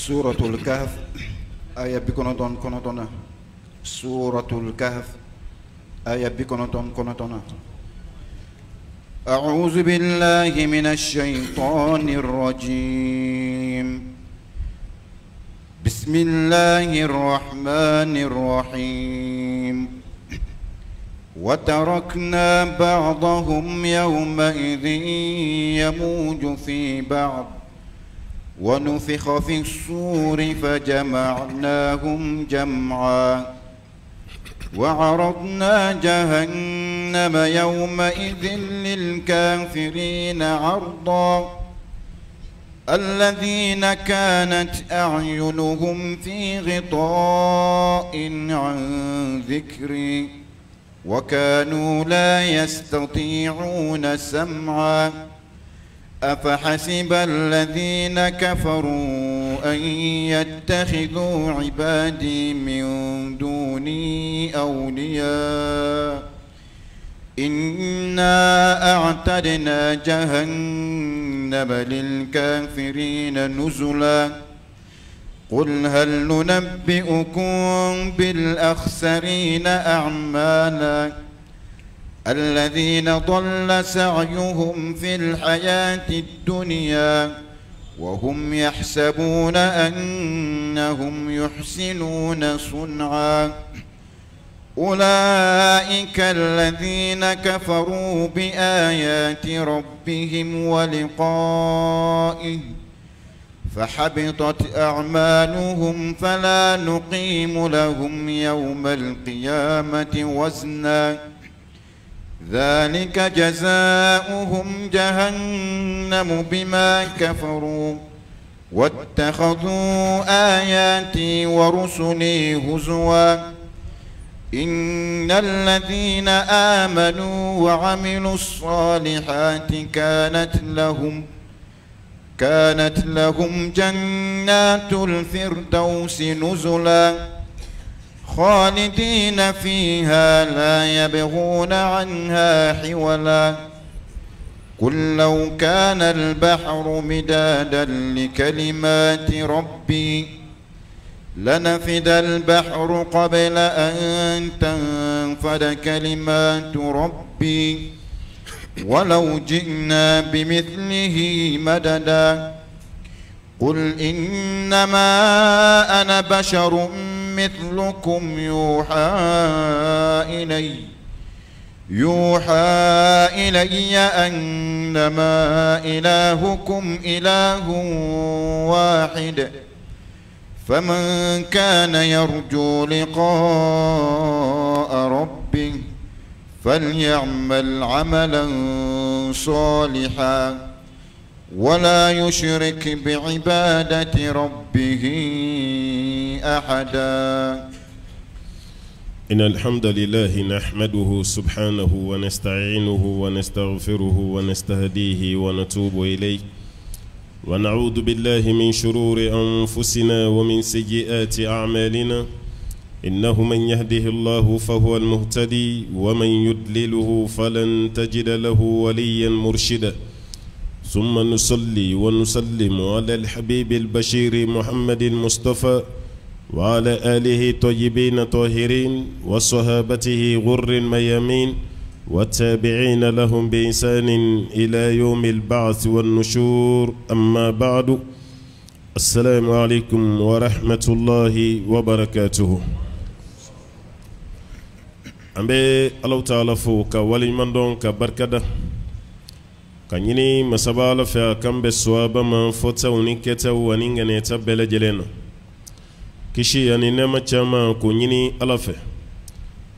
Suratul Kahf aya 99na, Suratul Kahf aya 99na. أعوذ بالله من الشيطان الرجيم. بسم الله الرحمن الرحيم. وتركنا بعضهم يومئذ يموج في بعض ونفخ في الصور فجمعناهم جمعا وعرضنا جهنم يومئذ للكافرين عرضا الذين كانت أعينهم في غطاء عن ذكري وكانوا لا يستطيعون سمعا أفحسب الذين كفروا أن يتخذوا عبادي من دوني أولياء إنا أعتدنا جهنم للكافرين نزلا قل هل ننبئكم بالأخسرين أعمالا الذين ضل سعيهم في الحياة الدنيا وهم يحسبون أنهم يحسنون صنعا أولئك الذين كفروا بآيات ربهم ولقائه فحبطت أعمالهم فلا نقيم لهم يوم القيامة وزنا ذلك جزاؤهم جهنم بما كفروا واتخذوا آياتي ورسلي هزوا إن الذين آمنوا وعملوا الصالحات كانت لهم جنات الفردوس نزلا خالدين فيها لا يبغون عنها حولا قل لو كان البحر مدادا لكلمات ربي لنفد البحر قبل أن تنفد كلمات ربي ولو جئنا بمثله مددا قل إنما أنا بشر مثلكم يوحى إلي أنما إلهكم إله واحد فمن كان يرجو لقاء ربه فليعمل عملا صالحا ولا يشرك بعبادة ربه أحدا. إن الحمد لله نحمده سبحانه ونستعينه ونستغفره ونستهديه ونتوب إليه ونعوذ بالله من شرور أنفسنا ومن سيئات أعمالنا إنه من يهده الله فهو المهتدي ومن يضلله فلن تجد له وليا مرشدا ثم نصلي ونسلم على الحبيب البشير محمد المصطفى وعلى آله طيبين طاهرين وصحابته غر الميامين والتابعين لهم بإحسان إلى يوم البعث والنشور. أما بعد، السلام عليكم ورحمة الله وبركاته. An bɛ Alahu taala fo ka waleɲuman dɔn ka barikada ka ɲini masaba Ala fɛ a k'an bɛn sawaba ma fɔtaw ni kɛtaw ani ŋaniyata bɛɛ lajɛlen na. Kisi ani nɛɛma caman k'o ɲini Ala fɛ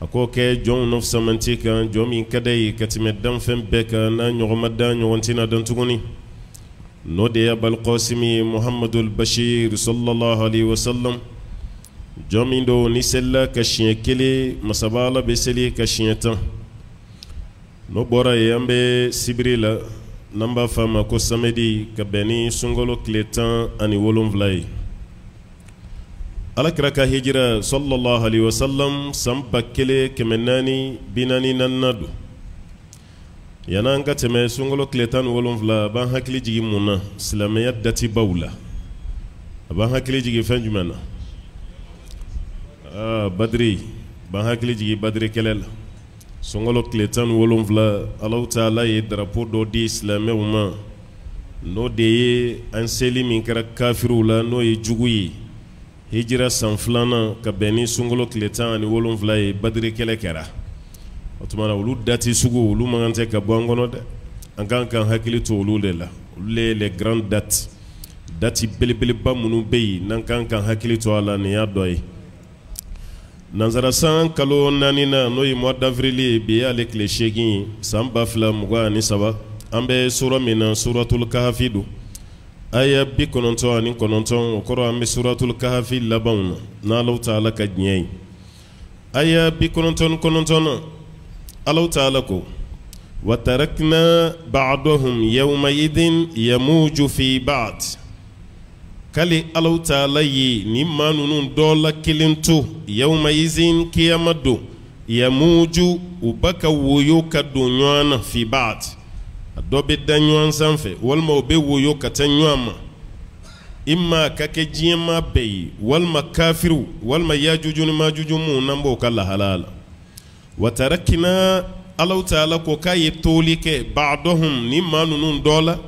a k'o kɛ jɔnw nɔfisamanti kan, jɔn min ka d'a ye ka tɛmɛ danfɛn bɛɛ kan n'a ɲɔgɔn ma dan ɲɔgɔn tɛna dan tuguni, n'o de ye Abal Qasimi Muhamadul Bashir sallallahu alaihi wasallam. Jɔn min don ni selila ka siɲɛ kelen, masaba Ala bɛ seli ka siɲɛ 10. N'o bɔra yen, an bɛ sibiri la n'an b'a fɔ a ma ko samedi, ka bɛn ni sunkalo tile 17 ye. Ala kira ka hijira sallallahu alaihi wasallam san 1444 don. Yan'an ka tɛmɛ sunkalo tile 17, a b'an hakili jigin mun na silamɛya datibaw la. A A b'an hakili jigin fɛn jumɛn na? Aa, Badiri b'an hakili jigin Badiri kɛlɛ la. Sunkalo tile 17, Alahu taala ye drapeau dɔ di silamɛw ma, n'o de ye an seli min kɛra kafiriw la, n'o ye jugu ye. Hijira san filanan ka bɛn ni sunkalo tile 17 ye, Badiri kɛlɛ kɛra. O tuma na, olu date sugu, olu man kan tɛ ka bɔ an kɔnɔ dɛ. An kan k'an hakili to olu de la. Olu le ye les grandes dates, date belebeleba minnu bɛ yen n'an kan k'an hakili to a la, nin y'a dɔ ye. Nansara san kalo naani na, n'o ye mois d'avril ye, bi y'ale tile 8 ye, san 2023. An bɛ sura min na, suratul kahafi don, aya 99. O kɔrɔ, an bɛ suratul kahafi labanw na, n'Alahu taala ka diɲɛ ye. Aya 99 na, Alahu taala ko: wa tarakna ba'dahum yawma idhin yamuju fi ba'd. K'ale Alahu taala ye nin maa ninnu dɔ la kelen to, yawma izin, kiyama don, yamuju, u ba ka woyo ka don ɲɔgɔn na, fi ba'd, a dɔ bɛ da ɲɔgɔn sanfɛ, walima u bɛ woyo ka taa ɲɔgɔn ma. Imma ka kɛ diɲɛmaa bɛɛ ye, walima kafiriw, walima yajuju ni majuju minnu n'an b'o ka lahala la. Wa tarakina, Alahu taala ko k'a ye toli kɛ, ba'dahum, ni maa ninnu dɔ la,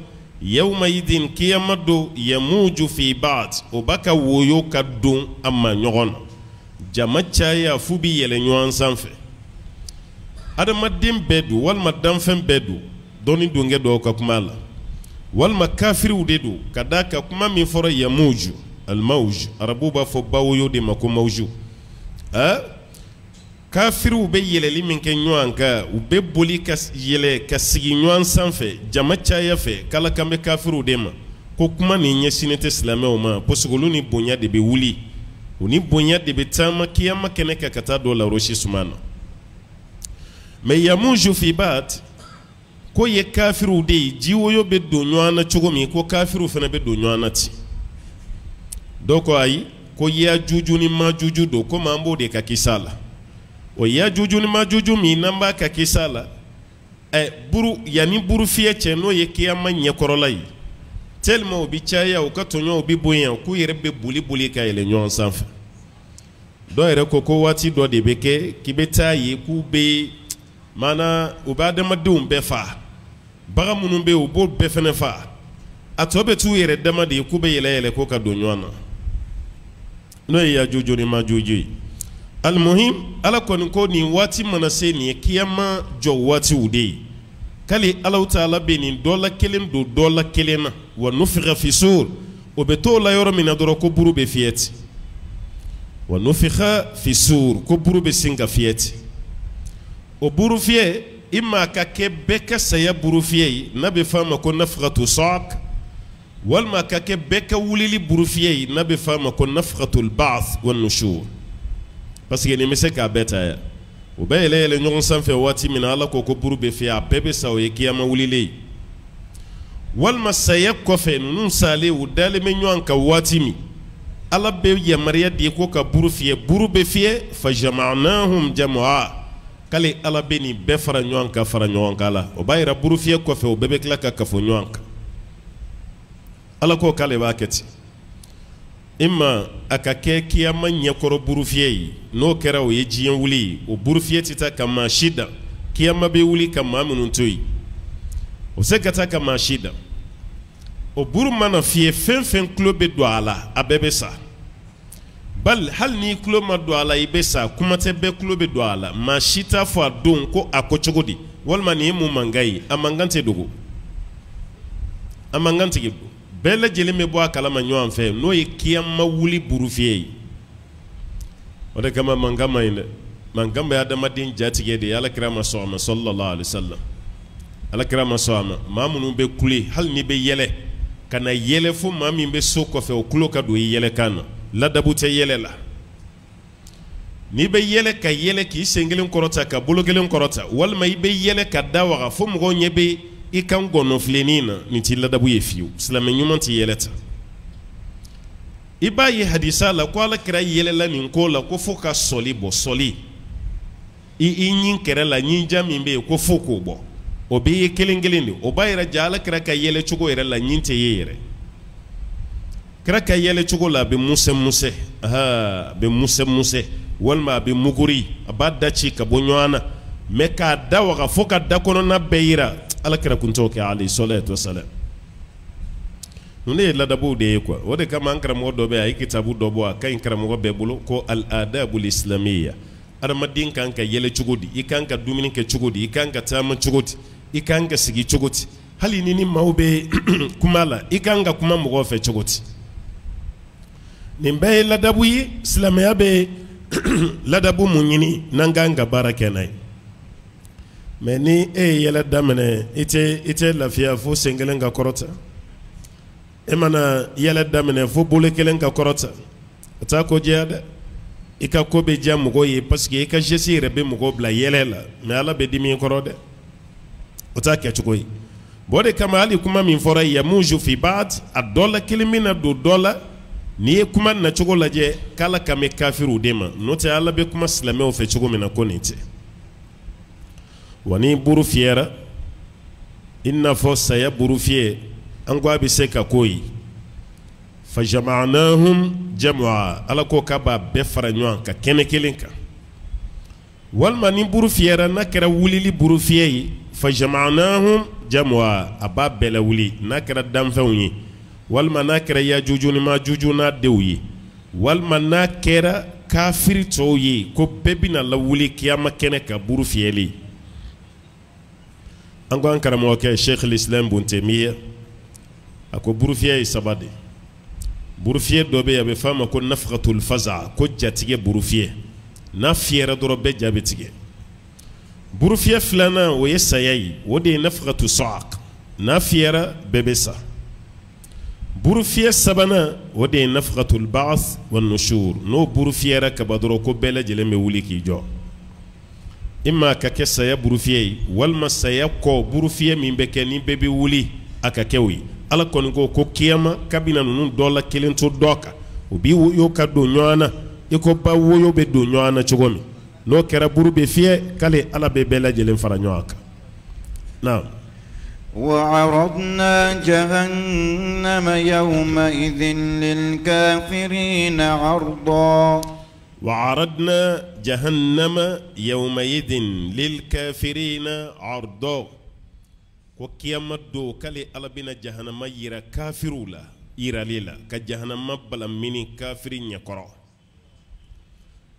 yawma idin, kiyama don, yamuju fi ba'd, o b'a ka woyo ka don a ma ɲɔgɔn na, jama caya f'u bɛ yɛlɛ ɲɔgɔn sanfɛ. Adamaden bɛɛ don, walima danfɛn bɛɛ don, dɔnni donkɛ dɔw ka kuma la, walima kafiriw de don, ka d'a kan kuma min fɔra, yamuju, almawj, arabuw b'a fɔ bawoyo de ma ko mawju. Ɛ kafiriw bɛ yɛlɛli min kɛ ɲɔgɔn kan, u bɛ boli ka yɛlɛ ka sigi ɲɔgɔn sanfɛ jama caya fɛ, k'Ala kan bɛ kafiriw de ma, ko kuma nin ɲɛsinnen tɛ silamɛw ma, parce que olu ni bonya de bɛ wuli, u ni bonya de bɛ taama kiyama kɛnɛ kan ka taa don larosi suma na. Mais yamuju fi ba'd, ko ye kafiriw de ye, jiwoyo bɛ don ɲɔgɔn na cogo min, ko kafiriw fana bɛ don ɲɔgɔn na ten. Dɔw ko ayi, ko yajuju ni majuju don, komi an b'o de ka kisa la. O yajuju ni majuju min n'an b'a ka kisa la, ɛ buru yanni buru fiyɛ cɛ, n'o ye kiyama ɲɛkɔrɔla ye, tellement u bɛ caya, u ka tɔɲɔw bɛ bonya, k'u yɛrɛ bɛ boli boli ka yɛlɛ ɲɔgɔn sanfɛ. Dɔw yɛrɛ ko ko waati dɔ de bɛ kɛ k'i bɛ taa ye k'u bɛ maana, u bɛ adamadenw bɛɛ faa, bagan minnu bɛ yen, u b'o bɛɛ fɛnɛ faa, a tɔ bɛ t'u yɛrɛ dama de ye, k'u bɛ yɛlɛ yɛlɛ ko ka don ɲɔgɔn na, n'o ye yajuju ni majuju ye. Alimuhim, Ala kɔni ko nin waati mana se, nin ye kiyama jɔ waatiw de ye, k'ale Alahu taala bɛ nin dɔ la kelen don dɔ la kelen na. Wa nufixa fi sur, o bɛ t'o la yɔrɔ min na dɔrɔn, ko buru bɛ fiyɛ ten. Wa nufixa fi sur, ko buru bɛ sin ka fiyɛ ten. O buru fiyɛ, i ma ka kɛ bɛɛ ka saya buru fiyɛ ye, n'a bɛ f'a ma ko nafxatu saq, walima ka kɛ bɛɛ ka wulili buru fiyɛ ye, n'a bɛ f'a ma ko nafxatul ba'th wa nushur, parce que nin bɛ se k'a bɛɛ ta yan. U bɛ yɛlɛ yɛlɛ ɲɔgɔn sanfɛ waati min na, Ala ko ko buru bɛ fiyɛ, a bɛɛ bɛ sa, o ye kiyama wulilen ye. Walima saya kɔfɛ, ninnu salen, u dalen bɛ ɲɔgɔn kan waati min, Ala bɛ yamaruya di ko ka buru fiyɛ. Buru bɛ fiyɛ, fa jama'nahum jam'a, k'ale Ala bɛ nin bɛɛ fara ɲɔgɔn kan, fara ɲɔgɔn kan la. O b'a yira buru fiyɛ kɔfɛ, o bɛɛ bɛ tila ka kafo ɲɔgɔn kan. Ala ko k'ale b'a kɛ ten. Imma a ka kɛ kiyama ɲɛkɔrɔ buru fiyɛ ye, n'o kɛra, o ye diɲɛ wuli ye. O buru fiyɛ tɛ taa ka maa si dan. Kiyama bɛ wuli ka maa minnu to yen, o bɛ se ka taa ka maa si dan. O buru mana fiyɛ, fɛn fɛn tulo bɛ don a la, a bɛɛ bɛ sa. Bali hali n'i tulo ma don a la, i bɛ sa. Kuma tɛ bɛɛ tulo bɛ don a la. Maa si t'a fɔ a don ko a ko cogo di, walima nin ye mun mankan ye. A mankan tɛ dogo, a mankan tɛ dogo, bɛɛ lajɛlen bɛ bɔ a kalama ɲɔgɔn fɛ, n'o ye kiyama wuli buru fiyɛ ye. O de kama mankan ma ɲi dɛ. Mankan bɛ adamaden jatigɛ de ye. Ala kira ma sɔn a ma, sallallahu alaihi wasallam. Ala kira ma sɔn a ma. Maa minnu bɛ kule, hali n'i bɛ yɛlɛ, ka na yɛlɛ fo maa min bɛ so kɔfɛ, o tulo ka don i yɛlɛkan na. Ladabu tɛ yɛlɛ la. N'i bɛ yɛlɛ, ka yɛlɛ k'i sen kelen kɔrɔta, ka bolo kelen kɔrɔta, walima i bɛ yɛlɛ ka da waga fo mɔgɔw ɲɛ bɛ i kan gɔnɔfilennin na, nin t'i ladabu ye fiyewu. Silamɛ ɲuman tɛ yɛlɛ ta. I b'a ye hadisa la ko Ala kira yɛlɛla nin ko la ko fo ka sɔli bɔ, sɔli i ɲin kɛrɛ la, ɲinja min bɛ yen, ko fo k'o bɔ. O bɛ ye kelen kelen de. O b'a yira ja Ala kira ka yɛlɛ cogo yɛrɛ la, ɲin tɛ ye yɛrɛ. Kira ka yɛlɛ cogo la, a bɛ musɛ musɛ, a bɛ musɛ musɛ, walima a bɛ muguri, a b'a da ci ka bɔ ɲɔgɔn na, mais k'a da waga fo ka da kɔnɔna bɛɛ yira, ala kira kun t'o kɛ, alayhi salatu wasalam. Ninnu ye ladabuw de ye quoi. O de kama an karamɔgɔ dɔ bɛ, a ye kitabu dɔ bɔ, a ka ɲi karamɔgɔ bɛɛ bolo, ko al adabul islamiyya. Adamaden kan ka yɛlɛ cogo di, i kan ka dumuni kɛ cogo di, i kan ka taama cogo di, i kan ka sigi cogo di, hali ni ni maaw bɛ kuma la, i kan ka kuma mɔgɔw fɛ cogo di. Nin bɛɛ ye ladabu ye. Silamɛya bɛ ladabu mun ɲini n'an kan ka baara kɛ n'a ye? Mais ni e ye yɛlɛ daminɛ, i tɛ lafiya fo sen kelen ka kɔrɔta. E mana yɛlɛ daminɛ fo bolo kelen ka kɔrɔta, o t'a ko diya dɛ. I ka ko bɛ diya mɔgɔw ye parce que i ka geste yɛrɛ bɛ mɔgɔw bila yɛlɛ la, mais Ala bɛ dimi i kɔrɔ dɛ. O t'a kɛcogo ye. Bon, o de kama hali kuma min fɔra yamuju fi ba'd, a dɔ la kelen bɛna don dɔ la. N'i ye kuma nacogo lajɛ, k'Ala kan bɛ kafiriw de ma, n'o tɛ Ala bɛ kuma silamɛw fɛ cogo min na, ko nin tɛ. Wa ni buru fiyɛra, i n'a fɔ saya buru fiyɛ, an ko a bɛ se ka k'o ye, fajama'nahum jam'a, Ala ko k'a b'a bɛɛ fara ɲɔgɔn kan kɛnɛ kelen kan. Walima ni buru fiyɛra, n'a kɛra wulili buru fiyɛ ye, fajama'nahum jam'a, a b'a bɛɛ lawuli, n'a kɛra danfɛnw ye, walima n'a kɛra yajuju ni majuju n'a denw ye, walima n'a kɛra kafiri tɔw ye, ko bɛɛ bɛna lawuli kiyama kɛnɛ ka buru fiyɛli. An ko an karamɔgɔkɛ Sheikh Islam Bun Taymiya, a ko buru fiyɛ ye saba de. Buru fiyɛ dɔ bɛ yen, a bɛ f'a ma ko nafakatul faza, ko jatigɛ buru fiyɛ. N'a fiyɛra dɔrɔn, bɛɛ ja bɛ tigɛ. Buru fiyɛ filanan, o ye saya ye, o de ye nafakatu sa'aq, n'a fiyɛra, bɛɛ bɛ sa. Buru fiyɛ sabanan, o de ye nafakatul ba'as wa nushur, n'o buru fiyɛra kaba dɔrɔn, ko bɛɛ lajɛlen bɛ wuli k'i jɔ. I ma ka kɛ saya burufiyɛ ye, walima saya kɔ burufiyɛ min bɛ kɛ ni bɛɛ bɛ wuli, a ka kɛ o ye. Ala kɔni ko ko kiyama kabina ninnu dɔ la kelen to dɔ kan, o b'i woyo ka don ɲɔgɔn na i ko ba woyo bɛ don ɲɔgɔn na cogo min. N'o kɛra, buru bɛ fiyɛ, k'ale Ala bɛ bɛɛ lajɛlen fara ɲɔgɔn kan na. وعرضنا جهنم يومئذ للكافرين عرضا. وعرضنا جهنم يومئذ للكافرين عرضا. Ko kiyama don, k'ale Ala bɛna jahanama yira kafiriw la yirali la, ka jahanama balamini kafiri ɲɛkɔrɔ.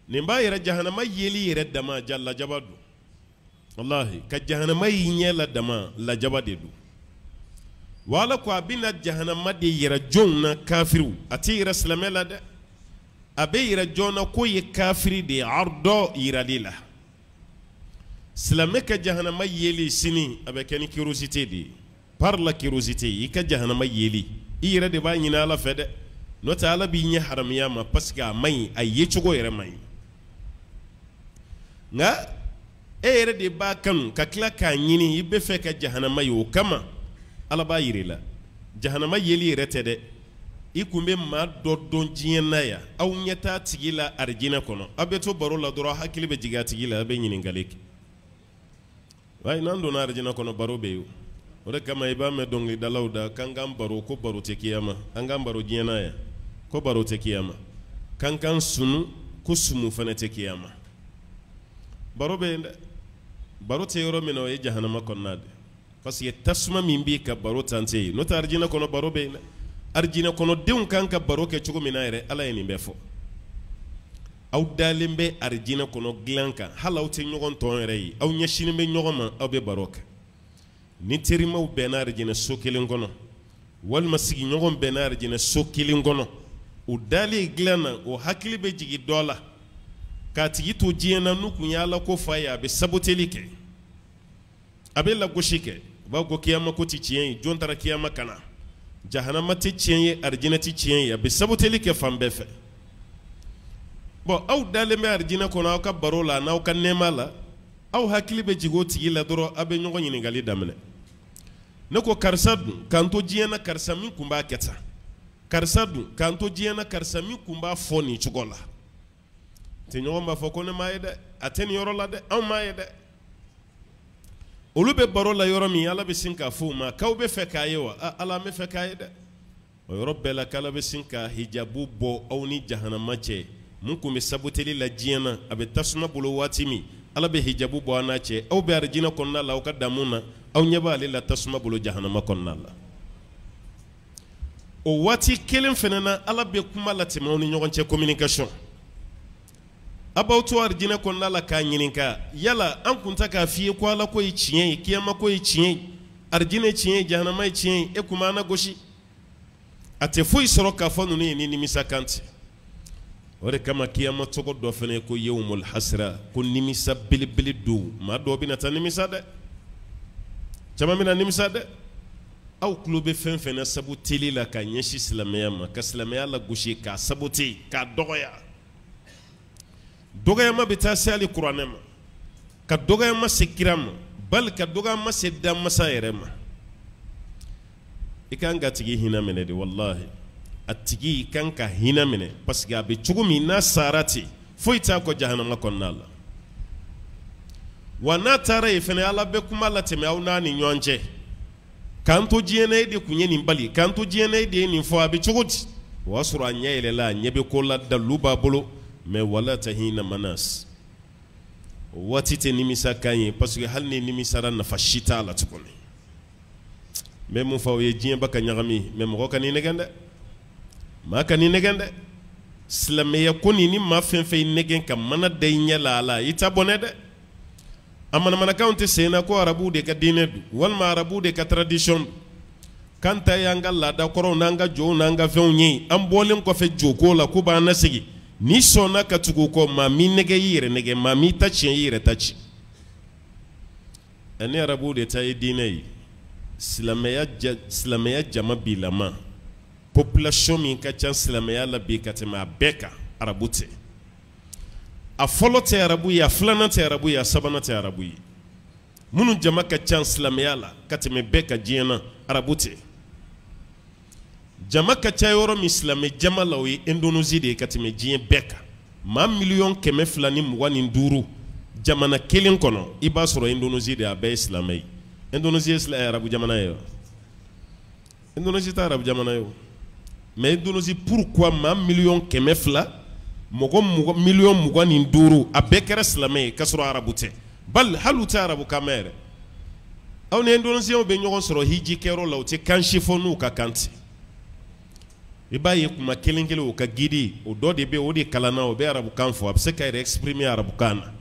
Nin b'a yɛrɛ jahanama yeli yɛrɛ dama ja lajaba don. Wallahi, ka jahanama y'i ɲɛ la dama, lajaba de don. Wa Ala ko a bɛna jahanama de yira jɔnw na? Kafiriw. A tɛ yira silamɛ la dɛ. A bɛ yira jɔn na k'o ye kafiri de ye? Ardɔ, yirali la. Silamɛ ka jahanama yeli sini, a bɛ kɛ ni curiosité de ye, par la curiosité. I ka jahanama yeli, i yɛrɛ de b'a ɲini Ala fɛ dɛ, n'o tɛ Ala b'i ɲɛ haramiya ma, parce que a man ɲi, a yecogo yɛrɛ man ɲi. Nka e yɛrɛ de b'a kanu ka tila k'a ɲini, i bɛ fɛ ka jahanama ye, o kama Ala b'a yira i la. Jahanama yeli yɛrɛ tɛ dɛ. I kun bɛ maa dɔ dɔn diɲɛ na yan, aw ɲɛ t'a tigi la arijinɛ kɔnɔ, aw bɛ to baro la dɔrɔn, hakili bɛ jigin a tigi la, a bɛ ɲininkali kɛ. Waaye n'an donna arijinɛ kɔnɔ, baro bɛ yen. O de kama i b'a mɛn dɔnkilidalaw da k'an k'an baro, ko baro tɛ kiyama. An k'an baro diɲɛ na yan, ko baro tɛ kiyama. K'an k'an sunu, ko sumu fana tɛ kiyama. Baro bɛ yen dɛ. Baro tɛ yɔrɔ min na, o ye jahanama kɔnɔna de, parce que tasuma min b'i ka baro tan tɛ yen. N'o tɛ, arijinɛ kɔnɔ baro bɛ yen dɛ. Arijinɛ kɔnɔdenw kan ka baro kɛ cogo min na yɛrɛ, Ala ye nin bɛɛ fɔ. Aw dalen bɛ arijinɛ kɔnɔ dilan kan, hali aw tɛ ɲɔgɔn tɔn yɛrɛ ye, aw ɲɛsinnen bɛ ɲɔgɔn ma, aw bɛ baro kɛ. Ni terimaw bɛnna arijinɛ so kelen kɔnɔ, walima sigiɲɔgɔn bɛnna arijinɛ so kelen kɔnɔ, o dalen dilan na, o hakili bɛ jigin dɔ la k'a tigi to diɲɛ na, n'u kun ye Ala ko f'a ye, a bɛ saboteli kɛ, a bɛ lagosi kɛ. U b'a ko kiyama ko tɛ tiɲɛ ye, jɔn taara kiyama ka na, jahanama tɛ tiɲɛ ye, arijinɛ tɛ tiɲɛ ye, a bɛ saboteli kɛ fan bɛɛ fɛ. Bɔn, aw dalen bɛ arijinɛ kɔnɔ, aw ka baro la n'aw ka nɛɛma la, aw hakili bɛ jigin o tigi la dɔrɔn, aw bɛ ɲɔgɔn ɲininkali daminɛ. Ne ko karisa dun, k'an to diɲɛ na, karisa min kun b'a kɛ tan, karisa dun, k'an to diɲɛ na, karisa min kun b'a fɔ nin cogo la. Tɛɲɔgɔn b'a fɔ ko ne m'a ye dɛ, a tɛ nin yɔrɔ la dɛ, anw m'a ye dɛ. Olu bɛ baro la yɔrɔ min, Ala bɛ sin k'a fɔ u ma k'aw bɛ fɛ k'a ye wa? Ala, an bɛ fɛ k'a ye dɛ. O yɔrɔ bɛɛ la k'Ala bɛ sin ka hijabu bɔ aw ni jahanama cɛ. Mun tun bɛ saboteli la diɲɛ na, a bɛ tasuma bolo waati min, Ala bɛ hijabu bɔ an n'a cɛ. Aw bɛ arijinɛ kɔnɔna la, aw ka damu na, aw ɲɛ b'ale la tasuma bolo jahanama kɔnɔna la. O waati kelen fana na, Ala bɛ kuma latɛmɛ aw ni ɲɔgɔn cɛ, communication. A b'aw to arijinɛ kɔnɔna la k'a ɲininka, yala an kun tɛ k'a f'i ye ko Ala ko ye tiɲɛ ye, kiyama ko ye tiɲɛ ye, arijinɛ ye tiɲɛ ye, jahanama ye tiɲɛ ye, e kun b'an nagosi? A tɛ foyi sɔrɔ k'a fɔ ninnu ye ni nimisa kan tɛ. O de kama kiyama tɔgɔ dɔ fana ye ko yawmul hasira, ko nimisa belebele don. Maa dɔw bɛna taa nimisa dɛ, caman bɛna nimisa dɛ. Aw tulo bɛ fɛn fɛn na saboteli la ka ɲɛsin silamɛya ma, ka silamɛya lagosi, k'a sabote, k'a dɔgɔya. Dɔgɔyama bɛ taa se hali kuranɛ ma, ka dɔgɔyama se kira ma, bali ka dɔgɔyama se danmasa yɛrɛ ma. I kan ka tigi hinɛ minɛ de, walahi a tigi i kan ka hinɛ minɛ, parce que a bɛ cogo min n'a sara ten, foyi t'a kɔ jahanama kɔnɔna la. Wa n'a taara yen fana, Ala bɛ kuma latɛmɛ aw n'a ni ɲɔgɔn cɛ. K'an to diɲɛ na, e de tun ye nin bali, k'an to diɲɛ na, e de ye nin fɔ, a bɛ cogo di? O y'a sɔrɔ a ɲɛ yɛlɛla, a ɲɛ bɛ ko la, dalilu b'a bolo, mais wala tahina manas, o waati tɛ nimisa kan ye, parce que hali ni nimisara, nafa si t'a la tuguni. N bɛ mun fɔ aw ye, diɲɛ ba ka ɲagami, mais mɔgɔ ka n'i nɛgɛn dɛ, maa ka n'i nɛgɛn dɛ. Silamɛya ko nin, ni maa fɛn fɛn y'i nɛgɛn ka mana da i ɲɛ la a la, i ta bɔnɛ dɛ. A manamanakanw tɛ sen na ko arabuw de ka diinɛ don, walima arabuw de ka tradition don, k'an ta y'an ka laada kɔrɔw n'an ka jow n'an ka fɛnw ye. An bɔlen kɔfɛ joko la, ko b'an lasegin. N'i sɔnna ka tugu o kɔ, maa m'i nɛgɛ i yɛrɛ nɛgɛ, maa m'i ta tiɲɛ i yɛrɛ ta tiɲɛ. Ni arabuw de ta ye diinɛ ye, silamɛya jama bilama, population min ka ca silamɛya la bi ka tɛmɛ a bɛɛ kan, arabu tɛ. A fɔlɔ tɛ arabu ye, a filanan tɛ arabu ye, a sabanan tɛ arabu ye. Minnu jama ka ca silamɛya la ka tɛmɛ bɛɛ ka diɲɛ na, arabu tɛ. Jama ka ca yɔrɔ min silamɛ jama la, o ye Indonésie de ye ka tɛmɛ diɲɛ bɛɛ kan. Maa 225 miliyɔn jamana kelen kɔnɔ, i b'a sɔrɔ Indonésie de, a bɛɛ ye silamɛ ye. Indonésie ye arabu jamana ye wa? Indonésie tɛ arabu jamana ye o. Mais Indonésie, pourquoi maa 200 miliyɔn, mɔgɔ 25 miliyɔn, a bɛɛ kɛra silamɛ ye k'a sɔrɔ arabu tɛ? Bali hali u tɛ arabu kan mɛn yɛrɛ. Aw ni Indonésiens bɛ ɲɔgɔn sɔrɔ hiji kɛyɔrɔ la, u tɛ kan si fɔ n'u ka kan tɛ. I b'a ye kuma kelen kelen, o ka guide o dɔ de bɛ, o de kalanna, o bɛ arabukan fɔ, a bɛ se ka yɛrɛ exprimer arabukan na.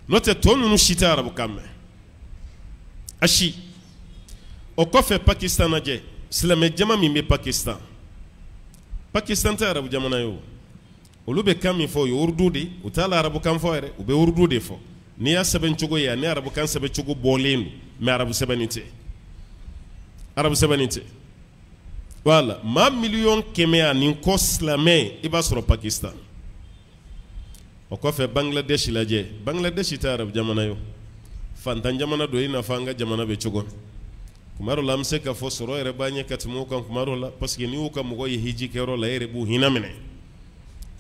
N'o tɛ, tɔ ninnu si tɛ arabukan mɛn, a si. O kɔfɛ, Pakistan lajɛ, silamɛ jama min bɛ Pakistan. Pakistan tɛ arabu jamana ye o. Olu bɛ kan min fɔ, o ye urdu de, u t'a la arabukan fɔ yɛrɛ, u bɛ urdu de fɔ. N'i y'a sɛbɛn cogo ye, ani arabukan sɛbɛn cogo bɔlen don, mais arabu sɛbɛnni tɛ, arabu sɛbɛnni tɛ. Voilà, maa 100 miliyɔn ani kɔ silamɛ, i b'a sɔrɔ Pakistan. O kɔfɛ, Bangladesh lajɛ. Bangladesh tɛ arabu jamana ye o, fantan jamana don i n'a fɔ an ka jamana bɛ cogo. Kuma dɔ la, an bɛ se k'a fɔ sɔrɔ yɛrɛ b'a ɲɛ ka tɛmɛ o kan kuma dɔ la, parce que n'i y'u ka mɔgɔ ye hiji kɛyɔrɔ la, e yɛrɛ b'u hinɛ minɛ,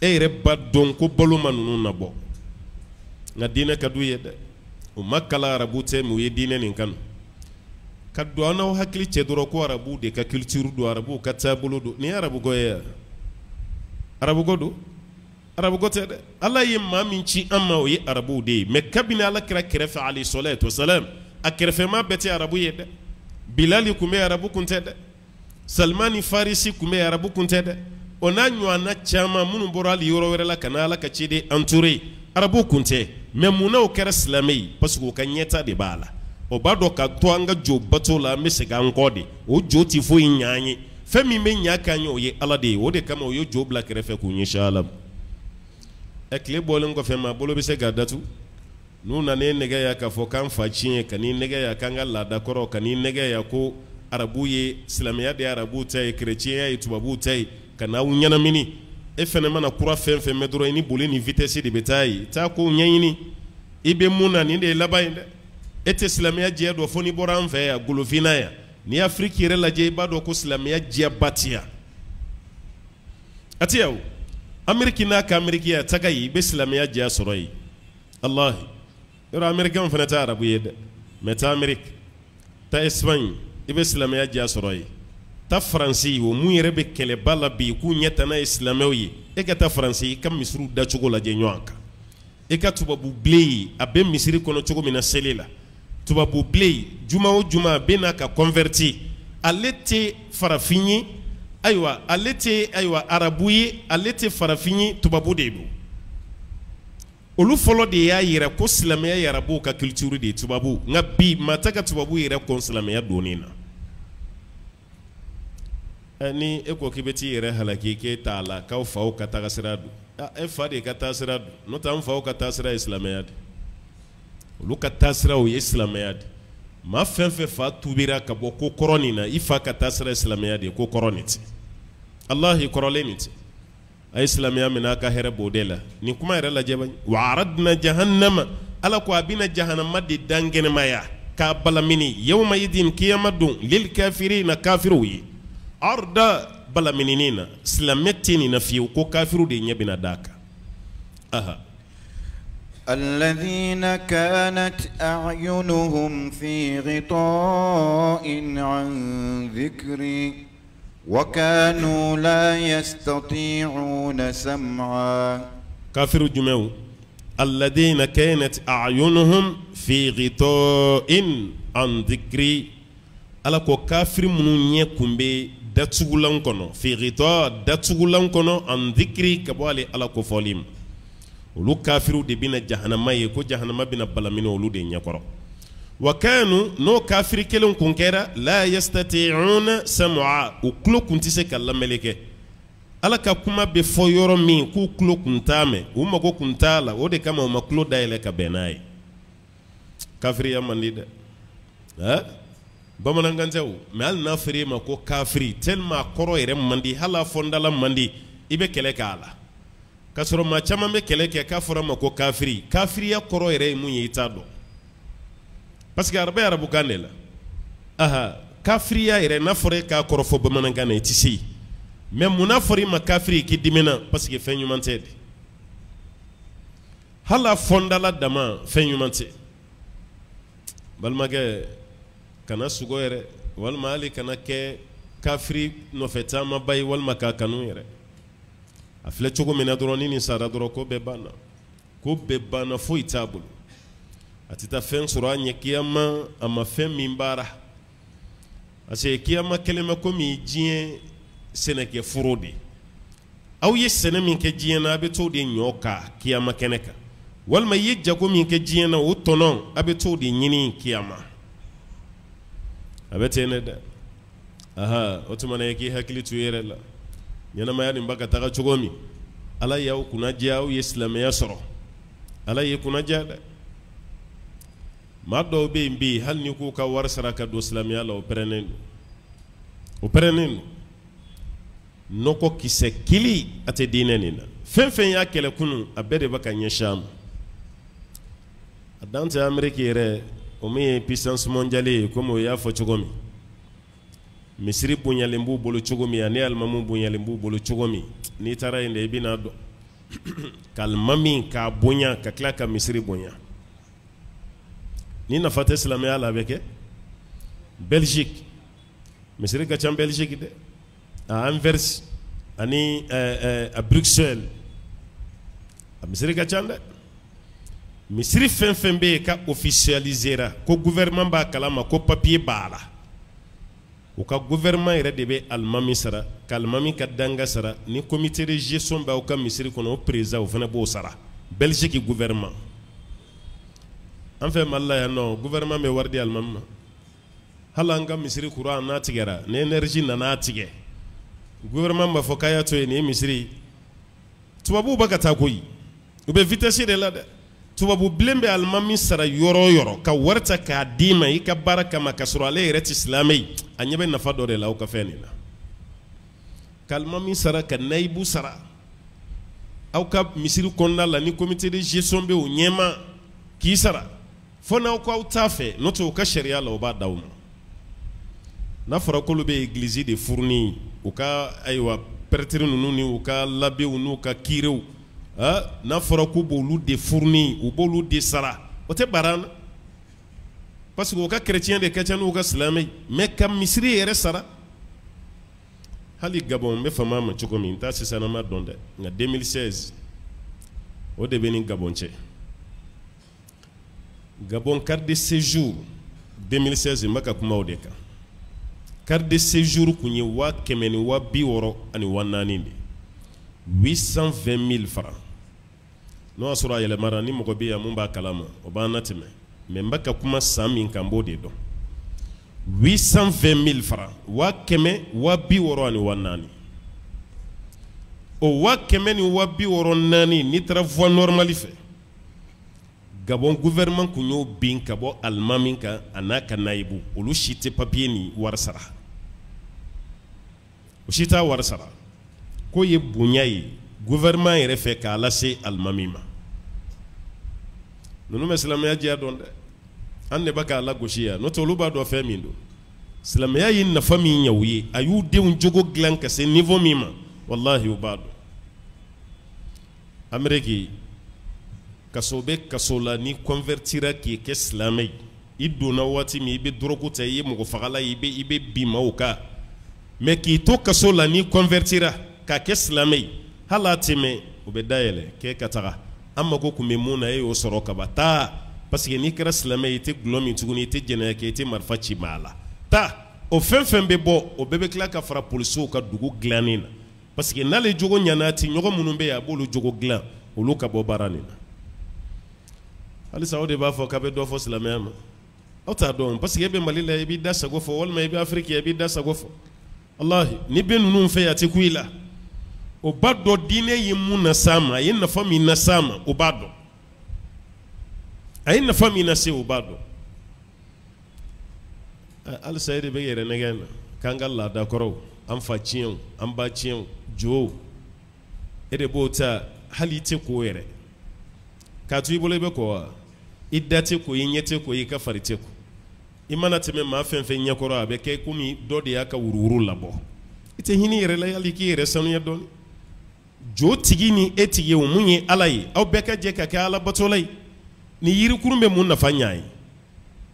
e yɛrɛ b'a dɔn ko balo ma ninnu nabɔ. Nka diinɛ ka d'u ye dɛ. U ma kalan, arabu tɛ, mais u ye diinɛ nin kanu. Ka don an n'aw hakili cɛ dɔrɔn ko arabuw de ka culture don, arabuw ka taabolo don. Nin ye arabuko ye wa? Arabuko don? Arabuko tɛ dɛ. Ala ye maa min ci an ma, o ye arabuw de ye, mais kabini Ala kɛra kɛrɛfɛ, alayhi salatu wasalam, a kɛrɛfɛmaa bɛɛ tɛ arabu ye dɛ. Bilali tun bɛ, arabu kun tɛ dɛ. Salimani Farisi tun bɛ, arabu kun tɛ dɛ. O n'a ɲɔgɔnna caman minnu bɔra hali yɔrɔ wɛrɛ la ka na Ala ka ciden entouré, arabu kun tɛ. Mais mun na o kɛra silamɛ ye? Parce que u ka ɲɛta de b'a la. O b'a dɔn ka to an ka jo bato la, an bɛ segin an kɔ de. O jo tɛ foyi ɲɛ an ye. Fɛn min bɛ ɲɛ k'an ye, o ye Ala de ye. O de kama o ye jo bila kɛrɛfɛ k'u ɲɛsin Ala ma. Ɛ, tile bɔlen kɔfɛ, maa bolo bɛ se k'a datugu. N'u nana e nɛgɛ ya k'a fɔ k'an fa tiɲɛ, ka n'i nɛgɛ ya k'an ka laada kɔrɔ, ka n'i nɛgɛ ya ko arabu ye, silamɛya de ye arabuw ta ye, kerecɛnya ye tubabuw ta ye, ka n'aw ɲɛnamini, e fɛnɛ mana kura fɛn fɛn mɛn dɔrɔn, i ni boli ni vitesse de bɛ taa yen. Taa kow ɲɛɲini, i bɛ mun na, nin de ye laban ye dɛ. E tɛ silamɛya diɲɛ dɔn fo n'i bɔra an fɛ yan golofinna yan. N'i ye Afiriki yɛrɛ lajɛ, i b'a dɔn ko silamɛya diyaba tɛ yan, a tɛ yan o. Ameriki n'a ka Ameriki ya taga yen, i bɛ silamɛya diya sɔrɔ yen. Alahi, yɔrɔ Amerikɛnw fana tɛ arabu ye dɛ, mais taa Ameriki, taa Espagne, i bɛ silamɛya diya sɔrɔ yen. Taa Faransi, o mun yɛrɛ bɛ kɛlɛba la bi k'u ɲɛ tana ye silamɛw ye, e ka taa Faransi, i ka misiriw dacogo lajɛ ɲɔgɔn kan. E ka tubabu bilen ye, a bɛ misiri kɔnɔ cogo min na seli la, tubabu bilen juma o juma a bɛ na ka converti. Ale tɛ farafin ye, ayiwa, ale tɛ, ayiwa, arabu ye, ale tɛ farafin ye, tubabu de don. Olu fɔlɔ de y'a yira ko silamɛya ye arabuw ka culture de ye, tubabu. Nka bi maa tɛ ka tubabu yɛrɛ kɔn silamɛya donni na. Ni e ko k'i bɛ t'i yɛrɛ halaki k'e t'a la, k'aw faw ka taga sira don, e fa de ka taa sira don. N'o tɛ an faw ka taa sira ye silamɛya de, olu ka taa sira o ye silamɛya de. Maa fɛn fɛn fa tubira ka bɔ ko kɔrɔ nin na, i fa ka taa sira ye silamɛya de ye. Ko kɔrɔ nin tɛ, Alahi kɔrɔlen nin tɛ. A ye silamɛya minɛ, a ka hɛrɛ b'o de la. Nin kuma yɛrɛ lajɛ, wa aradna jahannama, Ala ko a bɛna jahanama de dankɛnɛmaya k'a balamini, yawma idin, kiyama don, lil kafirina, kafiriw ye, arda, balaminini na. Silamɛ tɛ nin na fiyewu, ko kafiriw de ɲɛ bɛna d'a kan. Aha. الذين كانت أعينهم في غطاء عن ذكري وكانوا لا يستطيعون سمعا. Kafiru jumɛnw? الذين كانت أعينهم في غطاء عن ذكري. Ala ko kafiri minnu ɲɛ kun bɛ datugulan kɔnɔ, في غطاء, datugulan kɔnɔ, عن ذكري, ka bɔ ale Ala ko fɔli ma, olu kafiriw de bɛna jahanama ye, ko jahanama bɛna balamini olu de ɲɛkɔrɔ. وكانوا, n'o kafiri kelen kun kɛra, لا يستطيعون سمعا, u tulo kun tɛ se ka lamɛnli kɛ. Ala ka kuma bɛ fɔ yɔrɔ min, k'u tulo kun t'a mɛn, u mago kun t'a la. O de kama u ma tulo dayɛlɛ ka bɛn n'a ye. Kafiriya man di dɛ, ɛ bamanankan tɛ o. Mɛ hali n'a fɔra e ma ko kafiri, tellement a kɔrɔ yɛrɛ man di, hali a fɔndala man di, i bɛ kɛlɛ k'a la. K'a sɔrɔ maa caman bɛ kɛlɛ kɛ k'a fɔra ma ko kafiri. Kafiriya kɔrɔ yɛrɛ ye mun ye, i t'a dɔn, parce que a bɛ arabukan de la. Aha, kafiriya yɛrɛ, n'a fɔra e k'a kɔrɔ fɔ bamanankan na, i tɛ se. Mɛ mun n'a fɔra i ma kafiri, k'i dimina, parce que fɛn ɲuman tɛ de. Hali a fɔndala dama, fɛn ɲuman tɛ. Balimakɛ, kana sugo yɛrɛ, walima hali kana kɛ kafiri nɔfɛ taamaba ye, walima k'a kanu yɛrɛ. A filɛ cogo min na dɔrɔn, ni nin sara dɔrɔn, ko bɛɛ banna, ko bɛɛ banna, foyi t'a bolo. A tɛ taa fɛn sɔrɔ a ɲɛ kiyama, a ma fɛn min baara, parce que kiyama kɛlen bɛ komi diɲɛ sɛnɛkɛ foro de. Aw ye sɛnɛ min kɛ diɲɛ na, a bɛ t'o de ɲɔ ka kiyama kɛnɛ kan, walima i ye jago min kɛ diɲɛ na, o tɔnɔ, a bɛ t'o de ɲini kiyama. A bɛ ten de dɛ. Aha, o tuma na i k'i hakili to i yɛrɛ la. Ɲɛnamaya nin ba ka taga cogo min, Ala y'aw kunna diya, aw ye silamɛya sɔrɔ, Ala ye kunna diya dɛ. Maa dɔw bɛ yen bi, hali ni k'u ka wari sara ka don silamɛya la, o pɛrɛnnen don, o pɛrɛnnen don. Nɔgɔ kisɛ kelen a tɛ diinɛ nin na. Fɛn fɛn y'a kɛlɛ kunun, a bɛɛ de bɛ ka ɲɛsin a ma. A dan tɛ Ameriki yɛrɛ, o min ye puissance mondiale ye, komi o y'a fɔ cogo min, misiri bonyalen b'u bolo cogo min, ani alimamu bonyalen b'u bolo cogo min. N'i taara yen de, i bɛna dɔn ka alimami k'a bonya, ka tila ka misiri bonya. Ni nafa tɛ silamɛya la, a bɛ kɛ Belgique. Misiri ka ca Belgique dɛ, a Anvers ani a Bruxelles, a misiri ka ca dɛ. Misiri fɛn fɛn bɛ yen ka officialisera, ko gouvernement b'a kalama, ko papier b'a la, u ka gouvernement yɛrɛ de bɛ alimami sara, ka alimami ka danga sara. Ni comité de gestion b'aw ka misiri kɔnɔ, o président, o fana b'o sara, Belgique gouvernement. An fɛ Mali la yan nɔ, gouvernement bɛ wari di alimami ma? Hali an ka misiri courant n'a tigɛra, ni énergie nana tigɛ, gouvernement b'a fɔ k'a y'a to yen. Nin ye misiri. Tubabuw bɛ ka taa koyi, u bɛ vitesse de la dɛ. Tubabu bilen bɛ alimami sara yɔrɔ o yɔrɔ, ka wari ta k'a d'i ma i ka baara kama, ka sɔrɔ ale yɛrɛ tɛ silamɛ ye, a ɲɛ bɛ nafa dɔ de la aw ka fɛn nin na. Ka alimami sara, ka nayibu sara aw ka misiri kɔnɔna la, ni comité de gestion bɛ o ɲɛma k'i sara, fo n'aw ko aw t'a fɛ. N'o tɛ, u ka sariya la, o b'a d'aw ma. N'a fɔra k'olu bɛ église de fournir, u ka, ayiwa, prêtre ninnu ni u ka labbew n'u ka curéw, n'a fɔra k'u b'olu de fournir, u b'olu de sara, o tɛ baara na, parce que u ka chrétien de ka ca n'u ka silamɛ. Mais ka misiri yɛrɛ sara. Hali Gabon, n bɛ fama ma cogo min, n t'a sisanama dɔn dɛ, nka 2016 o de bɛ ni Gabon cɛ. Gabon, carte de séjour 2016, n bɛ ka kuma o de kan, carte de séjour kun ye 164 000 de, 820 000 francs. N'o y'a sɔrɔ a yɛlɛmara, ni mɔgɔ bɛ yan mun b'a kalama, o b'an natɛmɛ. Mais n bɛ ka kuma san min kan, n b'o de dɔn. 820 000 francs, 164 000. O 164 000, n'i taara voie normale fɛ, Gabon gouvernement kun y'o bin ka bɔ alimami kan, a n'a ka nayibu, olu si tɛ papier ni wari sara, o si t'a wari sara. K'o ye bonya ye gouvernement yɛrɛ fɛ k'a lase alimami ma. Ninnu bɛ silamɛya diya dɔn dɛ, an de bɛ k'a lagosi yan, n'o tɛ olu b'a dɔn fɛn min don. Silamɛya ye nafa min ɲɛ u ye, a y'u denw jogo dilan ka se niveau min ma, walahi, u b'a dɔn. Amérique, kaso bɛ kaso la, ni convertira k'i kɛ silamɛ ye, i donna waati min, i bɛ drogue ta, i ye mɔgɔ fagala ye, i bɛ bin maaw kan, mais k'i to kaso la, ni convertira k'a kɛ silamɛ ye, hali a tɛ mɛn, o bɛ dayɛlɛ k'e ka taga. An mako tun bɛ mun na, e y'o sɔrɔ ka ban, taa, parce que n'i kɛra silamɛ ye, i tɛ gulɔ min tuguni, i tɛ jɛnɛya kɛ, i tɛ marifa ci maa la. Taa, o fɛn fɛn bɛ bɔ, o bɛɛ bɛ tila ka fara polisiw ka dugu dilanni na, parce que n'ale jogo ɲana, a ti ɲɔgɔn minnu bɛ yen, a b'olu jogo dilan, olu ka bɔ baara nin na. Halisa o de b'a fɔ k'a bɛ dɔ fɔ silamɛya ma, aw t'a dɔn, parce que e bɛ Mali la, i b'i da sago fɔ, walima i bɛ Afiriki, i b'i da sago fɔ. Walahi, ni bɛ ninnu fɛ yan, a tɛ ku i la. O b'a dɔn diinɛ ye mun las'a ma, a ye nafa min las'a ma, o b'a dɔn a ye nafa min lase, o b'a dɔn. Halisa e de bɛ yɛrɛ nɛgɛ na k'an ka laada kɔrɔw, an fa tiɲɛw, an ba tiɲɛw, jow, e de b'o ta. Hali i tɛ ko yɛrɛ k'a to i bolo, i bɛ ko wa? I da tɛ ko, i ɲɛ tɛ ko, i ka fari tɛ ko. I mana tɛmɛ maa fɛn fɛn ɲɛkɔrɔ, a bɛ kɛ komi dɔ de y'a ka wuruwuru labɔ. I tɛ hinɛ yɛrɛ la, hali k'i yɛrɛ sanuya dɔɔni. Jo tigi ni e tigi, o mun ye Ala ye, aw bɛɛ ka jɛ ka kɛ Ala batola ye. Nin yirikurun bɛ mun nafa ɲa ye?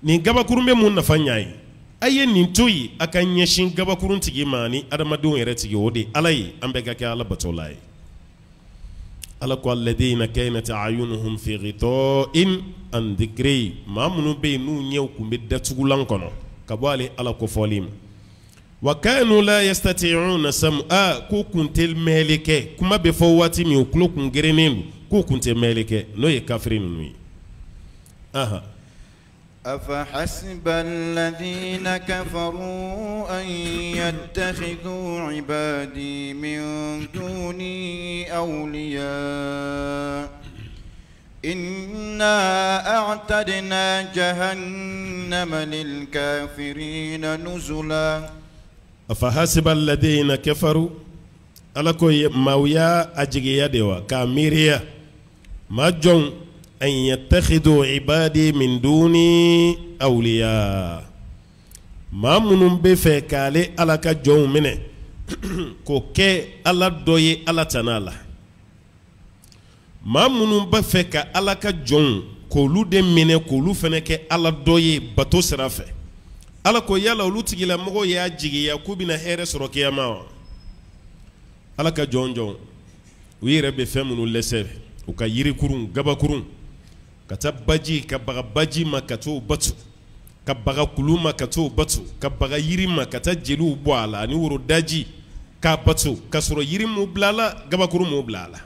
Nin gabakurun bɛ mun nafa ɲa ye? A ye nin to yen, a ka ɲɛsin gabakurun tigi ma ni adamadenw yɛrɛ tigi, o de ye Ala ye. An bɛɛ ka kɛ Ala batola ye. Ala ko: alladina kanat a'yunuhum fi ghita'in an dhikri, maa minnu bɛ yen n'u ɲɛw tun bɛ datugulan kɔnɔ ka bɔ ale Ala kofɔli ma, wa kanu la yastati'una sam'a, k'u kun tɛ mɛnli kɛ. Kuma bɛ fɔ waati min, u tulo kun gerennen don, k'u kun tɛ mɛnli kɛ, n'o ye kafiri ninnu ye. Aha. أفحسب الذين كفروا أن يتخذوا عبادي من دوني أولياء إنا أعتدنا جهنم للكافرين نزلا. أفحسب الذين كفروا, Ala ko maaw y'a a jigiya de wa k'a miiriya maa jɔn, أن يتخذوا عبادي من دوني أولياء, maa minnu bɛ fɛ k'ale Ala ka jɔnw minɛ k'o kɛ Ala dɔ ye Ala tana la, maa minnu b'a fɛ ka Ala ka jɔnw k'olu de minɛ k'olu fana kɛ Ala dɔ ye bato sira fɛ, Ala ko yala olu tigilamɔgɔw y'a jigiya k'u bɛna hɛrɛ sɔrɔ kiyama wa? Ala ka jɔn jɔn, u yɛrɛ bɛ fɛn minnu lɛsɛ, u ka yirikurun, gabakurun, ka taa baji, ka baga baji ma ka t'o batu, ka baga kulu ma ka t'o batu, ka baga yiri ma ka taa jeliw bɔ a la ani woro daji k'a batu, k'a sɔrɔ yiri m'u bila a la, gabakurun m'u bila a la.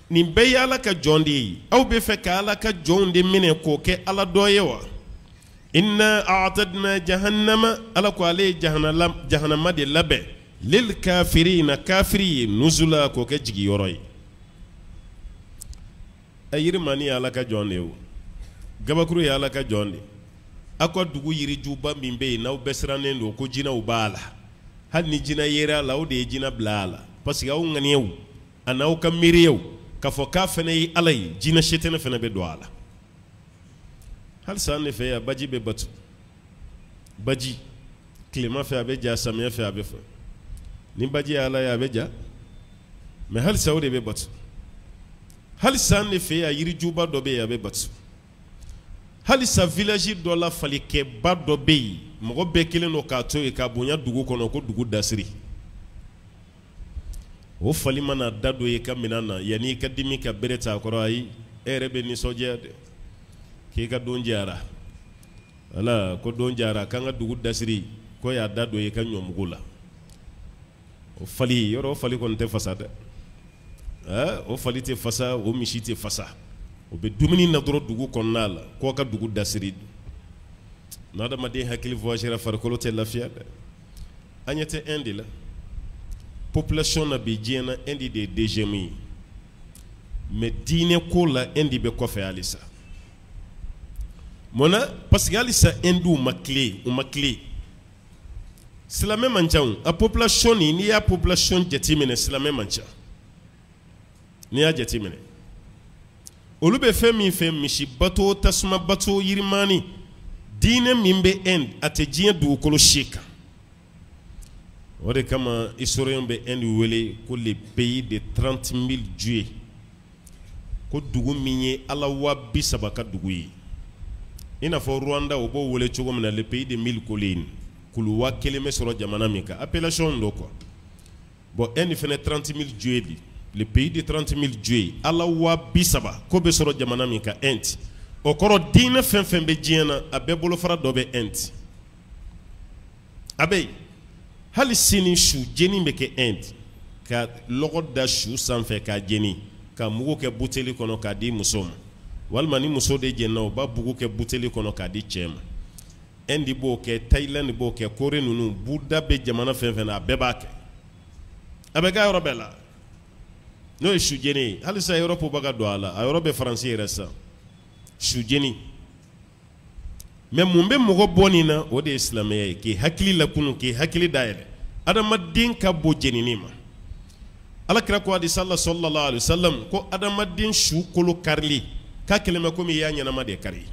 Nin bɛɛ ye Ala ka jɔn de ye. Aw bɛ fɛ ka Ala ka jɔnw de minɛ k'o kɛ Ala dɔ ye wa? إنا أعتدنا جهنم, Ala ko ale ye jahanama de labɛn, للكافرين, kafiri ye, نزلا, k'o kɛ jigiyɔrɔ ye. A yirimani ye Ala ka jɔn de ye, o gabakuru ye Ala ka jɔn de. Aw ka dugu yirijuba min bɛ yen n'aw bɛɛ sirannen don ko jinɛw b'a la, hali ni jinɛ yera a la, o de ye jinɛ bila a la, parce que aw ŋaniyaw a n'aw ka miiriyaw k'a fɔ k'a fana ye Ala ye, jinɛ setɛnɛ fana bɛ don a la. Halisa an de fɛ yan, baji bɛ batu. Baji, tilema fɛ a bɛ ja, samiyɛ fɛ a bɛ fɔ ni baji ye Ala ye, a bɛ ja, mais halisa o de bɛ batu. Halisa an de fɛ yan, yirijuba dɔ bɛ yen, a bɛ batu. Halisa village dɔ la, falikɛba dɔ bɛ yen, mɔgɔ bɛɛ kelen don k'a to yen k'a bonya dugu kɔnɔ ko dugu dasiri. O fali mana da don i ka minɛn na, yanni i ka dimi ka bere ta a kɔrɔ, ayi, e yɛrɛ bɛ nisɔndiya dɛ k'i ka don diyara. Wala ko don diyara k'an ka dugu dasiri ko y'a da don i ka ɲɔmugu la. O fali yɔrɔ, o fali kɔni tɛ fasa dɛ. O fali tɛ fasa, o misi tɛ fasa. O bɛ dumuni na dɔrɔn dugu kɔnɔna la k'o ka dugu dasiri. N'adamaden hakili voyagera, farikolo tɛ lafiya dɛ. An ɲɛ tɛ Inde la, population na bi diɲɛ na, Inde de ye deuxième ye, mais diinɛ ko la, Inde bɛ kɔfɛ halisa. Mun na? Parce que halisa Hinduw ma tile, u ma tile, silamɛ man ca. A population nin, n'i y'a population jateminɛ, silamɛ man ca. N'i y'a jateminɛ, olu bɛ fɛn min fɛ, misi bato, tasuma bato, yirimani. Diinɛ min bɛ Inde, a tɛ diɲɛ dugukolo si kan. O de kama historien bɛ Inde wele ko le pays de 30 000 dieux, ko dugu min ye ala 30 000 ka dugu ye. I n'a fɔ Rwanda, o b'o wele cogo min na, le pays de 1000 collines, kulu 1000 bɛ sɔrɔ jamana min kan, appellation dɔ quoi. Bon, Inde fɛnɛ, 30 000 dieux de, le pays de 30 000 dieux, ala 30 000 ko bɛ sɔrɔ jamana min kan, Inde. O kɔrɔ, diinɛ fɛn fɛn bɛ diɲɛ na, a bɛɛ bolofara dɔ bɛ Inde, a bɛ yen. Hali sini su jeni bɛ kɛ Inde, ka lɔgɔ da su sanfɛ k'a jeni, ka mugu kɛ buteli kɔnɔ k'a di muso ma, walima ni muso de jenina, u b'a bugu kɛ buteli kɔnɔ k'a di cɛ ma. Inde b'o kɛ, Thaïlande b'o kɛ, Corée ninnu, Bouddha bɛ jamana fɛn fɛn na, a bɛɛ b'a kɛ, a bɛ kɛ yɔrɔ bɛɛ la. N'o ye su jeni ye, halisa Europe bɛ ka don a la, a yɔrɔ bɛ Faransi yɛrɛ sisan, su jeni. Mais mun bɛ mɔgɔ bɔ nin na? O de ye silamɛya ye, k'i hakili lakunu, k'i hakili dayɛlɛ. Adamaden ka bon jenini ma. Ala kira ko hadisa la, sallallahu alaihi wasallam, ko adamaden su kolo karili k'a kɛlen bɛ komi i y'a ɲɛnama de kari.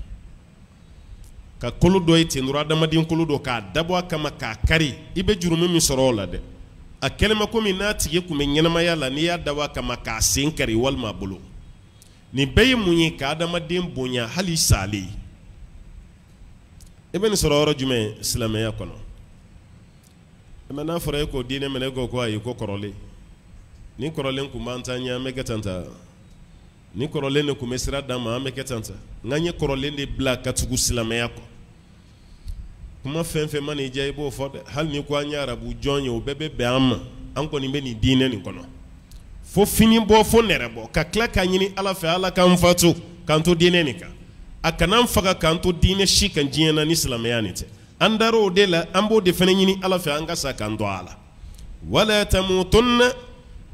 Ka kolo dɔ ye ten dɔrɔn, adamaden kolo dɔ, k'a dabɔ a kama k'a kari, i bɛ jurumu min sɔrɔ o la dɛ, a kɛlen bɛ komi n'a tigi tun bɛ ɲɛnamaya la, n'i y'a dabɔ a kama k'a sen kari walima a bolo. Nin bɛɛ ye mun ye? Ka adamaden bonya hali salen. I bɛ nin sɔrɔ yɔrɔ jumɛn? Silamɛya kɔnɔ. Mɛ n'a fɔra e k'o diinɛ minɛ, e ko ko ayi, ko kɔrɔlen ni kɔrɔlen tun b'an ta ɲɛ, an bɛ kɛ tan ta. Ni kɔrɔlen de tun bɛ sira d'an ma, an bɛ kɛ tan ta. Nka n ye kɔrɔlen de bila ka tugu silamɛya kɔ. Kuma fɛn fɛn mana i diya, i b'o fɔ dɛ. Hali ni ko an ye arabu jɔn ye, o bɛɛ bɛ bɛn an ma. An kɔni bɛ nin diinɛ nin kɔnɔ fo fini bɔ, fo nɛrɛ bɔ, ka tila k'a ɲini Ala fɛ, Ala k'an fatu k'an to diinɛ nin kan. A kana an faga k'an to diinɛ si kan diɲɛ na ni silamɛya nin tɛ. An dar'o o de la, an b'o de fana ɲini Ala fɛ, an ka sa k'an to a la. Wala tamutunna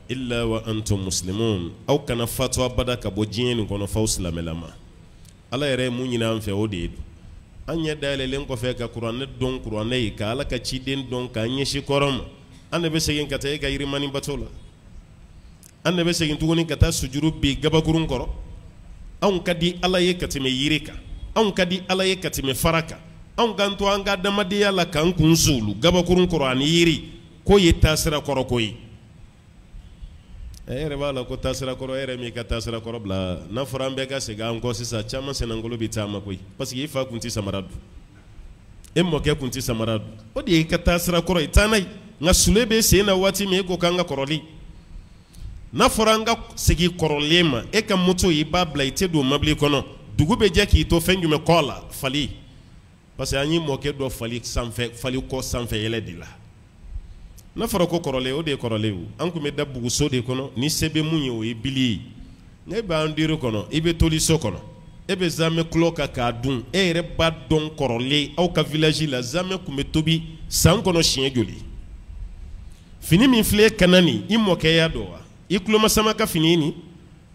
illa wa antum muslimun. Aw kana fatu abada ka bɔ diɲɛ nin kɔnɔ f'aw silamɛlama. Ala yɛrɛ ye mun ɲini an fɛ, o de ye an ɲɛ dayɛlɛlen kɔfɛ ka kuranɛ dɔn, kuranɛ ye ka Ala ka ciden dɔn, k'an ɲɛsin kɔrɔn ma. An de bɛ segin ka taa e ka yirimani bato la, an de bɛ segin tuguni ka taa sujuru bi gabakurun kɔrɔ. Anw ka di Ala ye ka tɛmɛ yiri kan, anw ka di Ala ye ka tɛmɛ fara kan. Anw k'an to an ka adamadenya la k'an kun sulu gabakurun kɔrɔ ani yiri k'o ye taasira kɔrɔ ko ye. E yɛrɛ b'a la ko taasira kɔrɔ, e yɛrɛ m'i ka taasira kɔrɔ bila. N'a fɔra an bɛɛ ka segin an kɔ sisan, caman sennankolo bɛ taama koyi, parce que i fa kun tɛ samara don, e mɔkɛ kun tɛ samara don, o de y'i ka taasira kɔrɔ ye, taa n'a ye. Nka sule bɛ sen na waati min, e ko k'an ka kɔrɔlen. N'a fɔra an ka segin kɔrɔlen ma, e ka moto i b'a bila, i tɛ don mobili kɔnɔ, dugu bɛ jɛ k'i to fɛn jumɛn kɔ la? Fali. Parce que an ye mɔkɛ dɔ fali sanfɛ, fali kɔ sanfɛ yɛlɛ de la. N'a fɔra ko kɔrɔlen, o de ye kɔrɔlen o. An tun bɛ da buguso de kɔnɔ, ni se bɛ mun ye, o ye bili ye. Ne b'an duuru kɔnɔ, i bɛ toli so kɔnɔ, e bɛ zamɛ kulɔ kan k'a dun. E yɛrɛ b'a dɔn kɔrɔlen, aw ka village la, zamɛ tun bɛ tobi san kɔnɔ siɲɛ joli? Fini min filɛ kana nin, i mɔkɛ y'a dɔn wa? I tulomasama ka fini nin,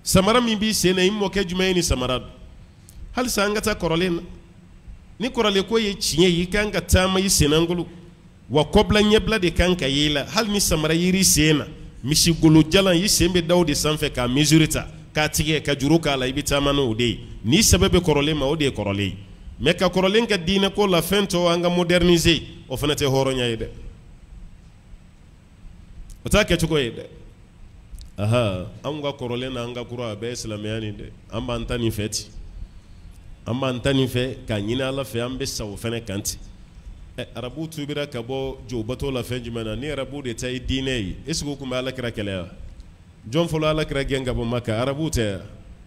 samara min b'i sen na, i mɔkɛ jumɛn ye nin samara don? Halisa an ka taa kɔrɔlen na. Ni kɔrɔlen ko ye tiɲɛ ye, i kan ka taama i sennankolo wa, kɔbila ɲɛbila de kan ka ye la. Hali ni samara yiri sen na, misigolo jalan, i sen bɛ da o de sanfɛ k'a mesure ta k'a tigɛ ka juru k'a la, i bɛ taama n'o de ye. N'i sɛbɛ bɛ kɔrɔlen ma, o de ye kɔrɔlen ye. Mais ka kɔrɔlen kɛ diinɛ ko la, fɛn tɔ an ka moderniser, o fana tɛ hɔrɔnya ye dɛ, o t'a kɛcogo ye dɛ. Aha, anw ka kɔrɔlen n'an ka kura, a bɛɛ ye silamɛya nin dɛ. An b'an ta nin fɛ ten, an b'an ta nin fɛ k'a ɲini Ala fɛ, an bɛ sa o fana kan ten. Ɛ, arabuw tubira ka bɔ jobato la fɛn jumɛn na? Ni arabuw de ta ye diinɛ ye, est ce que u tun bɛ Ala kira kɛlɛ wa? Jɔn fɔlɔ Ala kira gɛn ka bɔ Maka? Arabuw tɛ wa?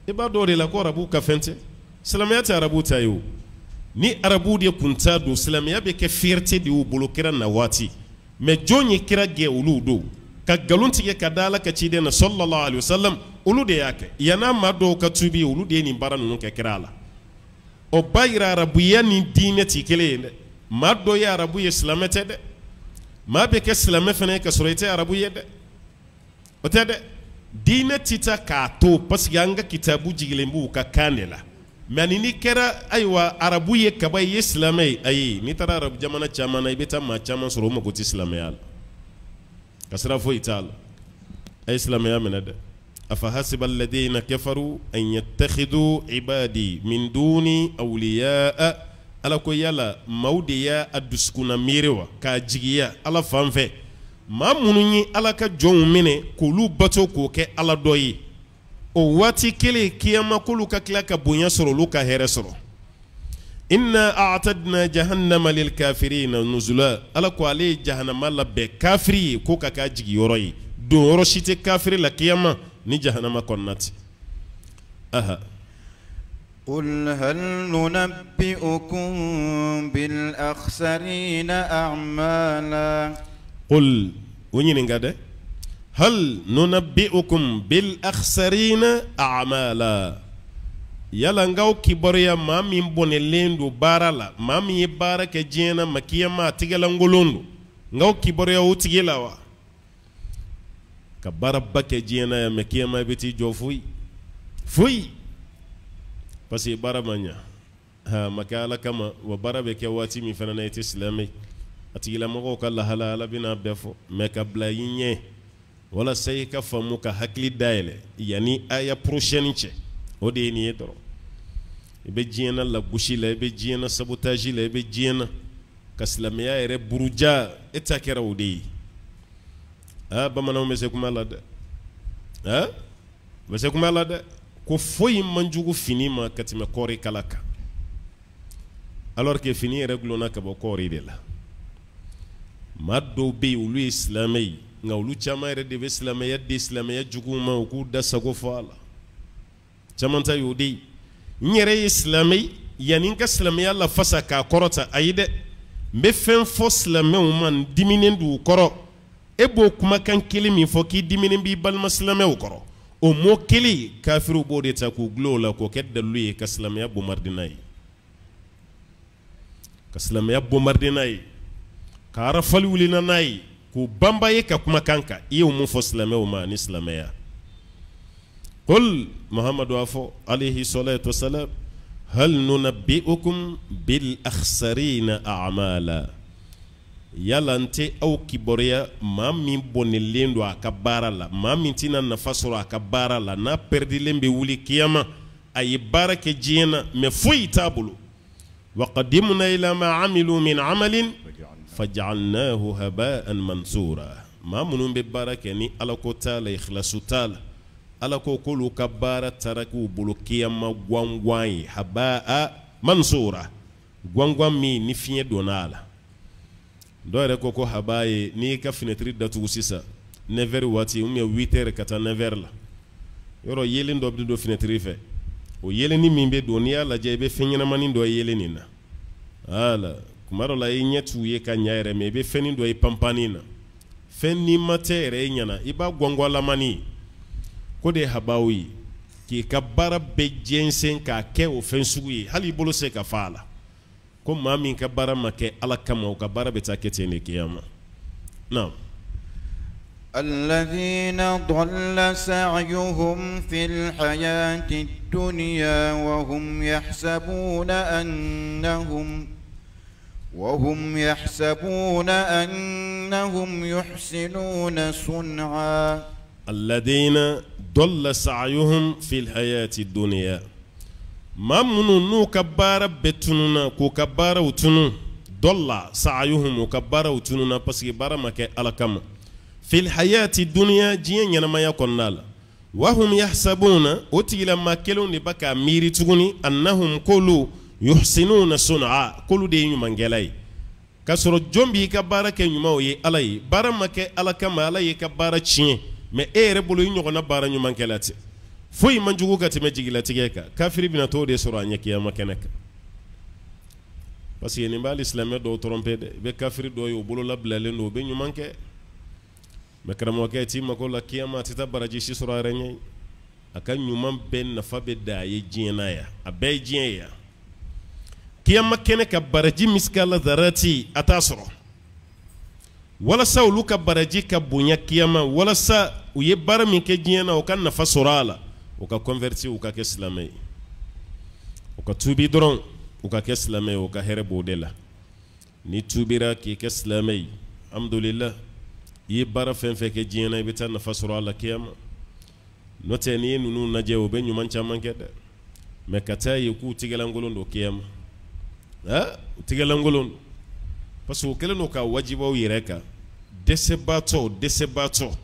I b'a dɔn o de la ko arabuw ka fɛn tɛ, silamɛya tɛ arabuw ta ye o. Ni arabuw de kun ta don, silamɛya bɛ kɛ fierté de y'u bolo kira na waati. Mais jɔn ye kira gɛn? Olu don ka nkalon tigɛ ka da Ala ka ciden na sallallahu alaihi wasallam. Olu de y'a kɛ yann'a maa dɔw ka tuubi. Olu de ye nin baara ninnu kɛ kira la. O b'a yira arabuya ni diinɛ tɛ kelen ye dɛ. Maa dɔ ye arabu ye, silamɛ tɛ dɛ. Maa bɛ kɛ silamɛ fana ye ka sɔrɔ i tɛ arabu ye dɛ. O tɛ dɛ. Diinɛ tɛ taa k'a to, parce que an ka kitabu jigilen b'u ka kan de la. Mais ani n'i kɛra, ayiwa, arabu ye kaba i ye silamɛ ye, ayi. N'i taara arabu jamana caman na, i bɛ taa maa caman sɔrɔ, o mago tɛ silamɛya la, ka sira foyi t'a la. A ye silamɛya minɛ dɛ. Afahasiba alladhina kafaru an yattakhidu ibadi min duni awliyaa. Ala ko yala maaw de y'a dusukunna miiri wa, k'a jigiya Ala fan fɛ, maa minnu ye Ala ka jɔnw minɛ k'olu bato k'o kɛ Ala dɔ ye, o waati kelen kiyama k'olu ka tila ka bonya sɔrɔ, olu ka hɛrɛ sɔrɔ? Inna a'tadna jahannama lil kafirina nuzula. Ala ko ale ye jahanama labɛn kafiri ye ko ka k'a jigiyɔrɔ ye. Don yɔrɔ si tɛ kafiri la kiyama ni jahanama kɔnɔna tɛ. Aha. قل هل ننبئكم بالأخسرين أعمالا. قل, o ɲininka dɛ, هل ننبئكم بالأخسرين أعمالا. Yala n k'aw kibaruya maa min bɔnɛlen don baara la, maa min ye baara kɛ diɲɛ na ma kiyama a tigɛlankolon don, n k'aw kibaruya o tigi la wa? Ka baaraba kɛ diɲɛ na yan, mais kiyama i bɛ t'i jɔ, foyi foyi, parce que baara ma ɲa, a ma kɛ Ala kama wa. Baara bɛ kɛ waati min fana na, i tɛ silamɛ. A tigilamɔgɔw ka lahala, Ala bɛna bɛɛ fɔ, mais ka bila i ɲɛ walasa i ka faamu ka hakili dayɛlɛ yanni aya prochaine cɛ. O de ye nin ye dɔrɔn. I bɛ diɲɛ na lagosi la, i bɛ diɲɛ na sabotage la, i bɛ diɲɛ na ka silamɛya yɛrɛ buruja. E ta kɛra o de ye. Aa, bamananw bɛ se kuma la dɛ. Aa, u bɛ se kuma la dɛ, ko foyi man jugu fini ma ka tɛmɛ kɔɔri kala kan, alors que fini yɛrɛ gulonna ka bɔ kɔɔri de la. Maa dɔw bɛ yen, olu ye silamɛ ye, nka olu caman yɛrɛ de bɛ silamɛya di silamɛya juguw ma, u k'u da sago fɔ a la. Caman ta y'o de ye. N yɛrɛ ye silamɛ ye, yanni n ka silamɛya lafasa k'a kɔrɔta, ayi dɛ, n bɛ fɛn fɔ silamɛw ma, n diminen d'u kɔrɔ. E b'o kumakan kelen min fɔ k'i diminen b'i balima silamɛw kɔrɔ, o mot kelen, kafiriw b'o de ta k'u gulon o la k'o kɛ dalilu ye ka silamɛya bombarder n'a ye, ka silamɛya bombarder n'a ye, ka rafale wuli n'a ye, k'u banba ye ka kumakan kan. I y'o mun fɔ silamɛw ma ni silamɛya? قل, Muhammadu a fɔ عليه الصلاة والسلام, هل ننبئكم بالأخسرين أعمالا. Yala n tɛ aw kibaruya maa min bɔnɛlen don a ka baara la, maa min tɛna nafa sɔrɔ a ka baara la, n'a pɛrɛdilen bɛ wuli kiyama? A ye baara kɛ diɲɛ na, mais foyi t'a bolo. وقدمنا إلى ما عملوا من عمل فجعلناه هباء منثورا. Maa minnu bɛ baara kɛ ni Ala ko t'a la, ikhlasu t'a la, Ala ko k'olu ka baara taara k'u bolo kiyama guwanguwan ye, هباء منثورا, guwanguwan min ni fiɲɛ donna a la. Dɔw yɛrɛ ko ko هباء ye n'i y'i ka fenêtre datugu sisan 9 heures waati ou bien 8 heures ka taa 9 heures la, yɔrɔ yeelen dɔ bɛ don fenêtre fɛ. O yeelenni min bɛ don, n'i y'a lajɛ, i bɛ fɛn ɲɛnamanin dɔ ye yeelen nin na. Wala kuma dɔ la, i ɲɛ t'u ye ka ɲɛ yɛrɛ, mais i bɛ fɛnnin dɔ ye panpanni na, fɛn n'i ma tɛ yɛrɛ e ɲɛna, i b'a guwanguwanlamani ko de ye هباء ye, k'i ka baara bɛɛ jɛnsɛn k'a kɛ o fɛn sugu ye, hali i bolo se ka fa a la. Ko maa min ka baara ma kɛ Ala kama, o ka baara bɛ taa kɛ ten de kiyama na. الذين ضل سعيهم في الحياة الدنيا وهم يحسبون أنهم يحسنون صنعا. الذين ضل سعيهم في الحياة الدنيا. Maa minnu n'u ka baara bɛɛ tununna, k'u ka baaraw tunu, ضل سعيهم, u ka baaraw tununna parce que baara ma kɛ Ala kama, في الحياة الدنيا, diɲɛ ɲɛnamaya kɔnɔna la, وهم يحسبون, o tigilama kelenw de bɛ k'a miiri tuguni, أنهم, k'olu, يحسنون صنعا, k'olu de ye ɲumankɛla ye, k'a sɔrɔ jɔn b'i ka baara kɛ ɲumanw ye? Ala ye. Baara ma kɛ Ala kama, Ala y'i ka baara tiɲɛ. mais e yɛrɛ bolo i ɲɔgɔnna baara ɲumankɛla tɛ. Foyi man jugu ka tɛmɛ jigilatigɛ kan. Kafiri bɛna t'o de sɔrɔ a ɲɛ kiyama kɛnɛ kan, parce que nin b'ali silamɛ dɔw tromper dɛ. I bɛ kafiri dɔw ye, u bolo labilalen don, u bɛ ɲuman kɛ, mais karamɔgɔkɛ t'i mako la kiyama, a tɛ taa baraji si sɔrɔ a yɛrɛ ɲɛ. A ka ɲuman bɛɛ nafa bɛ da a ye diɲɛ na yan, a bɛɛ ye diɲɛ ye yan. Kiyama kɛnɛ ka baraji misikala zarati a t'a sɔrɔ. Walasa olu ka baraji ka bonya kiyama, walasa u ye baara min kɛ diɲɛ na u ka nafa sɔrɔ a la, u ka converti, u ka kɛ silamɛ ye, u ka tuubi dɔrɔn, u ka kɛ silamɛ ye, u ka hɛrɛ b'o de la. N'i tuubira k'i kɛ silamɛ ye, alhamdulillah, i ye baara fɛn fɛn kɛ diɲɛ na, i bɛ taa nafa sɔrɔ a la kiyama. N'o tɛ, n'i ye ninnu lajɛ, u bɛ ɲuman caman kɛ dɛ, mais ka taa ye k'u tigɛlankolon don kiyama, u tigɛlankolon don, parce que u kɛlen don ka wajibaw yɛrɛ kan. Dɛsɛbaatɔ, dɛsɛbaatɔ,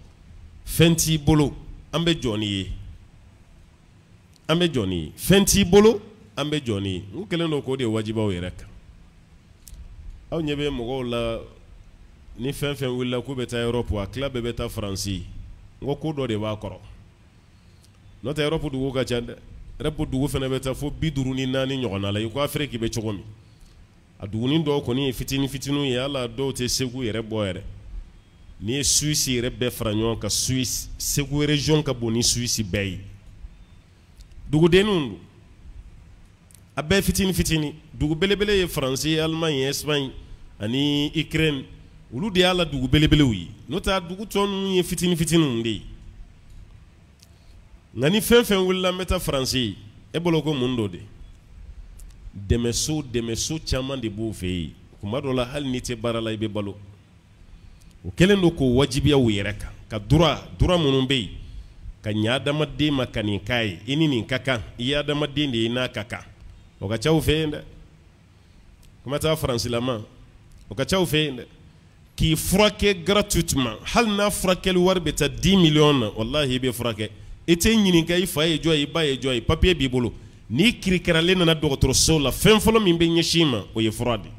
fɛn t'i bolo, an bɛ jɔ n'i ye, an bɛ jɔ n'i ye, fɛn t'i bolo, an bɛ jɔ n'i ye. U kɛlen don k'o de wajibaw yɛrɛ kan. Aw ɲɛ bɛ mɔgɔw la, ni fɛn fɛn wulila k'u bɛ taa Europe, a tila bɛɛ bɛ taa Faransi. N ko ko dɔ de b'a kɔrɔ, n'o tɛ Europe dugu ka ca dɛ. Europe dugu fana bɛ taa fo 54 ɲɔgɔnna la, i ko Afrique bɛ cogo min. A dugunin dɔw kɔni ye fitinin fitininw ye, hali dɔw tɛ Segu yɛrɛ bɔ yɛrɛ. N'i ye Suisse yɛrɛ bɛɛ fara ɲɔgɔn kan, Suisse Segu région ka bon ni Suisse bɛɛ ye. Dugudenninw don, a bɛɛ fitinin fitinin. Dugu belebele ye Faransi, Allemagne, Espagne ani Ukraine, olu de y'a la dugu belebelew ye. N'o tɛ, a dugu tɔ ninnu ye fitinin fitininw de ye. Nka ni fɛn fɛn wulila n bɛ taa Faransi, e bolo ko mun don de? Dɛmɛso, dɛmɛso caman de b'o fɛ yen. Kuma dɔ la, hali n'i tɛ baara la, i bɛ balo. O kɛlen don k'o wajibiya u yɛrɛ kan, ka droit minnu bɛ yen ka ɲɛ adamaden ma, ka nin k'a ye, i ni nin ka kan, i ye adamaden de ye, i n'a ka kan. O ka ca u fɛ yen dɛ. Kuma taa faransilama, o ka ca u fɛ yen dɛ, k'i furakɛ gratuitement, hali n'a furakɛli wari bɛ taa 10 millions na, walahi i bɛ furakɛ. I tɛ ɲininka i fa ye jɔn ye, i ba ye jɔn ye, papier b'i bolo. N'i kirikiralen nana dɔgɔtɔrɔso la, fɛn fɔlɔ min bɛ ɲɛsin i ma, o ye fura de.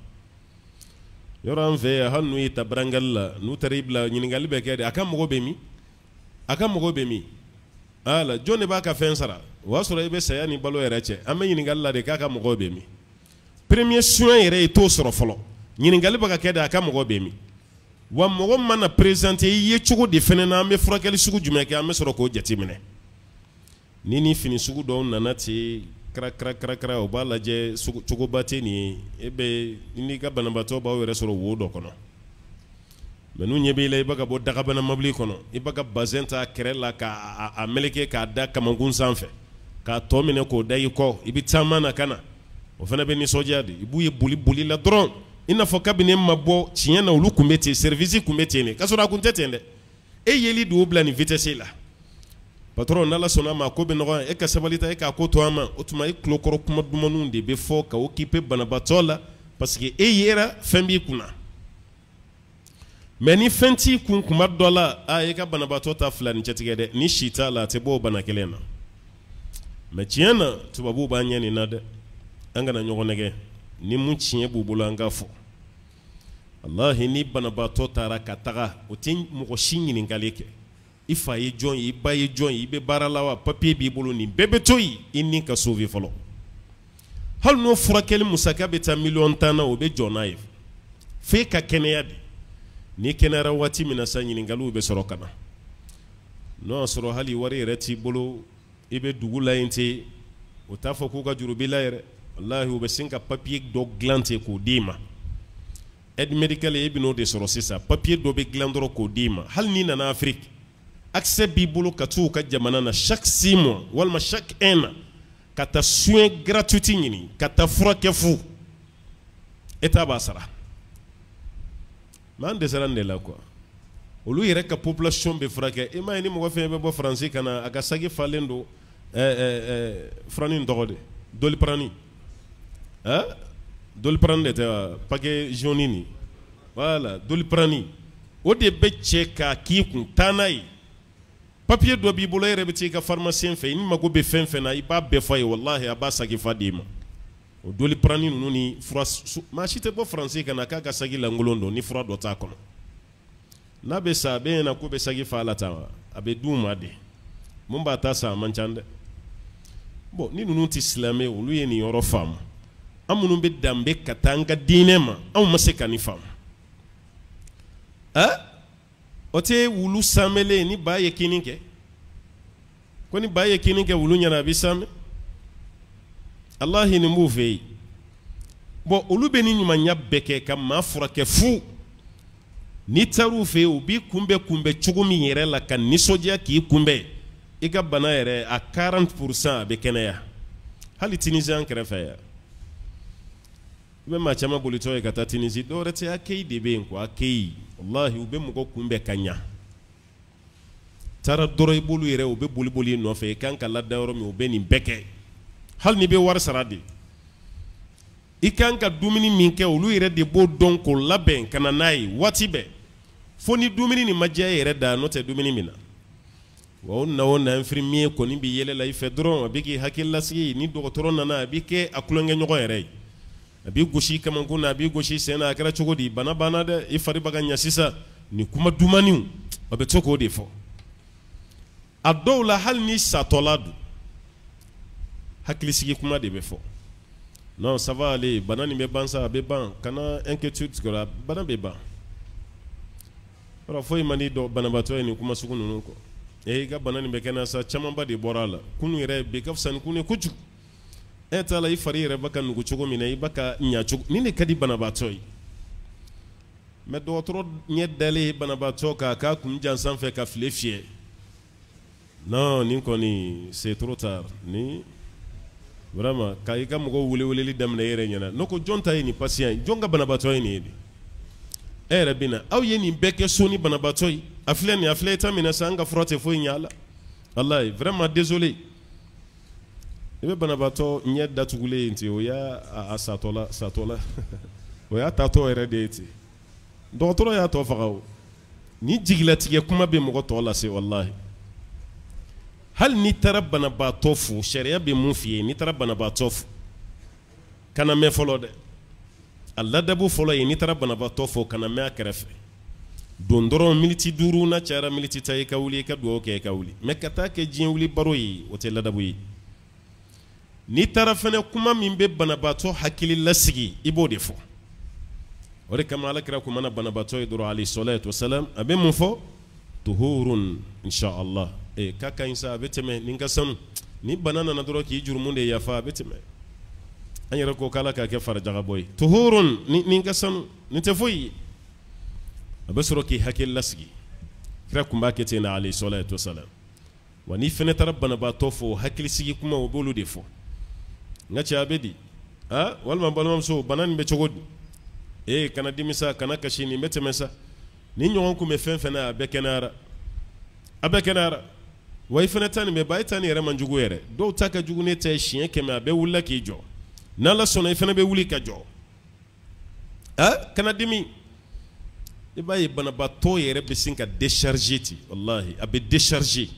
Yɔrɔ an fɛ yan, hali n'u y'i ta brancard la, n'u taara i bila, ɲininkali bɛ kɛ de: a ka mɔgɔ bɛ min? A ka mɔgɔ bɛ min? Ala jɔn de b'a ka fɛn sara? O y'a sɔrɔ i bɛ saya ni balo yɛrɛ cɛ. An bɛ ɲininkali la de k'a ka mɔgɔ bɛ min. Premier soin yɛrɛ, i t'o sɔrɔ fɔlɔ. Ɲininkali bɛ ka kɛ de, a ka mɔgɔ bɛ min? Wa mɔgɔ mana présenter i ye cogo de fɛnɛ na, an bɛ furakɛli sugu jumɛn kɛ, an bɛ sɔrɔ k'o jateminɛ. Ni fini sugu dɔw nana ten kara kara kara, o b'a lajɛ cogoba tɛ nin ye. E bɛ n'i ka banabaatɔ b'aw yɛrɛ sɔrɔ wo dɔ kɔnɔ, mais n'u ɲɛ b'i la, i bɛ ka bɔ dagabana mobili kɔnɔ, i bɛ ka bazɛn ta kɛrɛ la k'a meleke k'a da kamankun sanfɛ, k'a tɔ minɛ k'o da i kɔ, i bɛ taama na ka na, o fana bɛ nisɔndiya de. I b'u ye boli boli la dɔrɔn, i n'a fɔ kabini e ma bɔ tiɲɛ na, olu tun bɛ ten, service tun bɛ ten de, k'a sɔrɔ a kun tɛ ten dɛ. E yeli de y'o bila nin vitesse la. Patron, n'Ala sɔnna a ma, ko bɛ nɔgɔya, e ka sabali ta, e k'a ko to an ma. O tuma e tulokɔrɔ kuma dumanw de bɛ fɔ ka occuper banabaatɔ la, parce que e yera fɛn b'i kunna. Mais ni fɛn t'i kun, kuma dɔ la, a e ka banabaatɔ ta fila ni cɛtigɛ dɛ, ni si t'a la, a tɛ bɔ o bana kelen na. Mais tiɲɛ na, tubabuw b'an ɲɛ nin na dɛ. An kana ɲɔgɔn nɛgɛ. Ni mun tiɲɛ b'u bolo, an k'a fɔ. Walahi, ni banabaatɔ taara ka taga, o tɛ mɔgɔ si ɲininkali kɛ: i fa ye jɔn ye, i ba ye jɔn ye, i bɛ baara la wa, papier b'i bolo. Nin bɛɛ bɛ to yen, i ni ka sauver fɔlɔ. Hali n'o furakɛli musaka bɛ taa miliyɔn 10 na, o bɛ jɔ n'a ye f'e ka kɛnɛya de. N'i kɛnɛyara waati min na sa, ɲininkaliw bɛ sɔrɔ ka na. N'o y'a sɔrɔ hali wari yɛrɛ t'i bolo, i bɛ dugu la yen ten, o t'a fɔ k'u ka juru b'i la yɛrɛ. Walahi, u bɛ sin ka papier dɔ dilan ten k'o d'i ma. Aide médicale, e bɛ n'o de sɔrɔ sisan. Papier dɔ bɛ dilan dɔrɔn k'o d'i ma. Hali n'i nana Afrique, accès b'i bolo ka t'u ka jamana na chaque 6 mois walima chaque un an, ka taa soin gratuit ɲini, ka taa furakɛ fu, État b'a sara. Mais an dɛsɛra nin de la quoi. Olu yɛrɛ ka population bɛ furakɛ. I m'a ye, ni mɔgɔ fɛn bɛ bɔ Faransi ka na, a ka saki falen don furanin tɔgɔ de Doliprane, hein, Doliprane de tɛ wa? Paquet jaune nin, voilà, Doliprane, o de bɛ cɛ k'a k'i kun taa n'a ye. Papier dɔ b'i bolo, e yɛrɛ bɛ t'i ka pharmacien fɛ, i ni mago bɛ fɛn fɛn na, i b'a bɛɛ fɔ a ye, walahi, a b'a saki fa d'i ma. O Doliprane ninnu ni fura, maa si tɛ bɔ Faransi ka na k'a ka saki lankolon don ni fura dɔ t'a kɔnɔ. N'a bɛ sa, a bɛ ɲɛna k'u bɛ saki fa la tan wa, a bɛ d'u ma de. Mun b'a ta san, a man ca dɛ. Bon, ni ninnu tɛ silamɛ, olu ye nin yɔrɔ faamu. An minnu bɛ danbe ka taa an ka diinɛ ma, anw ma se ka nin faamu. Ɛ, o tɛ wulu sanmɛlen ni ba ye kini kɛ, ko ni ba ye kini kɛ wulu ɲɛna, a bɛ sanmɛ. Alahi, nin b'u fɛ yen. Bon, olu bɛ ni ɲumanya bɛɛ kɛ ka maa furakɛ fu. N'i taar'u fɛ yen, u b'i kunbɛn kunbɛn cogo min yɛrɛ la ka nisɔndiya k'i kunbɛn, i ka bana yɛrɛ a 40%, a bɛ kɛnɛya. Hali Tunisie, an kɛrɛfɛ yan, i bɛ maa caman bolitɔ ye ka taa Tunisie, dɔwɛrɛ tɛ, accueil de bɛ yen quoi, accueil. Walahi, u bɛ mɔgɔ kunbɛn ka ɲa. Taara dɔrɔn, i b'olu yɛrɛ, u bɛ boli boli i nɔfɛ. I kan ka lada yɔrɔ min, u bɛ nin bɛɛ kɛ. Hali n'i bɛ wari sara de, i kan ka dumuni min kɛ, olu yɛrɛ de b'o dɔn k'o labɛn ka na n'a ye waati bɛɛ, fo ni dumuni nin ma diya e yɛrɛ da, n'o tɛ dumuni min na wa. O na o na, infirmier kɔni bɛ yɛlɛ la i fɛ dɔrɔn, a bɛ k'i hakili lasigi. Ni dɔgɔtɔrɔ nana, a bɛ kɛ a tulonkɛɲɔgɔn yɛrɛ ye. A b'i gosi kamankun na, a b'i gosi sen na. A kɛra cogo di? Bana banna dɛ, i fari bɛ ka ɲɛ sisan. Nin kuma dumaniw, a bɛ to k'o de fɔ. A dɔw la, hali ni satɔla don, hakilisigi kuma de bɛ fɔ. Non, ça va aller, bana nin bɛ ban sa, a bɛ ban, kana inquiétude kɔrɔ, bana bɛ ban. Yɔrɔ foyi man di dɔ banabaatɔ ye nin kuma sugu ninnu kɔ. E, i ka bana nin bɛ kɛnɛya sa, camanba de bɔra a la. Kunu yɛrɛ bi ka fisa ni kunu ye kojugu. E t'a la, i fari yɛrɛ bɛ ka nugu cogo min na, i bɛ ka ɲa cogo nin de ka di banabaatɔ ye. Mais dɔgɔtɔrɔ ɲɛ dalen banabaatɔ kan k'a kun jan sanfɛ ka file fiyɛ, non, nin kɔni, c'est trop tard. Ni vraiment ka i ka mɔgɔw wele weleli daminɛ e yɛrɛ ɲɛna, n'o ko jɔn ta ye nin patient ye, jɔn ka banabaatɔ ye nin ye de? E yɛrɛ bɛ na, aw ye nin bɛɛ kɛ so ni banabaatɔ ye, a filɛ nin, a filɛ état min na sisan, an ka fura tɛ foyi ɲɛ a la. Walayi, vraiment désolé. I bɛ banabaatɔ ɲɛ datugulen ye ten, o y'a a satɔla satɔla, o y'a tatɔ yɛrɛ de ye ten. Dɔgɔtɔrɔ y'a tɔ faga. O ni jigilatigɛ kuma bɛ mɔgɔ tɔ lase. Walahi, hali n'i taara banabaatɔ fo, sariya bɛ mun f'i ye? N'i taara banabaatɔ fo, kana mɛn fɔlɔ dɛ. A ladabu fɔlɔ ye, n'i taara banabaatɔ fo, kana mɛn a kɛrɛfɛ. Don dɔrɔn, miniti 5, n'a cayara miniti 10, i ka wuli, i ka dugawu kɛ, i ka wuli. Mais ka taa kɛ diɲɛ wuli baro ye, o tɛ ladabu ye. N'i taara fɛnɛ, kuma min bɛ banabaatɔ hakili lasigi, i b'o de fɔ. O de kama Ala kira kun mana banabaatɔ ye dɔrɔn, alayhi salatu wasalam, a bɛ mun fɔ? Tuhurun inshallah. Ee, k'a ka ɲi sa, a bɛ tɛmɛ, nin ka sanu. Ni bana nana dɔrɔn k'i jurumu de yafa, a bɛ tɛmɛ. An yɛrɛ ko k'Ala k'a kɛ farajagabɔ ye. Tuhurun, nin ka sanu, nin tɛ foyi ye. A bɛ sɔrɔ k'i hakili lasigi. Kira kun b'a kɛ ten na, alayhi salatu wasalam. Wa n'i fɛnɛ taara banabaatɔ fo, hakilisigi kuma, o b'olu de fɔ. N ka cɛ, a bɛ di? A walima balimamuso, bana nin bɛ cogo di? Ee, kana dimi sa, kana kasi, nin bɛ tɛmɛ sa. Ni ɲɔgɔn kun bɛ fɛn fɛn na, a bɛɛ kɛnɛyara, a bɛɛ kɛnɛyara. Wa i fɛnɛ ta nin bɛ ban, e ta nin yɛrɛ man jugu yɛrɛ. Dɔw ta ka jugu ne ta ye siɲɛ 100. A bɛɛ wulila k'i jɔ. N'Ala sɔnna, i fɛnɛ bɛ wuli ka jɔ. A kana dimi. I b'a ye, banabaatɔ yɛrɛ bɛ sin ka décharger ten. Walahi, a bɛ décharger.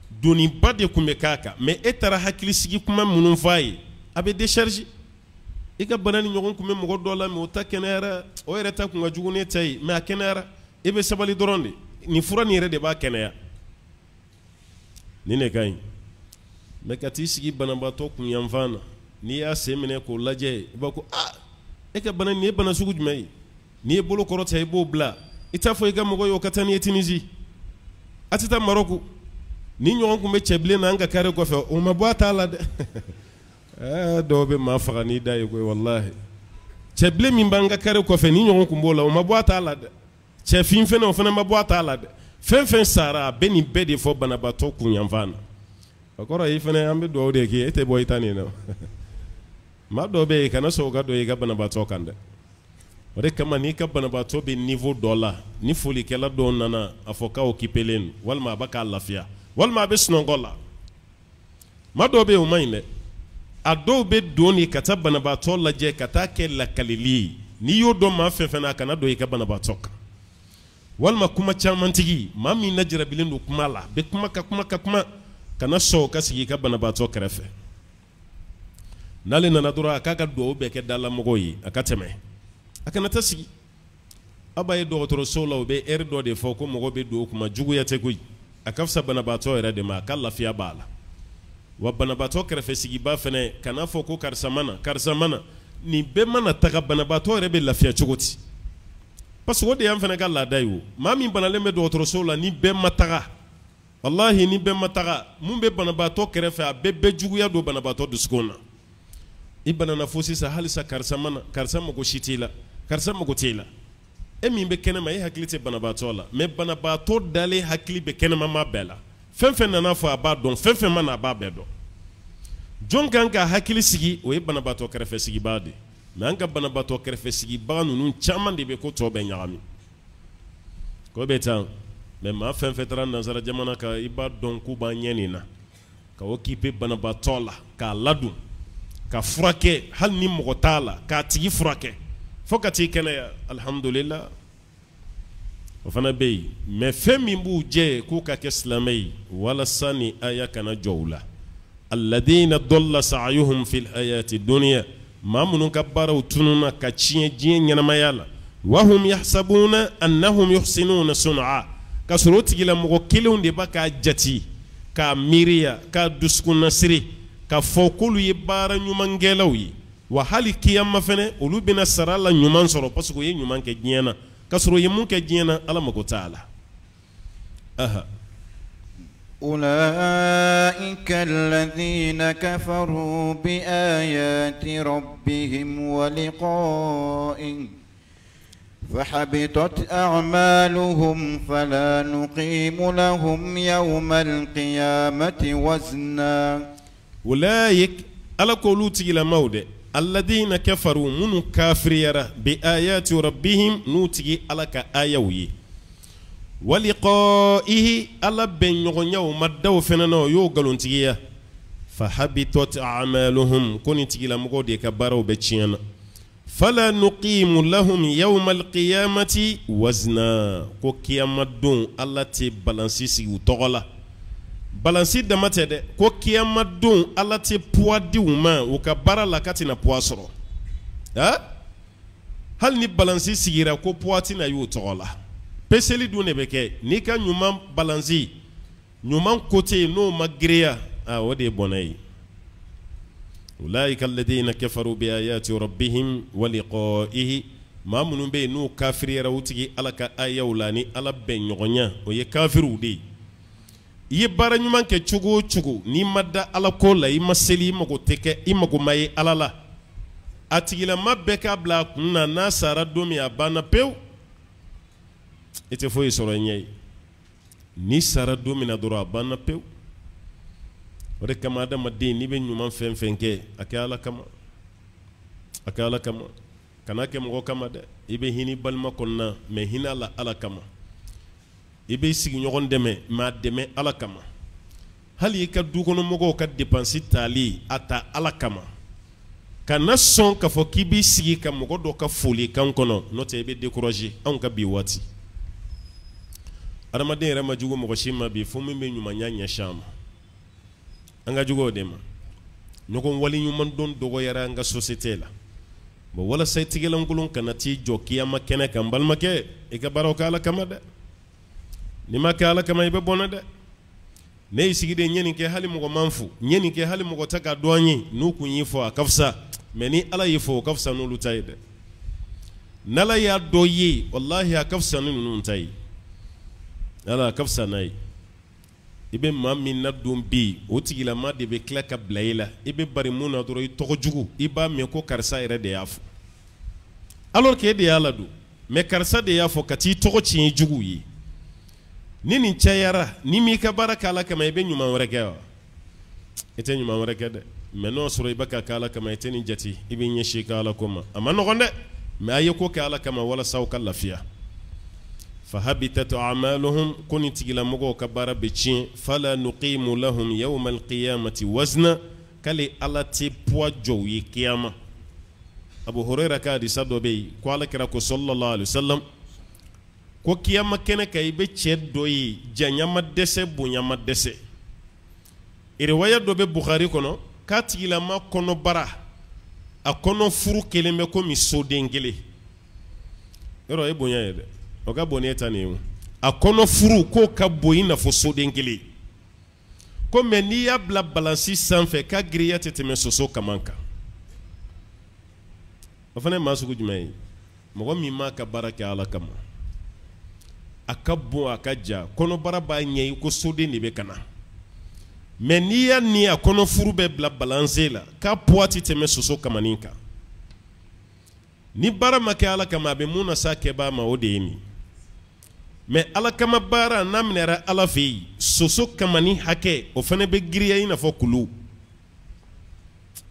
Doniba de tun bɛ k'a kan, mais e taara hakilisigi kuma minnu f'a ye, a bɛ décharger. I ka bana ni ɲɔgɔn tun bɛ mɔgɔ dɔ la, mais o ta kɛnɛyara. O yɛrɛ ta kun ka jugu ne ta ye, mais a kɛnɛyara. I bɛ sabali dɔrɔn de, nin fura nin yɛrɛ de b'a kɛnɛya. Nin de ka ɲi. Mais ka t'i sigi banabaatɔ kun yanfan na, n'i y'a sen minɛ k'o lajɛ, i b'a ko aa, e ka bana nin ye bana sugu jumɛn ye? N'i ye bolo kɔrɔta, i b'o bila. I t'a fɔ i ka mɔgɔ ye o ka taa n'i ye Tunisie, a tɛ taa Maroc. Ni ɲɔgɔn tun bɛ cɛbilen na an ka carré kɔfɛ, o ma bɔ a t'a la dɛ. Ɛɛ, dɔw bɛ maa faga n'i da ye koyi. Walahi, cɛbilen min b'an ka carré kɔfɛ, ni ɲɔgɔn tun b'o la, o ma bɔ a t'a la dɛ. Cɛfin fɛnɛ, o fana ma bɔ a t'a la dɛ. Fɛn fɛn sara, a bɛ nin bɛɛ de fɔ banabaatɔ kun yanfan na. O kɔrɔ, i fana, an bɛ dugawu de kɛ, e tɛ bɔ i ta nin na. Maa dɔw bɛ yen, kana sɔn o ka don i ka banabaatɔ kan dɛ. O de kama, n'i ka banabaatɔ bɛ niveau dɔ la, ni folikɛla dɔw nana, a fɔ k'a occupélen don, walima a bɛ k'a lafiya, walima a bɛ sunɔgɔ la. Maa dɔw bɛ yen, o man ɲi dɛ. A dɔw bɛ don de ka taa banabaatɔ lajɛ ka taa kɛ lakalili ye. N'i y'o dɔn maa fɛn fɛn na, a kana don i ka banabaatɔ kan. Walima kuma camantigi, maa min lajarabilen don kuma la, bɛ kuma ka kuma ka kuma, kana sɔn o ka sigi i ka banabaatɔ kɛrɛfɛ. N'ale nana dɔrɔn, a k'a ka dugawu bɛɛ kɛ dalamɔgɔw ye, a ka tɛmɛ, a kana taa sigi. Aw b'a ye dɔgɔtɔrɔso la, u bɛ heure dɔ de fɔ ko mɔgɔ bɛ don o kuma. Juguya tɛ koyi, a ka fisa banabaatɔ yɛrɛ de ma, a ka lafiya b'a la. Wa banabaatɔ kɛrɛfɛ sigiba fɛnɛ, kan'a fɔ ko karisa ma na, karisa ma na. Nin bɛɛ mana taga, banabaatɔ yɛrɛ bɛ lafiya cogo di? Parce que o de y'an fana ka laada ye. O maa min banalen bɛ dɔgɔtɔrɔso la, ni bɛɛ ma taga, walahi, ni bɛɛ ma taga, mun bɛ banabaatɔ kɛrɛfɛ, a bɛɛ bɛ juguya don banabaatɔ dusukun na. I banana fo sisan, halisa karisa ma na, karisa mago si t'i la, karisa mago t'e la. E min bɛ kɛnɛma, e hakili tɛ banabaatɔ la, mais banabaatɔ dalen hakili bɛ kɛnɛmama bɛɛ la. Fɛn fɛn nana fɔ, a b'a dɔn. Fɛn fɛn ma na, a b'a bɛɛ dɔn. Jɔn kan ka hakili sigi? O ye banabaatɔ kɛrɛfɛ sigibaa de. Mais an ka banabaatɔ kɛrɛfɛ sigibaga ninnu caman de bɛ ko tɔ bɛɛ ɲagami, ko bɛ tan. Mais maa fɛn fɛn taara nansara jamana kan, i b'a dɔn k'u b'an ɲɛ nin na, ka occuper banabaatɔ la, k'a ladon, ka furakɛ, hali ni mɔgɔ t'a la, k'a tigi furakɛ fo ka t'i kɛnɛya. Alihamudulila, o fana bɛ yen. Mais fɛn min b'u jɛ, k'u ka kɛ silamɛ ye walasa ni aya kana jɔ u la. Alladina dalla sa'yuhum fil hayati dunya, maa minnu ka baaraw tununna ka tiɲɛ diɲɛ ɲɛnamaya la, wahum yahsabuna annahum yuhsinuna sun'a, ka sɔrɔ o tigilamɔgɔ kelenw de b'a k'a jati, k'a miiriya, k'a dusukunnasiri, k'a fɔ k'olu ye baara ɲumankɛlaw ye, wa hali kiyama fɛnɛ, olu bɛna sara la ɲuman sɔrɔ, parce que u ye ɲuman kɛ diɲɛ na. Ka sɔrɔ u ye mun kɛ diɲɛ na, Ala mago t'a la. Aha. أولئك الذين كفروا بآيات ربهم ولقائه فحبطت أعمالهم فلا نقيم لهم يوم القيامة وزنا. أولئك, Ala ko olu tigilamaw dɛ, alladina kafaru, minnu kafiriyara, bi ayati rabbihim, n'u tigi Ala ka ayaw ye, waliqaihi, Ala bɛn ɲɔgɔnyaw ma daw fɛnɛ na, o y'o nkalontigiya, fahabitat a'maluhum, ko nin tigilamɔgɔw de ka baaraw bɛ tiɲɛ na, fala nuqimu lahum yawma alqiyamati wazna, ko kiyama don, Ala tɛ balansi sigi u tɔgɔ la. Balansi dama tɛ dɛ, ko kiyama don, Ala tɛ poids di u ma u ka baara la, k'a tɛna poids sɔrɔ. Ha, hali ni balansi sigira, ko poids tɛna y'u tɔgɔ la. Peseli dun de bɛ kɛ n'i ka ɲuman balansi, ɲuman côté n'o ma giriya, a o de ye bɔnɛ ye. Ulaika alladhina kafaru bi ayati rabbihim wa liqaihi, maa minnu bɛ yen n'u kafiriyara u tigi Ala ka ayaw la ni Ala bɛn ɲɔgɔnya, o ye kafiriw de ye. I ye baara ɲuman kɛ cogo o cogo, n'i ma da Ala ko la, i ma seli, i mago tɛ kɛ, i mago ma ye Ala la, a tigilama bɛɛ k'a bila a kun na, n'a sara don min, a banna pewu, i tɛ foyi sɔrɔ i ɲɛ ye. N'i sara don min na dɔrɔn, a banna pewu. O de kama, adamaden, n'i bɛ ɲuman fɛn fɛn kɛ, a kɛ Ala kama, a kɛ Ala kama, kana kɛ mɔgɔ kama dɛ. I bɛ hinɛ balima kɔnɔna, mais hinɛ la Ala kama. I bɛ sigiɲɔgɔn dɛmɛ, mais a dɛmɛ Ala kama. Hali i ka dukɔnɔmɔgɔw ka dépense tali, a ta Ala kama. Kana sɔn k'a fɔ k'i b'i sigi ka mɔgɔ dɔ ka foli kan kɔnɔ, n'o tɛ i bɛ décourager. Anw ka bi waati, adamaden yɛrɛ ma jugu mɔgɔ si ma bi fo min bɛ ɲumanya ɲɛsin a ma. An ka jugu o de ma. Ɲɔgɔn waleɲuman dɔn dɔgɔyara an ka société la. Bon, walasa i tigɛlankolon kana t'i jɔ kiyama kɛnɛ kan, balimakɛ, i ka baaraw kɛ Ala kama dɛ. N'i ma kɛ Ala kama, i bɛ bɔnɛ dɛ. Ne y'i sigi de, ɲɛ nin kɛ, hali mɔgɔ man fo, ɲɛ nin kɛ, hali mɔgɔ tɛ ka dɔn an ye. N'u kun y'i fɔ, a ka fisa, mais ni Ala y'i fɔ, o ka fisa n'olu ta ye dɛ. N'Ala y'a dɔ ye, walahi, a ka fisa ni ninnu ta ye. Ala a ka fisa n'a ye. I bɛ maa min ladon bi, o tigilama de bɛ tila ka bila i la. I bɛ bari mun na dɔrɔn, i tɔgɔ jugu, i b'a mɛn ko karisa yɛrɛ de y'a fɔ, alors que e de y'a ladon, mais karisa de y'a fɔ ka t'i tɔgɔ tiɲɛ juguw ye. Ni nin cayara, ni m'i ka baara kɛ Ala kama, i bɛ ɲuman wɛrɛ kɛ wa? I tɛ ɲuman wɛrɛ kɛ dɛ. Mais n'o sɔrɔ i bɛ ka kɛ Ala kama, i tɛ nin jate, i bɛ ɲɛsin i ka Ala ko ma. A ma nɔgɔn dɛ, mais a ye ko kɛ Ala kama walasa aw ka lafiya. Fahabitat a'maluhum, ko nin tigilamɔgɔw ka baara bɛ tiɲɛ, fala nuqimu lahum yawma alqiyamati wazna, k'ale Ala tɛ poids jɔ u ye kiyama. Abu Huraira ka hadisa dɔ bɛ yen ko Ala kira ko sallallahu alaihi wasallam ko kiyama kɛnɛ kan, i bɛ cɛ dɔ ye, janya ma dɛsɛ, bonya ma dɛsɛ. Riwaya dɔ bɛ Bukhari kɔnɔ k'a tigilama kɔnɔbara, a kɔnɔ furu kelen bɛ komi soden kelen. Yɔrɔ ye bonya ye dɛ, o ka bon n'e ta nin ye o. A kɔnɔfuru k'o ka bon i n'a fɔ soden kelen ko, mɛ n'i y'a bila balansi sanfɛ, k'a girinya tɛ tɛmɛ soso kaman kan. O fana ye maa sugu jumɛn ye? Mɔgɔ min m'a ka baara kɛ Ala kama. A ka bon, a ka ja, kɔnɔbara b'a ɲɛ i ko soden de bɛ ka na, mɛ n'i y'a ni a kɔnɔfuru bɛɛ bila balanse la, k'a poids tɛ tɛmɛ soso kamanin kan. Ni baara ma kɛ Ala kama, a bɛ mun na s'a kɛbaa ma? O de ye nin. Mɛ Ala kama baara n'a minɛra Ala fɛ yen, soso kamanin hakɛ, o fana bɛ girinya i n'a fɔ kulu.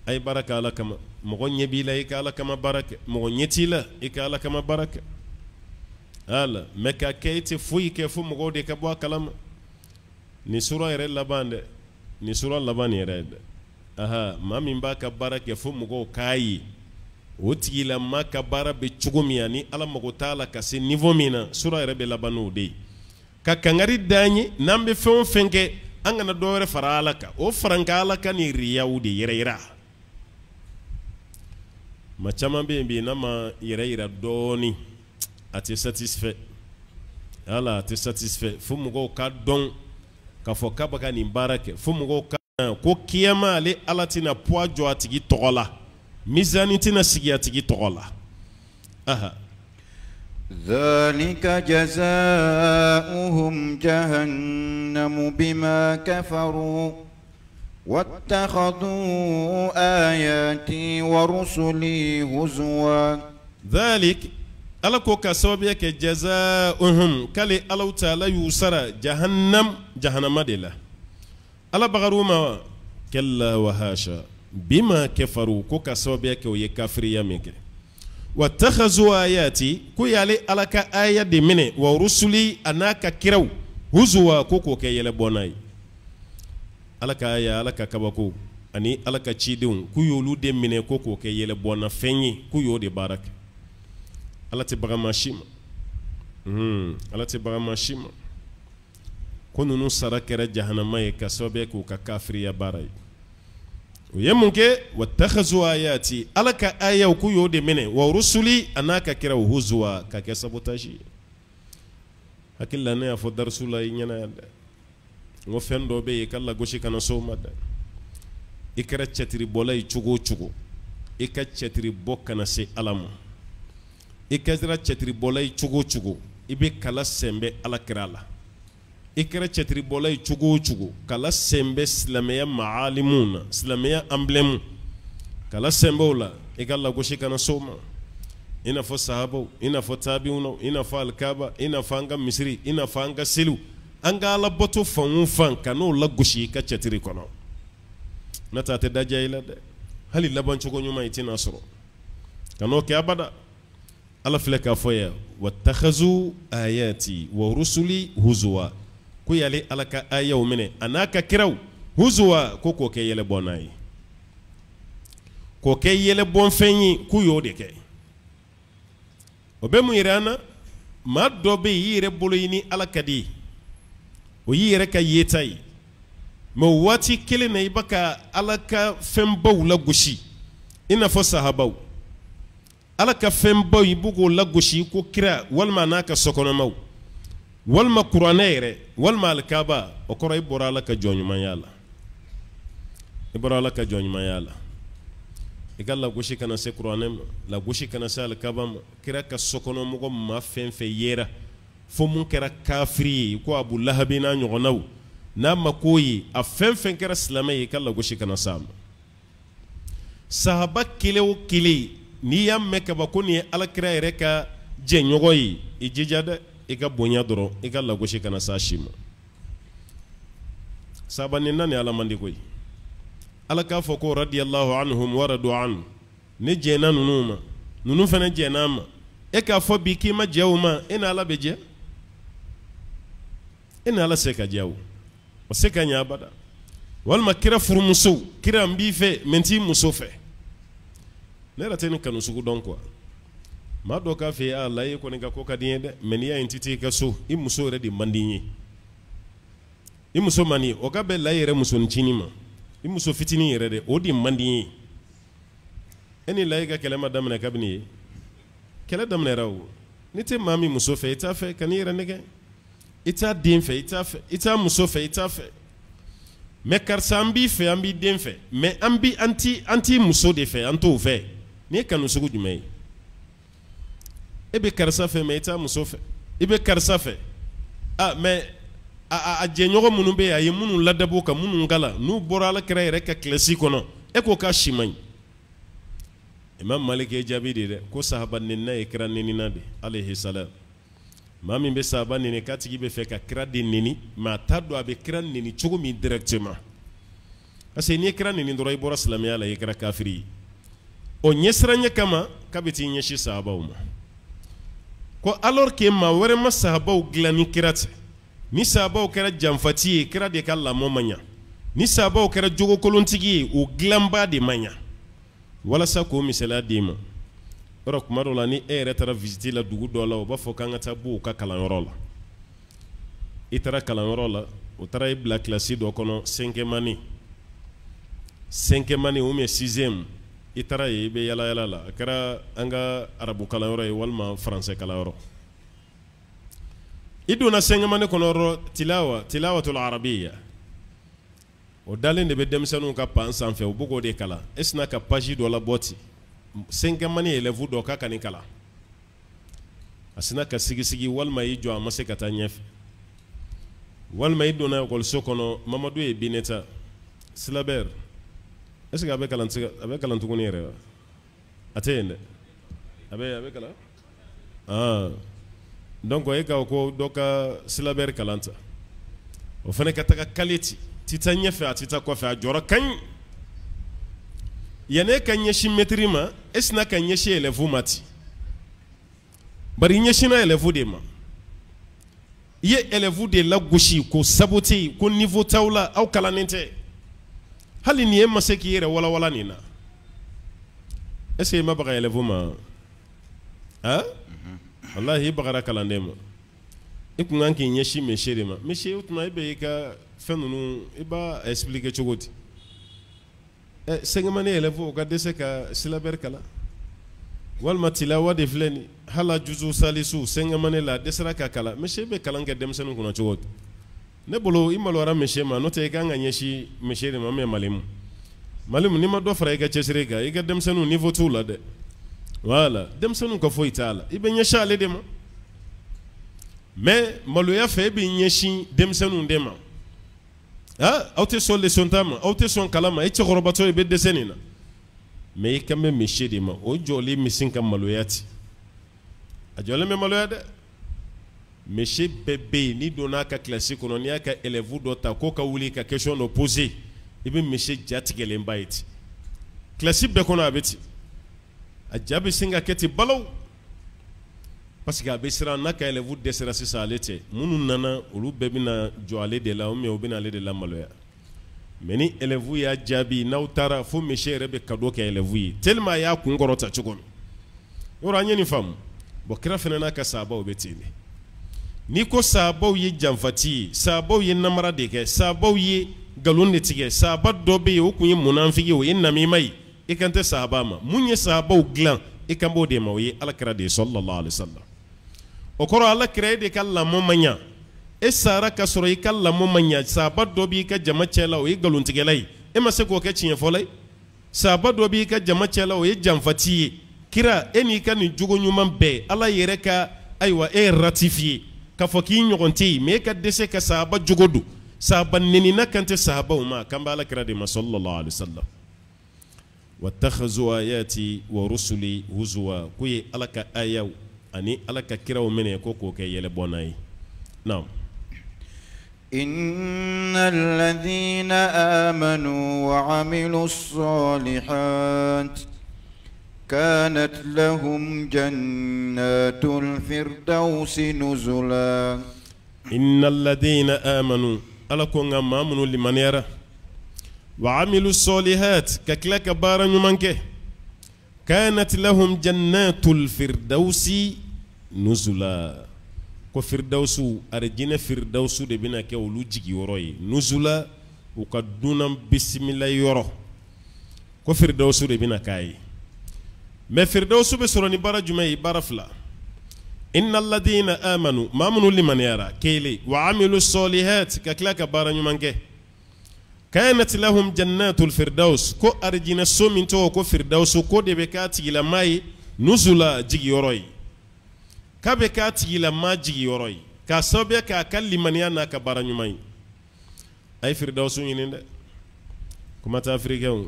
A ye baara kɛ Ala kama. Mɔgɔ ɲɛ b'i la, i ka Ala kama baara kɛ. Mɔgɔ ɲɛ t'i la, i ka Ala kama baara kɛ. Ala mɛ k'a kɛ i tɛ foyi kɛ fo mɔgɔw de ka bɔ a kalama. Nin sura yɛrɛ laban dɛ, nin sura laban nin yɛrɛ ye dɛ. Aha, maa min b'a ka baara kɛ fo mɔgɔw k'a ye, o tigilama ka baara bɛ cogo min ani Ala mago t'a la ka se niveau min na, sura yɛrɛ bɛ laban n'o de ye, ka kangari da an ye n'an bɛ fɛn o fɛn kɛ, an kana dɔ wɛrɛ fara Ala kan. O farankan Ala kan ni riyaw de yɛrɛ yira. Maa caman bɛ yen bi, n'a ma yɛrɛ yira dɔɔnin, a tɛ satisfait. Ala a tɛ satisfait fo mɔgɔw ka dɔn k'a fɔ k'a bɛ ka nin baara kɛ, fo mɔgɔw ka ko kiyama ale Ala tɛna poids jɔ a tigi tɔgɔ la, mizani tɛna sigi a tigi tɔgɔ la. Aha. ذلك جزاؤهم جهنم بما كفروا واتخذوا آياتي ورسلي هزوا. ذلك, Ala ko ka sababuya kɛ, جزاؤهم, k'ale Ala taala y'u sara jahannam, jahanama de la. Ala bagar'u ma wa? كلا وحاشا. بما كفروا, ko ka sababuya kɛ o ye kafiriya min kɛ, واتخذوا آياتي, ko y'ale Ala ka aya de minɛ, ورسلي, a n'a ka kiraw, هزوا, ko k'o kɛ yɛlɛbɔnna ye. Ala ka aya, Ala ka kabako ani Ala ka cidenw, k'u y'olu de minɛ ko k'o kɛ yɛlɛbɔnna fɛn ye, k'u y'o de baara kɛ. Ala tɛ baga maa si ma. Ala tɛ baga maa si ma. Ko ninnu sara kɛra jahanama ye ka sababu k'u ka kafiriya baara ye. O ye mun kɛ? واتخذوا آياتي, Ala ka ayaw, k'u y'o de minɛ, ورسلي, a n'a ka kiraw, هزوا, ka kɛ sabotage ye. Hakili la ne y'a fɔ darisu la i ɲɛna yan dɛ, n ko fɛn dɔ bɛ yen, i ka lagosi kana s'o ma dɛ. I kɛra cɛtiribɔla ye cogo o cogo, i ka cɛtiribɔ kana se Ala ma. I kɛra cɛtiribɔla ye cogo o cogo, i bɛ kala sɛnbɛ Ala kira la. I kɛra cɛtiribɔla ye cogo o cogo, kala sɛnbɛ silamɛya maalimu na, silamɛya emblème, kala sɛnbɛw la. I ka lagosi kana s'o ma, i n'a fɔ sahabaw, i n'a fɔ tabiwunaw, i n'a fɔ alikaba, i n'a fɔ an ka misiri, i n'a fɔ an ka seliw, an ka alabato fan o fan, ka n'o lagosi i ka cɛtiri kɔnɔ. N'o tɛ, a tɛ daja i la dɛ. Hali labancogo ɲuman i tɛna sɔrɔ. Ka n'o kɛ abada. Ala filɛ k'a fɔ yan: واتخذوا آياتي ورسلي هزوا, ko y'ale Ala ka ayaw minɛ a n'a ka kiraw, هزوا, ko k'o kɛ yɛlɛbɔnna ye, k'o kɛ yɛlɛbɔnfɛn ye, k'u y'o de kɛ. O bɛ mun yira an na? Maa dɔ bɛ yen, i yɛrɛ bolo i ni Ala ka di, o y'i yɛrɛ ka yeta ye, mɛ o waati kelen na, i bɛ ka Ala ka fɛnbaw lagosi, i n'a fɔ sahabaw. Ala ka fɛnbaw, i b'o k'o lagosi ko kira walima n'a ka sokɔnɔmaw walima kuranɛ yɛrɛ walima alikaba. O kɔrɔ, i bɔra Ala ka jɔn ɲumanya la, i bɔra Ala ka jɔn ɲumanya la. I ka lagosi kana se kuranɛ ma, lagosi kana se alikaba ma. Kira ka sokɔnɔmɔgɔ maa fɛn fɛn yera, fo mun kɛra kafiri ye ko Abu Lahabi n'a ɲɔgɔnnaw, n'a ma k'o ye, a fɛn fɛn kɛra silamɛ ye, i ka lagosi kana s'a ma. Sahaba kelen o kelen, n'i y'a mɛn kaban ko nin ye Alakira yɛrɛ ka jɛɲɔgɔn ye, i jija dɛ, i ka bonya dɔrɔn, i ka lagosi kana s'a si ma. Sahaba ni na ni Ala man di koyi. Ala k'a fɔ ko رضي الله عنهم ورضوا عنه, ne jɛnna ninnu ma, ninnu fana jɛnna ma. E k'a fɔ bi k'i ma jɛ o ma, e ni Ala bɛ jɛ? E ni Ala se ka jɛ? O o se ka ɲɛ abada. Walima kira furumusow, kira n b'i fɛ mɛ n t'i muso fɛ. Ne yɛrɛ tɛ nin kanu sugu dɔn quoi. Maa dɔ k'a fɛ a la, e kɔni ka ko ka di n ye dɛ, mɛ n'i y'a ye n tɛ t'i ka so, i muso yɛrɛ de man di n ye. I muso man di, o ka bɛn la yɛrɛ musonin ma, i muso fitinin yɛrɛ dɛ, o de man di n ye. E ni layi ka kɛlɛ ma daminɛ kabini ye kɛlɛ daminɛra o. N'i tɛ maa min muso fɛ, i t'a fɛ, kan'i yɛrɛ nɛgɛn. I t'a den fɛ, i t'a fɛ. I t'a muso fɛ, i t'a fɛ. Mais karisa, an b'i fɛ, an b'i den fɛ, mais an bi an ti an t'i muso de fɛ, an t'o fɛ. Nin ye kanu sugu jumɛn ye? E bɛ karisa fɛ, mais i t'a muso fɛ. I bɛ karisa fɛ, ah, mais a jɛɲɔgɔn minnu bɛ yen, a ye minnu ladabu ka minnu kalan, n'u bɔra ala kira yɛrɛ ka kilasi kɔnɔ, e ko k'a si man ɲi. Imam Malik ye jaabi de dɛ, ko sahaba nenina ye kira nenina de alayhi salam. Maa min bɛ sahaba neni, k'a tigi bɛ fɛ ka kira de neni, mais a t'a dɔn a bɛ kira neni cogo min directement, parce que n'i ye kira neni dɔrɔn, i bɔra silamɛya la, i kɛra kafiri ye. O ɲɛsiranɲɛ kama k'a bɛ t'i ɲɛsin sahabaw ma, ko alors que maa wɛrɛ ma sahabaw dilan ni kira tɛ. Ni sahabaw kɛra janfati ye, kira de ka lamɔ ma ɲa. Ni sahabaw kɛra jogokolontigi ye, o dilanba de ma ɲa. Walasa k'o misaliya d'i ma, yɔrɔ kuma dɔ la, ni e yɛrɛ taara visite la dugu dɔ la, u b'a fɔ k'an ka taa b'u ka kalanyɔrɔ la. I taara kalanyɔrɔ la, o taara i bila kilasi dɔ kɔnɔ, cinquième année, cinquième année ou bien sixième. I taara yen, i bɛ yala yala la. A kɛra an ka arabu kalanyɔrɔ ye walima faransɛ kalanyɔrɔ. I donna cinquième année kɔnɔ, tilawa, tilawatul arabiya, o dalen de bɛ denmisɛnninw ka pan sanfɛ, u b'o k'o de kalan. E sinna ka page dɔ labɔ ten, cinquième année élève dɔ k'a ka nin kalan. A sinna ka sigi sigi walima i jɔ, a ma se ka taa ɲɛfɛ. Walima i donna ekɔliso kɔnɔ, Mamadu ye Bineta syllabaire, est ce que a bɛ kalan, a bɛ kalan tuguni yɛrɛ wa? A tɛ yen dɛ, a bɛ kalan. Ah, donc e ka ko dɔ ka syllabaire kalan ta, o fana ka taga kale ten, ti taa ɲɛfɛ, a ti taa kɔfɛ, a jɔra kaɲi. Yanni e ka ɲɛsin mɛtiri ma, e sinna ka ɲɛsin élève ma ten. Bari i ɲɛsinna élève de ma, i ye élève de lagosi k'o saboter, ko niveau t'aw la, aw kalannen tɛ. Hali ni e ma se k'i yɛrɛ walawala nin na, est ce que i ma baga élève ma? Han, walahi, i bagara kalanden ma. I kun kan k'i ɲɛsin monsieur de ma. Monsieur, o tuma e bɛ i ka fɛn ninnu, i b'a expliquer cogo di? Ɛ, cinquième année élève, o ka dɛsɛ ka syllabaire kalan, walima tilawa de filɛ nin, hala juzu salisu, cinquième année la, a dɛsɛra ka kalan. Monsieur bɛ kalan kɛ denmisɛnnin kunna cogo di? Ne bolo, i maloyara monsieur ma. N'o tɛ, i kan ka ɲɛsin monsieur de ma. Mais malimu, malimu, n'i ma dɔ fara i ka cɛsiri kan, i ka denmisɛnninw niveau t'u la dɛ. Voilà, denmisɛnninw ka foyi t'a la, i bɛ ɲɛsin ale de ma. Mais maloya fɛ, e bɛ ɲɛsin denmisɛnninw de ma. Ah, aw tɛ sɔn leçon ta ma, aw tɛ sɔn kalan ma, e cɛkɔrɔbatɔ, i bɛ dɛsɛ nin na. Mais i kan bɛ monsieur de ma, o jɔlen bɛ sin ka maloya ten. A jɔlen bɛ maloya dɛ. Monsieur bɛɛ bɛ yen, n'i donna a ka kilasi kɔnɔ, n'i y'a ka élève dɔ ta k'o ka wuli ka question dɔ poser, i bɛ monsieur jatigɛlenba ye ten. Kilasi bɛɛ kɔnɔ, a bɛ ten, a ja bɛ sin ka kɛ ten balawu, parce que a bɛ siran. N'a ka élève dɛsɛra sisan, ale tɛ minnu nana, olu bɛɛ bɛna jɔ ale de la, ou bien u bɛna ale de la maloya. Mais ni élève y'a jaabi, n'aw taara fo, monsieur yɛrɛ bɛ cadeau kɛ élève ye, tellement a y'a kun kɔrɔta cogo min. Yɔrɔ an ye nin faamu. Bon, kira fana n'a ka sahabaw bɛ ten de. N'i ko sahabaw ye janfati ye, sahabaw ye namara de kɛ, sahabaw ye nkalon de tigɛ, sahaba dɔ bɛ yen, o tun ye munafiki ye, o ye namima ye, i kan tɛ sahaba ma. Mun ye sahabaw dilan? I kan b'o de ma, o ye ala kira de ye sallallahu alaihi wasallam. O kɔrɔ, ala kira, e de ka lamɔ ma ɲa, e sara ka sɔrɔ i ka lamɔ ma ɲa. Sahaba dɔ b'i ka jama cɛ la, o ye nkalontigɛla ye, e ma se k'o kɛ tiɲɛfɔla ye. Sahaba dɔ b'i ka jama cɛ la, o ye janfati ye. Kira, e n'i ka nin jogo ɲuman bɛɛ, ala yɛrɛ ka, ayiwa, e ye ratifié k'a fɔ k'i ɲɔgɔn tɛ yen, mais e ka dɛsɛ ka sahaba jogo don. Sahaba nenina kan tɛ sahabaw ma, kan bɛ ala kira de ma sallallahu alaihi wasallam. Wattakhazu ayati wa rusuli huzwa, k'u ye ala ka ayaw ani ala ka kiraw minɛ ko k'o kɛ yɛlɛbɔnna ye. Naam. إن الذين آمنوا وعملوا الصالحات كانت لهم جنات الفردوس نزلا. إن الذين آمنوا, ala ko nka maa minnu limaniyara, وعملوا الصالحات, ka tila ka baara ɲuman kɛ, كانت لهم جنات الفردوس نزلا, ko firdausu, arijinɛ firdausu de bɛna kɛ olu jigiyɔrɔ ye. نزلا, u ka dunan bisimila yɔrɔ, ko firdausu de bɛna k'a ye. Mais firdausu bɛ sɔrɔ ni baara jumɛn ye? Baara fila. Inna alladina amanu, maa minnu limaniyara kelen, wa amilu solihat, ka tila ka baara ɲuman kɛ, kanat lahum jannatul firdaus, ko arijinɛ so min tɔgɔ ko firdaus, ko de bɛ k'a tigilama ye nuzula, jigiyɔrɔ ye, k'a bɛ k'a tigilama jigiyɔrɔ ye k'a sababuya k'a ka limaniya n'a ka baara ɲuman ye. A ye firidawusu ɲini dɛ, kuma tɛ afirikɛnw,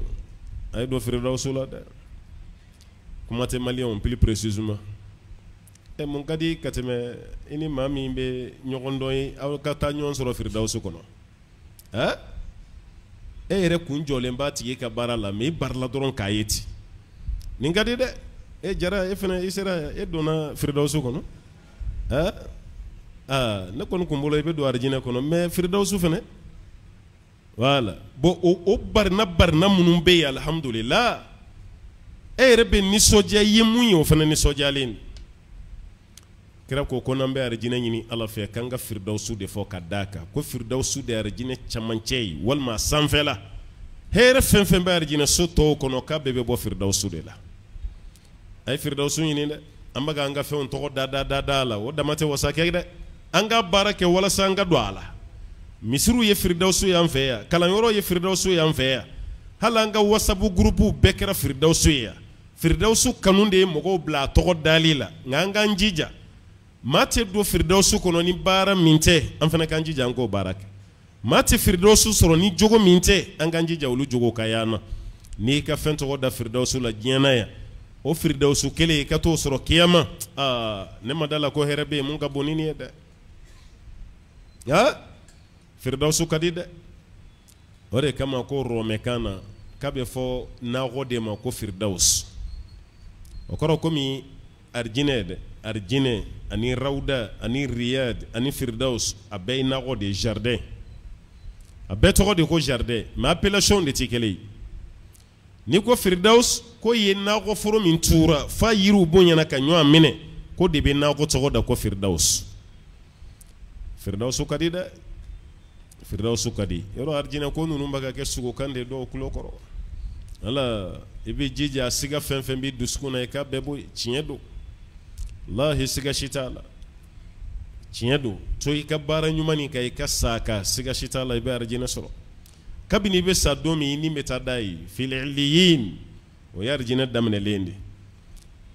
a ye don firidawusu la dɛ, kuma tɛ maliyɛnw plus précisément. Ɛ, mun ka di ka tɛmɛ i ni maa min bɛ ɲɔgɔn dɔn ye, aw ka taa ɲɔgɔn sɔrɔ firidawusu kɔnɔ? Ɛ, e yɛrɛ kun jɔlen b'a tigi ka baara la, mais i barila dɔrɔn k'a ye ten, nin ka di dɛ. E Jara, e fana, i sera, e donna firidawusu kɔnɔ? Ɛ, aa, ne kɔni kun bolo i bɛ don arijinɛ kɔnɔ, mais firidawusu fana, voilà. Bon, o barina barina minnu bɛ yen, alihamudulila, e yɛrɛ bɛ nisɔndiya i ye mun ye, o fana nisɔndiyalen don. Kira ko n'an bɛ arijinɛ ɲini Ala fɛ, k'an ka firidawusu de fɔ, ka d'a kan ko firidawusu de ye arijinɛ camancɛ ye walima sanfɛla. Hɛrɛ fɛn fɛn bɛ arijinɛ so tɔw kɔnɔ, k'a bɛɛ bɛ bɔ firidawusu de la. A ye firidawusu ɲini dɛ. An bɛ k'an ka fɛnw tɔgɔ da da da da la, o dama tɛ wasa kɛ dɛ. An ka baara kɛ walasa an ka don a la. Misiriw ye firidawusu y'an fɛ yan, kalanyɔrɔ ye firidawusu y'an fɛ yan, hali an ka WhatsApp groupe bɛɛ kɛra firidawusu ye yan. Firidawusu kanu de ye mɔgɔw bila a tɔgɔ dali la, nka an k'an jija, maa tɛ don firidawusu kɔnɔ ni baara min tɛ, an fana k'an jija an k'o baara kɛ. Maa tɛ firidawusu sɔrɔ ni jogo min tɛ, an k'an jija olu jogo ka y'an na. N'i ka fɛn tɔgɔ da firidawusu la diɲɛ na yan, o firidawusu kelen i ka t'o sɔrɔ kiyama, aa, ne ma da la ko hɛrɛ bɛ yen mun ka bon ni nin ye dɛ. Aa, firidawusu ka di dɛ. O de kama ko rɔmɛkan na, k'a bɛ fɔ nakɔ de ma ko firidawusu. O kɔrɔ komi arijinɛ dɛ, arijinɛ ani rawuda ani riyad ani firidawus, a bɛɛ ye nakɔ de ye, jardin. A bɛɛ tɔgɔ de ko jardin, mais appellation de tɛ kelen ye. N'i ko firidawus, ko ye nakɔ foro min tura f'a yiriw bonyana ka ɲɔgɔn minɛ, ko de bɛ nakɔ tɔgɔ da ko firidawus. Firidawusu ka di dɛ, firidawusu ka di. Yɔrɔ arijinɛ ko ninnu bɛ ka kɛ sogokan de dɔw tulo kɔrɔ. Ala, i bɛ jija, siga fɛn fɛn b'i dusukun na, i k'a bɛɛ bɔ yen. Tiɲɛ don, walahi, siga si t'a la, tiɲɛ don. To i ka baara ɲuman nin kan, i ka sa kan, siga si t'a la, i bɛ arijinɛ sɔrɔ. Kabini i bɛ sa don min, i ni bɛ taa da yen, fil iliyin, o ye arijinɛ daminɛlen de.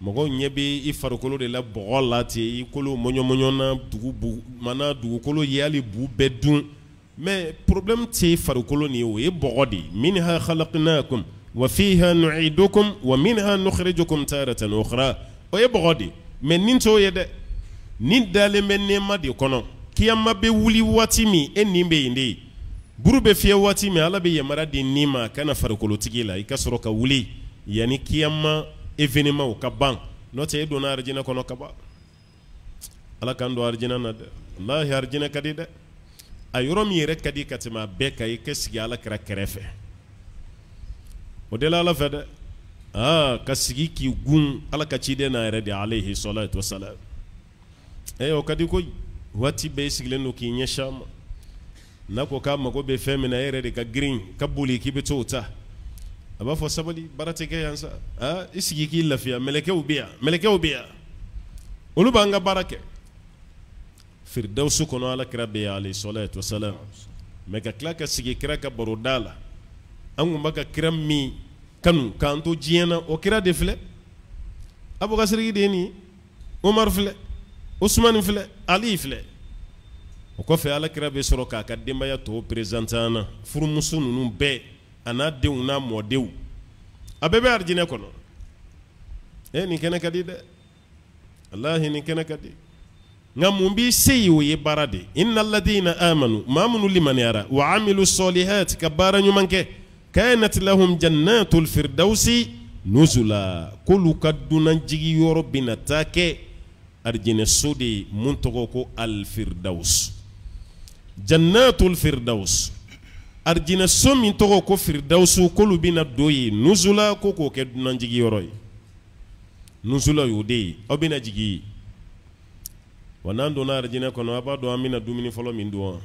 Mɔgɔw ɲɛ bɛ i farikolo de la bɔgɔ la ten, i kolo mɔɲɔmɔɲɔ na, dugu bu mana dugukolo ye, hali bu bɛɛ dun, mais problème tɛ farikolo nin ye, o ye bɔgɔ de ye. Minha khalaqnakum wa fiha nu'idukum wa minha nukhrijukum taratan ukhra, o ye bɔgɔ de ye, mais nin t'o ye dɛ. Nin dalen bɛ nɛɛma de kɔnɔ. Kiyama bɛ wuli waati min, e nin bɛ yen de. Buru bɛ fiyɛ waati min, Ala bɛ yamaruya di nin ma ka na farikolotigi la, i ka sɔrɔ ka wuli yanni kiyama événement ka ban. N'o tɛ, e donna arijinɛ kɔnɔ ka ban. Ala k'an don arijinɛ na dɛ. Walahi, arijinɛ ka di dɛ. A yɔrɔ min yɛrɛ ka di ka tɛmɛ a bɛɛ kan, i ka sigi Ala kira kɛrɛfɛ, o de la Ala fɛ dɛ. Aa, ka sigi k'i gun Ala ka ciden n'a yɛrɛ de, alayhi salatu wasalam, ɛ, o ka di koyi. Waati bɛɛ i sigilen don k'i ɲɛsin a ma. N'a ko k'a mago bɛ fɛn min na, e yɛrɛ de ka girin ka boli k'i bɛ t'o ta. A b'a fɔ sabali, baara tɛ kɛ yan sa. Aa, i sigi k'i lafiya, mɛlɛkɛw bɛ yan, mɛlɛkɛw bɛ yan, olu b'an ka baara kɛ. Firidawusu kɔnɔ, Ala kira bɛ yan, alayhi salatu wasalam, mais ka tila ka sigi kira ka baroda la, an kun b'a ka kira min kanu k'an to diɲɛ na, o kira de filɛ. Abubakar Sidiki de ye nin ye, Umaru filɛ, Usumani filɛ, Ali filɛ. O kɔfɛ, Ala kira bɛ sɔrɔ k'a ka denbaya tɔw présenter an na, furumuso ninnu bɛɛ a n'a denw n'a mɔdenw, a bɛɛ bɛ arijinɛ kɔnɔ. E, nin kɛnɛ ka di dɛ, walahi, nin kɛnɛ ka di. Nka mun b'i se yen? O ye baara de. Inna alladina amanu, maa minnu limaniyara, wa amilu solihat, ka baara ɲuman kɛ, kanat lahum jannatul firdausi nuzula, k'olu ka dunanjigi yɔrɔ bɛna taa kɛ arijinɛ so de ye mun tɔgɔ ko alfirdaus. Jannatul firdaus, arijinɛ so min tɔgɔ ko firdausu, k'olu bɛna don yen, nuzula, ko k'o kɛ dunanjigi yɔrɔ ye. Nuzula y'o de ye, aw bɛna jigin yen. Wa n'an donna arijinɛ kɔnɔ, a b'a dɔn an bɛna dumuni fɔlɔ min dun wa?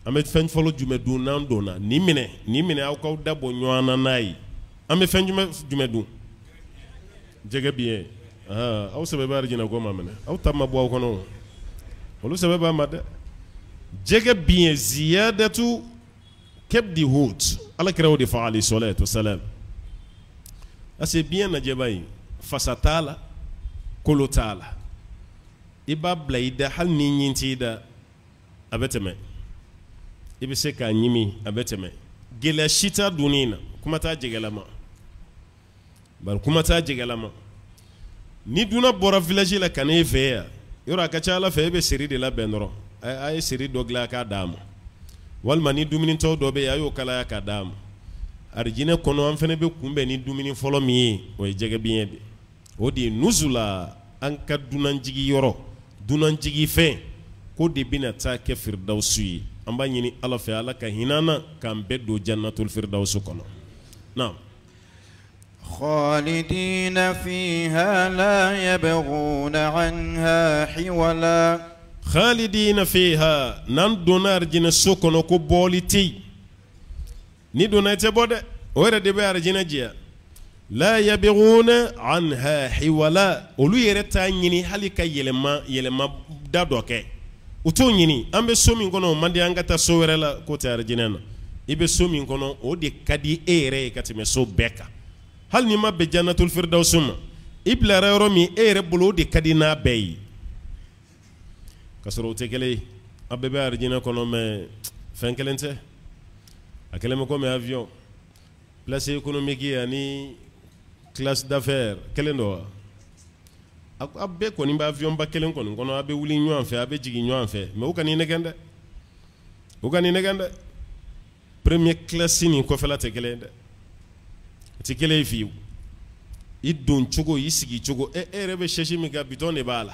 An bɛ fɛn fɔlɔ jumɛn dun n'an donna? Nin minɛ, nin minɛ, aw k'aw da bɔ ɲɔgɔn na n'a ye. An bɛ fɛn jumɛn jumɛn dun? Jɛgɛ biyɛn. Aw sɛbɛ bɛ arijinɛ ko ma minɛ, aw ta ma bɔ aw kɔnɔ, olu sɛbɛ b'a ma dɛ. Jɛgɛ biɲɛ ziyadatu kɛbdi hut, ala kira o de fɔ alayhi salatu wasalam. Parce que biɲɛ najɛba in, fasa t'a la, kolo t'a la, i b'a bila i da, hali ni ɲin t'i da, a bɛ tɛmɛ, i bɛ se k'a ɲimi, a bɛ tɛmɛ, gɛlɛya si t'a dunni na, kuma t'a jɛgɛlama, bari kuma t'a jɛgɛlama. Ni dunan bɔra village la ka n'e fɛ yan, yɔrɔ a ka ca ala fɛ e bɛ seri de labɛn dɔrɔn, a ye seri dɔ dilan k'a d'a ma, walima ni dumunitɔ dɔ bɛ yen, a y'o kalaya k'a d'a ma. Arijinɛ kɔnɔ an fana bɛ kunbɛn ni dumuni fɔlɔ min ye, o ye jɛgɛ biɲɛ de ye. O de ye nuzula, an ka dunanjigi yɔrɔ, dunanjigi fɛn k'o de bɛna taa kɛ firidawusu ye. An b'a ɲini ala fɛ, ala ka hinɛ an na k'an bɛɛ don jannatul firidawusu kɔnɔ. Naam. Khalidina fiha la yabghuna anha hiwala. Khalidina fiha, n'an donna arijinɛ so kɔnɔ ko bɔli tɛ yen. N'i donna i tɛ bɔ dɛ, o yɛrɛ de bɛ arijinɛ diya. La yabghuna anha hiwala, olu yɛrɛ t'a ɲini hali ka yɛlɛma yɛlɛma da dɔ kɛ, u t'o ɲini. An bɛ so min kɔnɔ o man di, an ka taa so wɛrɛ la, k'o tɛ arijinɛ na. I bɛ so min kɔnɔ o de ka di e yɛrɛ ye ka tɛmɛ so bɛɛ kan. Hali n'i ma bɛn jannatul firdausi ma, i bilara yɔrɔ min e yɛrɛ bolo o de ka di n'a bɛɛ ye, ka sɔrɔ o tɛ kelen ye. Aw bɛɛ bɛ arijinɛ kɔnɔ, mais fɛn kelen tɛ. A kɛlen bɛ komi avion place économique ani classe d'affaires kelen don wa? Aw bɛɛ kɔni bɛ avion ba kelen kɔni kɔnɔ, aw bɛ wuli ɲɔgɔn fɛ, aw bɛ jigin ɲɔgɔn fɛ, mais u kan'i nɛgɛn dɛ, u kan'i nɛgɛn dɛ. Première classe ni kɔfɛla tɛ kelen ye dɛ, o tɛ kelen ye fiyewu. I don cogo, i sigi cogo, e yɛrɛ bɛ chaise min kan, bitɔn de b'a la.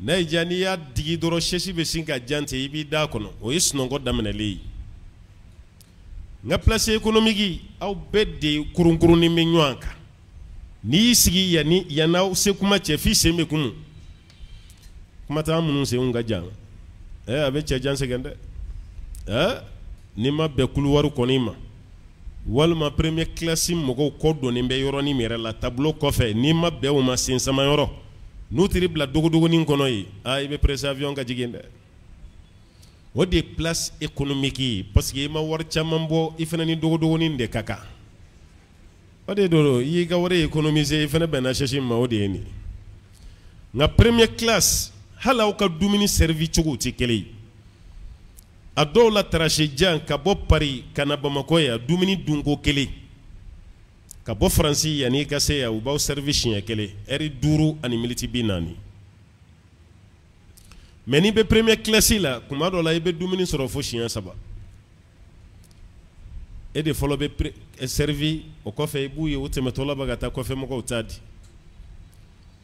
N'a y'i diya, n'i y'a digi dɔrɔn, chaise bɛ sin ka jan ten, i b'i da kɔnɔ, o ye sunɔgɔ daminɛlen ye. Nka place économique, aw bɛɛ de kurunkurunin bɛ ɲɔgɔn kan. N'i y'i sigi yan ni yan n'aw se kuma cɛ, f'i sen bɛ kumu. Kuma t'an minnu senw ka jan, a bɛ cɛ jan sɛgɛn dɛ. N'i ma bɛn couloir kɔni ma, walima première classe mɔgɔw kɔ donnen bɛ yɔrɔnin min yɛrɛ la, tableau kɔfɛ, n'i ma bɛn o ma, sen sama yɔrɔ, n'u taar'i bila dogodogonin kɔnɔ yen, i bɛ presser avion ka jigin dɛ. O de ye place économique ye, parce que i ma wari caman bɔ, i fana ni dogodogonin de ka kan. O de don, i y'i ka wari économiser, i fana bɛnna chaise ma, o de ye nin ye. Nka première classe, hali aw ka dumuni servi cogo tɛ kelen ye. A dɔw la trajet jan ka bɔ Paris ka na Bamakɔ yan, dumuni dunko kelen, ka bɔ Faransi yanni i ka se yan, u b'aw servi siɲɛ kelen, heure 5 ani miniti 40. Mais n'i bɛ première classe la, kuma dɔ la i bɛ dumuni sɔrɔ fo siɲɛ 3. E de fɔlɔ bɛ servi, o kɔfɛ i b'u ye u tɛmɛtɔla bɛ ka taa kɔfɛ mɔgɔw ta di.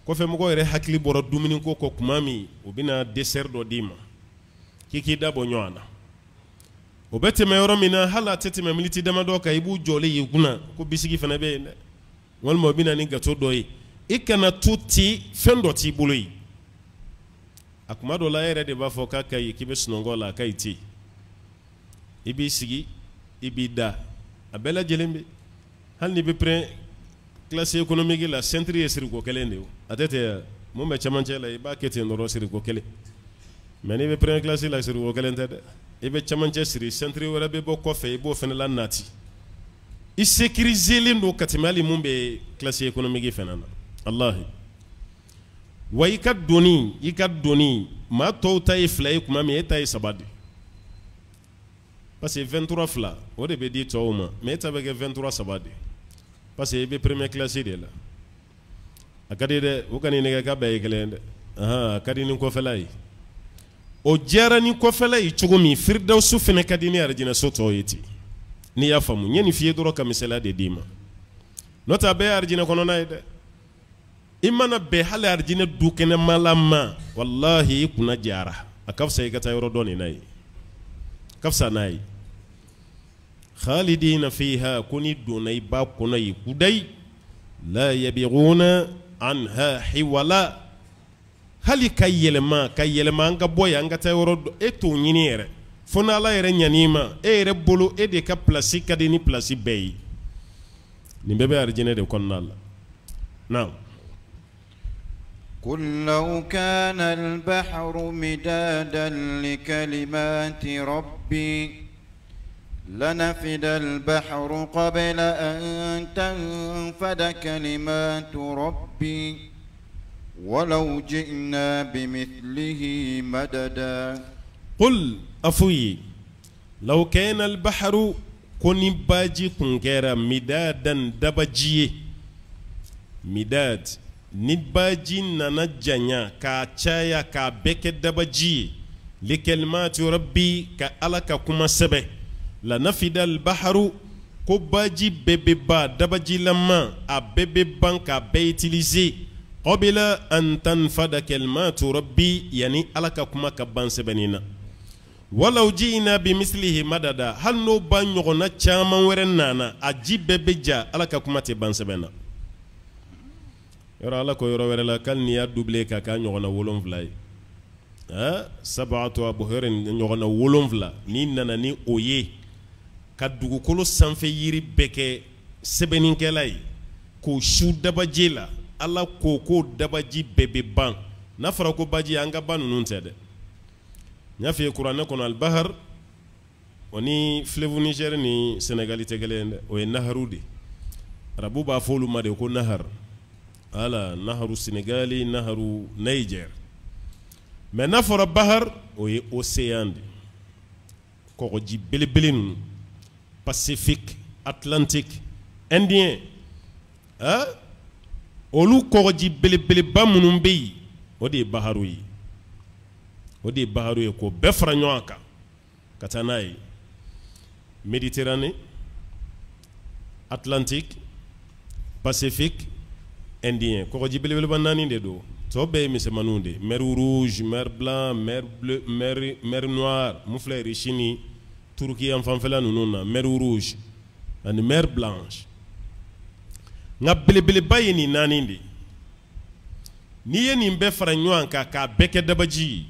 Kɔfɛ mɔgɔw yɛrɛ hakili bɔra dumuni ko kɔ kuma min, u bɛna dessert dɔ d'i ma k'i k'i da bɔ ɲɔgɔn na. O bɛ tɛmɛ yɔrɔ min na, hali a tɛ tɛmɛ miniti damadɔ kan, i b'u jɔlen y'i kunna ko bisiki fana bɛ yen dɛ, walima u bɛ na ni gâteau dɔ ye. I kana to ten, fɛn dɔ t'i bolo yen. A kuma dɔ la, e yɛrɛ de b'a fɔ k'a ka ɲi, k'i bɛ sunɔgɔ la, a ka ɲi ten. I b'i sigi, i b'i da, a bɛɛ lajɛlen bɛ. Hali n'i bɛ première classe économique la, ceinture ye siriko kelen de ye, a tɛ ten mun bɛ cɛmancɛ la, i b'a kɛ ten dɔrɔn, siriko kelen. Mais n'i bɛ première classe la, siriko kelen tɛ dɛ, i bɛ cɛmancɛ siri, ceinture wɛrɛ bɛ bɔ kɔfɛ, i b'o fana la nati. I sécuriselen don ka tɛmɛ hali mun bɛ classe économique fana na. Walahi, wa i ka doni, maa tɔw ta ye 2 ye kuma min, e ta ye 3 de. Parce que 23 fila o de bɛ di tɔw ma, mais e ta bɛ kɛ 23 saba de, parce que i bɛ première classe de la. A ka di dɛ, o kan'i nɛgɛ k'a bɛɛ ye kelen ye dɛ. A ka di ni kɔfɛla ye. O diyara ni kɔfɛla ye cogo min, firidawusu fana ka di ni arijinɛso tɔw ye ten. N'i y'a faamu, n ye nin f'i ye dɔrɔn ka misaliya de d'i ma, n'o tɛ a bɛɛ ye arijinɛ kɔnɔna ye dɛ. I mana bɛn hali arijinɛ du kɛnɛmala ma, walahi i kunna jara, a ka fisa i ka taa yɔrɔ dɔ nin na ye, ka fisa n'a ye. Khalidina fiha, ko n'i donna i b'a kɔnɔ yen kudayi. La yabghuna anha hiwala, hali ka yɛlɛma, ka yɛlɛma, an ka bɔ yan, an ka taa yɔrɔ dɔ, e t'o ɲini yɛrɛ, fo n'Ala yɛrɛ ɲan'i ma, e yɛrɛ bolo e de ka place ka di ni place bɛɛ ye. Nin bɛɛ bɛ arijinɛ de kɔnɔna la. Naam. قل لو كان البحر مدادا لكلمات ربي لنفد البحر قبل أن تنفد كلمات ربي ولو جئنا بمثله مددا. قل a f'u ye لو كان البحر ko ni baji kun kɛra مدادا dabaji ye, مداد, ni baji nana janya k'a caya k'a bɛɛ kɛ dabaji ye, لكلمات ربي ka Ala ka kuma sɛbɛn, لنفد البحر ko baji bɛɛ bɛ ban, dabajilama a bɛɛ bɛ ban k'a bɛɛ utiliser, قبل أن تنفد كلمات ربي yani Ala ka kuma ka ban sɛbɛnni na, ولو جئنا بمثله مددا hali n'o ba ɲɔgɔnna caman wɛrɛ nana, a ji bɛɛ bɛ ja, Ala ka kuma tɛ ban sɛbɛn na. Yɔrɔ Ala ko yɔrɔ wɛrɛ la k'ali n'i y'a doubler k'a k'a ɲɔgɔnna 7 ye, سبعة أبحر ɲɔgɔnna 7, n'i nana ni o ye ka dugukolo sanfɛ yiri bɛɛ kɛ sɛbɛnnikɛla ye k'o su dabaji la, Ala ko k'o dabaji bɛɛ bɛ ban. N'a fɔra ko baji, an ka ba ninnu tɛ dɛ. N y'a f'i ye kuranɛ kɔnɔ, البحر o ni fleuve Niger ni Sénégal tɛ kelen ye dɛ, o ye naharu de, arabu b'a fɔ olu ma de ko نهر, ala نهر Sénégal, نهر Niger. Mais n'a fɔra بحر, o ye océan de, kɔgɔji belebele ninnu, Pacifique, Atlantique, Indien, ah, olu kɔgɔji belebeleba minnu bɛ yen, o de ye baharu ye, o de ye baharu ye. K'o bɛɛ fara ɲɔgɔn kan ka taa n'a ye Méditerranée, Atlantique, Pacifique, Indien, kɔgɔji belebeleba naani de don. Tɔ bɛɛ ye misɛnmaninw de ye, mer Rouge, mer Blanc, mer Bleu, mer Noire mun filɛ Russie ni Turquie yan fanfɛla ninnu na, mer Rouge ani mer Blanche. Nka belebeleba ye nin naani de. N'i ye nin bɛɛ fara ɲɔgɔn kan k'a bɛɛ kɛ dabaji ye,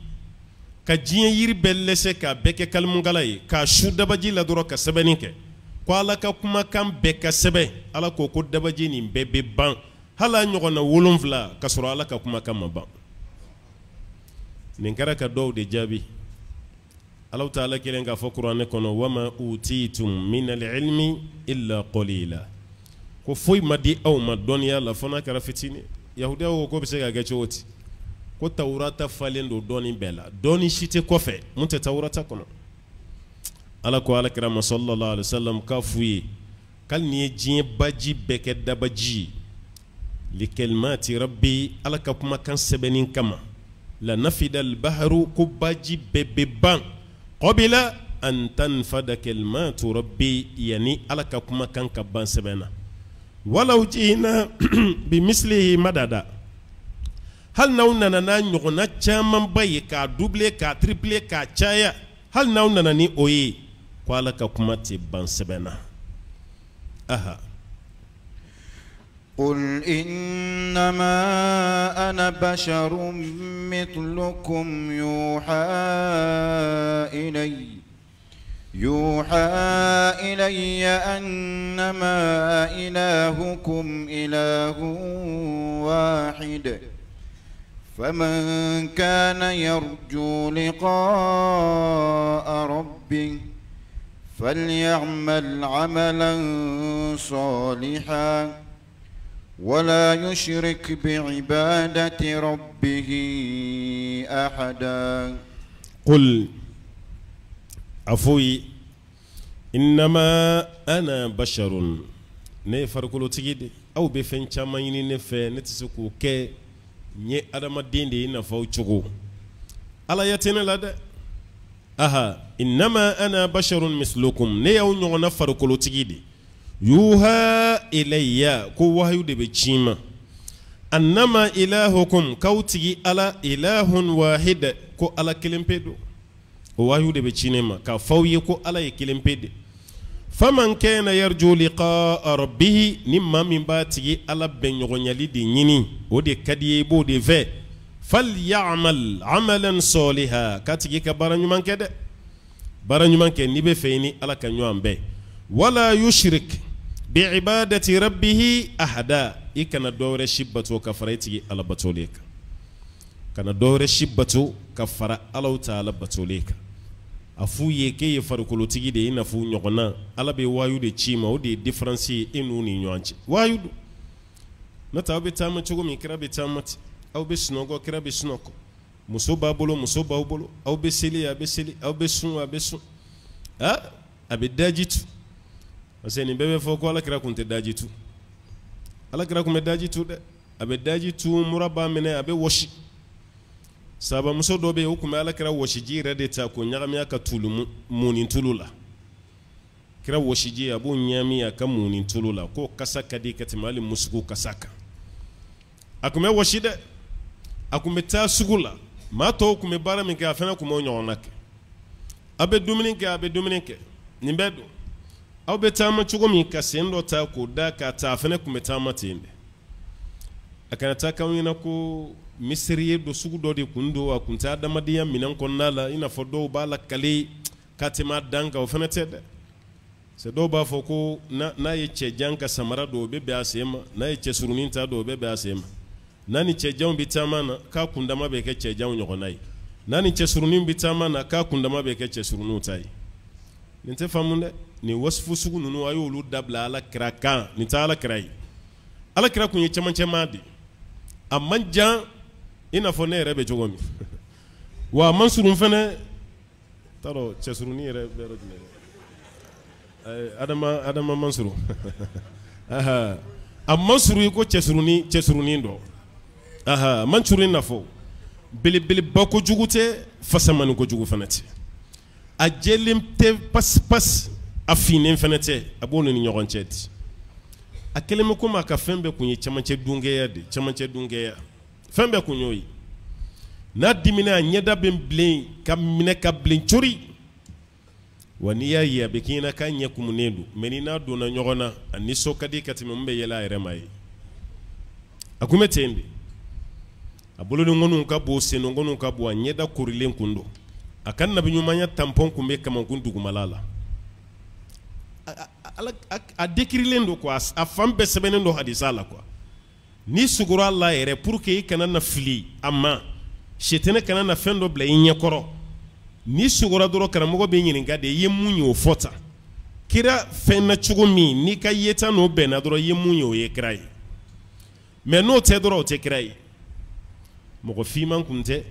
ka diɲɛ yiri bɛɛ lɛsɛ k'a bɛɛ kɛ kalimukala ye, k'a su dabaji la dɔrɔn ka sɛbɛnni kɛ ko Ala ka kumakan bɛɛ ka sɛbɛn, Ala ko ko dabaji nin bɛɛ bɛ ban, hali a ɲɔgɔnna 7, ka sɔrɔ Ala ka kumakan ma ban. Nin kɛra ka dɔw de jaabi. Ala taala kelen k'a fɔ kuranɛ kɔnɔ: وما أوتيتم من العلم إلا قليلا ko foyi ma di aw ma dɔnniya la fo n'a kɛra fitinin. Yahudiyaw ko k'o bɛ se ka kɛ cogo di? Ko Tawurata falen don dɔɔni bɛɛ la, dɔɔni si tɛ kɔfɛ mun tɛ Tawurata kɔnɔ. Ala ko Ala kira ma صلى الله عليه وسلم k'a f'u ye k'ali n'i ye diɲɛ baji bɛɛ kɛ dabaji ye, لكلمات ربي Ala ka kumakan sɛbɛnni kama, لنفد البحر ko baji bɛɛ bɛ ban, قبل أن تنفد كلمات ربي yani Ala ka kumakan ka ban sɛbɛn na, ولو جئنا بمثله مددا hali n'aw nana n'a ɲɔgɔnna camanba ye, k'a doubler, k'a tripler, k'a caya, hali n'aw nana ni o ye, ko Ala ka kuma tɛ ban sɛbɛn na. Aha. قل إنما أنا بشر مثلكم يوحى إلي أنما إلهكم إله واحد، فمن كان يرجو لقاء ربه فليعمل عملا صالحا ولا يشرك بعبادة ربه أحدا. قل a f'u ye إنما أنا بشر ne ye farikolotigi de. Aw bɛ fɛn caman ɲini ne fɛ, ne tɛ se k'o kɛ. N ye adamaden de ye i n'a fɔ aw cogo, Ala ya tɛ ne la dɛ. Aha, إنما أنا بشر مثلكم ne y'aw ɲɔgɔnna farikolotigi de. يوحى إلي ko wahayu de bɛ ci n ma, أنما إلهكم k'aw tigi Ala, إله واحد ko Ala kelen pe don. O wahayu de bɛ ci ne ma k'a fɔ aw ye ko Ala ye kelen pe de. فمن كان يرجو لقاء ربه ni maa min b'a tigi Ala bɛn ɲɔgɔnyali de ɲini, o de ka di ye, i b'o de fɛ, فليعمل عملا صالحا k'a tigi ka baara ɲuman kɛ dɛ, baara ɲuman kɛ n'i bɛ fɛ i ni Ala ka ɲɔgɔn bɛn. ولا يشرك بعبادة ربه أحدا i kana dɔ wɛrɛ si bato ka fara i tigi Ala batolen kan. Kana dɔwɛrɛ si bato ka fara Alahu taala batolen kan. A f'u ye k'e ye farikolotigi de ye i n'a fɔ u ɲɔgɔnna. Ala bɛ wayu de ci i ma, o de ye différence ye e n'u ni ɲɔgɔn cɛ. Wayu don. N'o tɛ aw bɛ taama cogo min, kira bɛ taama ten. Aw bɛ sunɔgɔ, kira bɛ sunɔgɔ. Muso b'a bolo, muso b'aw bolo. Aw bɛ seli, a bɛ seli. Aw bɛ sun, a bɛ sun. Aa, a bɛ daji tu. Parce que nin bɛɛ bɛ fɔ ko Ala kira kun tɛ daji tu. Ala kira kun bɛ daji tu dɛ. A bɛ daji tu, mura b'a minɛ, a bɛ wɔsi. Sabamuso dɔ bɛ yen, o tun bɛ Ala kira wɔsiji yɛrɛ de ta k'o ɲagami a ka tulu munni tulu la. Kira wɔsiji, a b'o ɲagami a ka munni tulu la, k'o kasa ka di ka tɛmɛ hali musuku kasa kan. A tun bɛ wɔsi dɛ. A tun bɛ taa sugu la. Maa tɔw tun bɛ baara min kɛ, a fana tun b'o ɲɔgɔnna kɛ. A bɛ dumuni kɛ, a bɛ dumuni kɛ. Nin bɛɛ don. Aw bɛ taama cogo min, ka sen dɔ ta k'o da ka taa, a fana tun bɛ taama ten de. A kana taa k'aw ɲɛna ko misiri ye don sugu dɔ de kun don, a kun tɛ adamadenya minɛn kɔnɔna la, i n'a fɔ dɔw b'a lakale ka tɛmɛ a dan kan, o fana tɛ dɛ. C'est dɔw b'a fɔ ko n'a ye cɛjan ka samara don, o bɛ bɛn a sen ma, n'a ye cɛsurunin ta don, o bɛ bɛn a sen ma. N'a ni cɛjanw bɛ taama na, k'a kundama bɛ kɛ cɛjanw ɲɔgɔnna ye. N'a ni cɛsurunin bɛ taama na, k'a kundama bɛ kɛ cɛsuruninw ta ye. Nin tɛ faamu dɛ. Nin wasifu sugu ninnu, a y'olu dabila Ala kira kan. Nin tɛ Ala kira ye. Ala kira kun ye cɛmancɛmaa de ye. A man jan i n'a fɔ ne yɛrɛ bɛ cogo min. Wa a man surun fɛnɛ. T'a dɔn cɛsurunin yɛrɛ bɛ yɔrɔ jumɛn? Adama, Adama man surun. A man surun i ko cɛsurunin, cɛsurunin dɔ. A man surun i n'a fɔ belebeleba kojugu tɛ, fasamani kojugu fana tɛ. A jɛlen tɛ pasi pasi, a finnen fana tɛ, a b'o ni ɲɔgɔn cɛ di. A kɛlen bɛ komi a ka fɛn bɛɛ kun ye cɛmancɛ dunkɛya de, cɛmancɛ dunkɛya. Fɛn bɛɛ kun y'o ye. N'a dimina, a ɲɛda bɛ bilen ka minɛ ka bilen cori. Wa n'i y'a ye, a bɛ k'i ɲɛna k'a ɲɛ kumunen don, mais ni n'a donna ɲɔgɔn na, a nisɔn ka di ka tɛmɛ min bɛ yɛlɛ a yɛrɛ ma ye. A kun bɛ ten de. A bolodenkɔninw ka bon, sendenkɔninw ka bon, a ɲɛda korilen kun don. A ka nabiɲumanya tampɔn kun bɛ kamankun dugumala la. A décrilen don quoi, a fan bɛɛ sɛbɛnnen don hadisa la quoi. N'i sugora a la yɛrɛ, pour que i kana na fili a ma, sitanɛ kana na fɛn dɔ bila i ɲɛkɔrɔ. N'i sugora dɔrɔn, karamɔgɔ bɛ ɲininka de, i ye mun ye o fɔ tan. Kira fɛn na cogo min, n'i ka yeta n'o bɛnna dɔrɔn, i ye mun ye o ye kira ye. Mais n'o tɛ dɔrɔn, o tɛ kira ye. Mɔgɔ finman kun tɛ,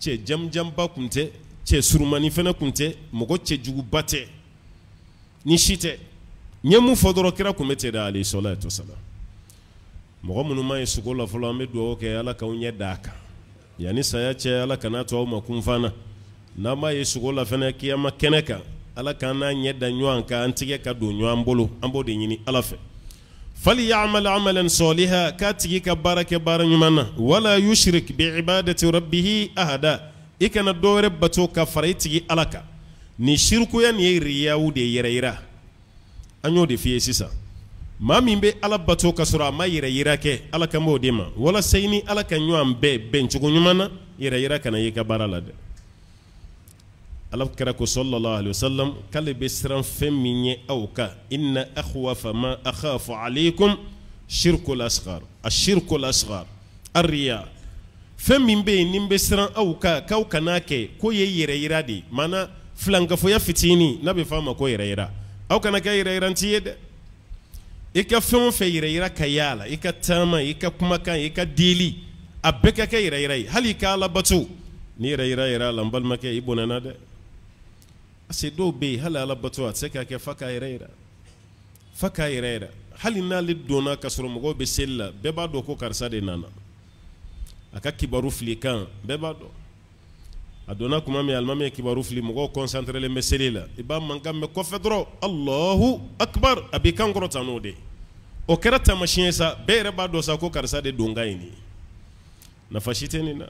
cɛ jamujanba kun tɛ, cɛ surumani fana kun tɛ, mɔgɔ cɛjuguba tɛ, ni si tɛ. N ye mun fɔ dɔrɔn, kira kun bɛ ten de, alayhi salatu wasalam. Mɔgɔ minnu ma ye sugo la fɔlɔ, an bɛ dugawu kɛ Ala k'aw ɲɛ d'a kan yanni saya cɛ. Ala kana to aw ma kunfana. N'an m'a ye sugo la fana, kiyama kɛnɛ kan, Ala k'an n'a ɲɛ da ɲɔgɔn kan, an tigɛ ka don ɲɔgɔn bolo. An b'o de ɲini Ala fɛ. Falyamal amalan saliha, k'a tigi ka baara kɛ baara ɲuman na. Wala yushrik bi ibadati rabbihi ahada, i kana dɔwɛrɛ bato ka fara i tigi Ala kan. Nin sirikuya nin ye riyaw de yɛrɛ yira. An y'o de f'i ye sisan. Maa min bɛ Ala bato ka sɔrɔ a ma yɛrɛ yira kɛ, Ala kan b'o de ma. Walasa i ni Ala ka ɲɔgɔn bɛn bɛncogo ɲuman na, yɛrɛ yira kana y'i ka baara la dɛ. Ala kira ko sallallahu alaihi wasallam k'ale bɛ siran fɛn min ye aw kan, inna akhwafa ma akhafu alaykum shirkul asghar, ashirkul asghar arriya. Fɛn min bɛ yen ni n bɛ siran aw kan k'aw kana kɛ, k'o ye yɛrɛ yira de ye. Maana filankafoya fitinin n'a bɛ f'a ma ko yɛrɛ yira, aw kana kɛ yɛrɛ yiranti ye dɛ. I ka fɛn o fɛn yɛrɛ yira ka y'a la, i ka taama, i ka kumakan, i ka deli, a bɛɛ ka kɛ yɛrɛ yira ye. Hali i ka alabato, ni yɛrɛ yira yɛrɛ a la, n balimakɛ, i bɔnɛna dɛ. Parce que dɔw bɛ yen, hali alabato a tɛ se ka kɛ f'a k'a yɛrɛ yira, f'a k'a yɛrɛ yira. Hali n'ale donna ka sɔrɔ mɔgɔw bɛ seli la, bɛɛ b'a dɔn ko karisa de nana. A ka kibaru fili kan, bɛɛ b'a dɔn. A donna tuma min, alimami ye kibaru fili, mɔgɔw concentrelen bɛ seli la, i b'a mankan mɛn kɔfɛ dɔrɔn, Alahu akibar, a b'i kan kɔrɔta n'o de ye. O kɛra taamasiyɛn ye sa, bɛɛ yɛrɛ b'a dɔn sa ko karisa de donkan ye nin ye. Nafa si tɛ nin na,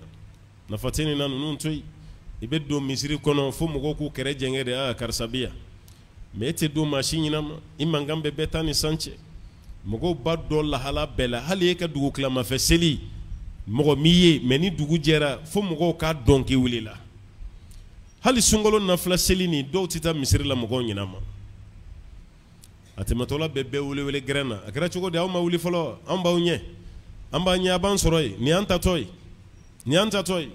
nafa tɛ nin na, ninnu to yen. I bɛ don misiri kɔnɔ fo mɔgɔw k'u kɛrɛ jɛngɛ de, aa karisa bɛ yan. Mais e tɛ don maa si ɲinan ma, i mankan bɛ bɛɛ ta ni san cɛ. Mɔgɔw b'a dɔn lahala bɛɛ la, hali e ka dugu tilamafɛ seli, mɔgɔ m'i ye, mais ni dugu jɛra fo mɔgɔw k'a dɔn k'i wulila. Hali sunkalo nafila seli nin, dɔw tɛ taa misiri la mɔgɔw ɲinan ma. A tɛmɛtɔla bɛ bɛɛ wele wele gɛrɛn na, a kɛra cogo di, aw ma wuli fɔlɔ, an b'aw ɲɛ, an b'an ɲɛ, a b'an sɔrɔ yen, nin y'an tatɔ ye. Nin y'an tatɔ ye.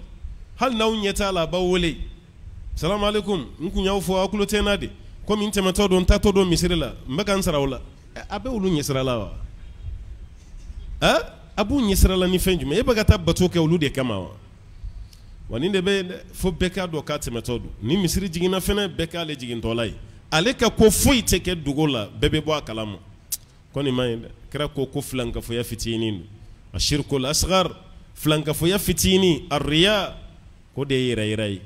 Hali n'aw ɲɛ t'a la, a b'aw wele. Salamu aleykum, n kun y'aw fɔ, aw tulo tɛ n na de. Komi n tɛmɛtɔ don, n taatɔ don misiri la, n bɛ ka n sara o la. A bɛ olu ɲɛsira la wa? A b'u ɲɛsira la ni fɛn jumɛn? E bɛ ka taa bato kɛ olu de kama wa? Wa nin de bɛ yen dɛ, fo bɛɛ k'a dɔn k'a tɛmɛtɔ don. Ni misiri jiginna fɛnɛ, bɛɛ k'ale jigintɔla ye. Ale ka ko foyi tɛ kɛ dogo la, bɛɛ bɛ bɔ a kalama. Ko nin man ɲi dɛ. Kira ko ko filankafoya fitinin don. Ashirikul asgar, filankafoya fitinin, arriya, k'o de ye yɛrɛ yira ye.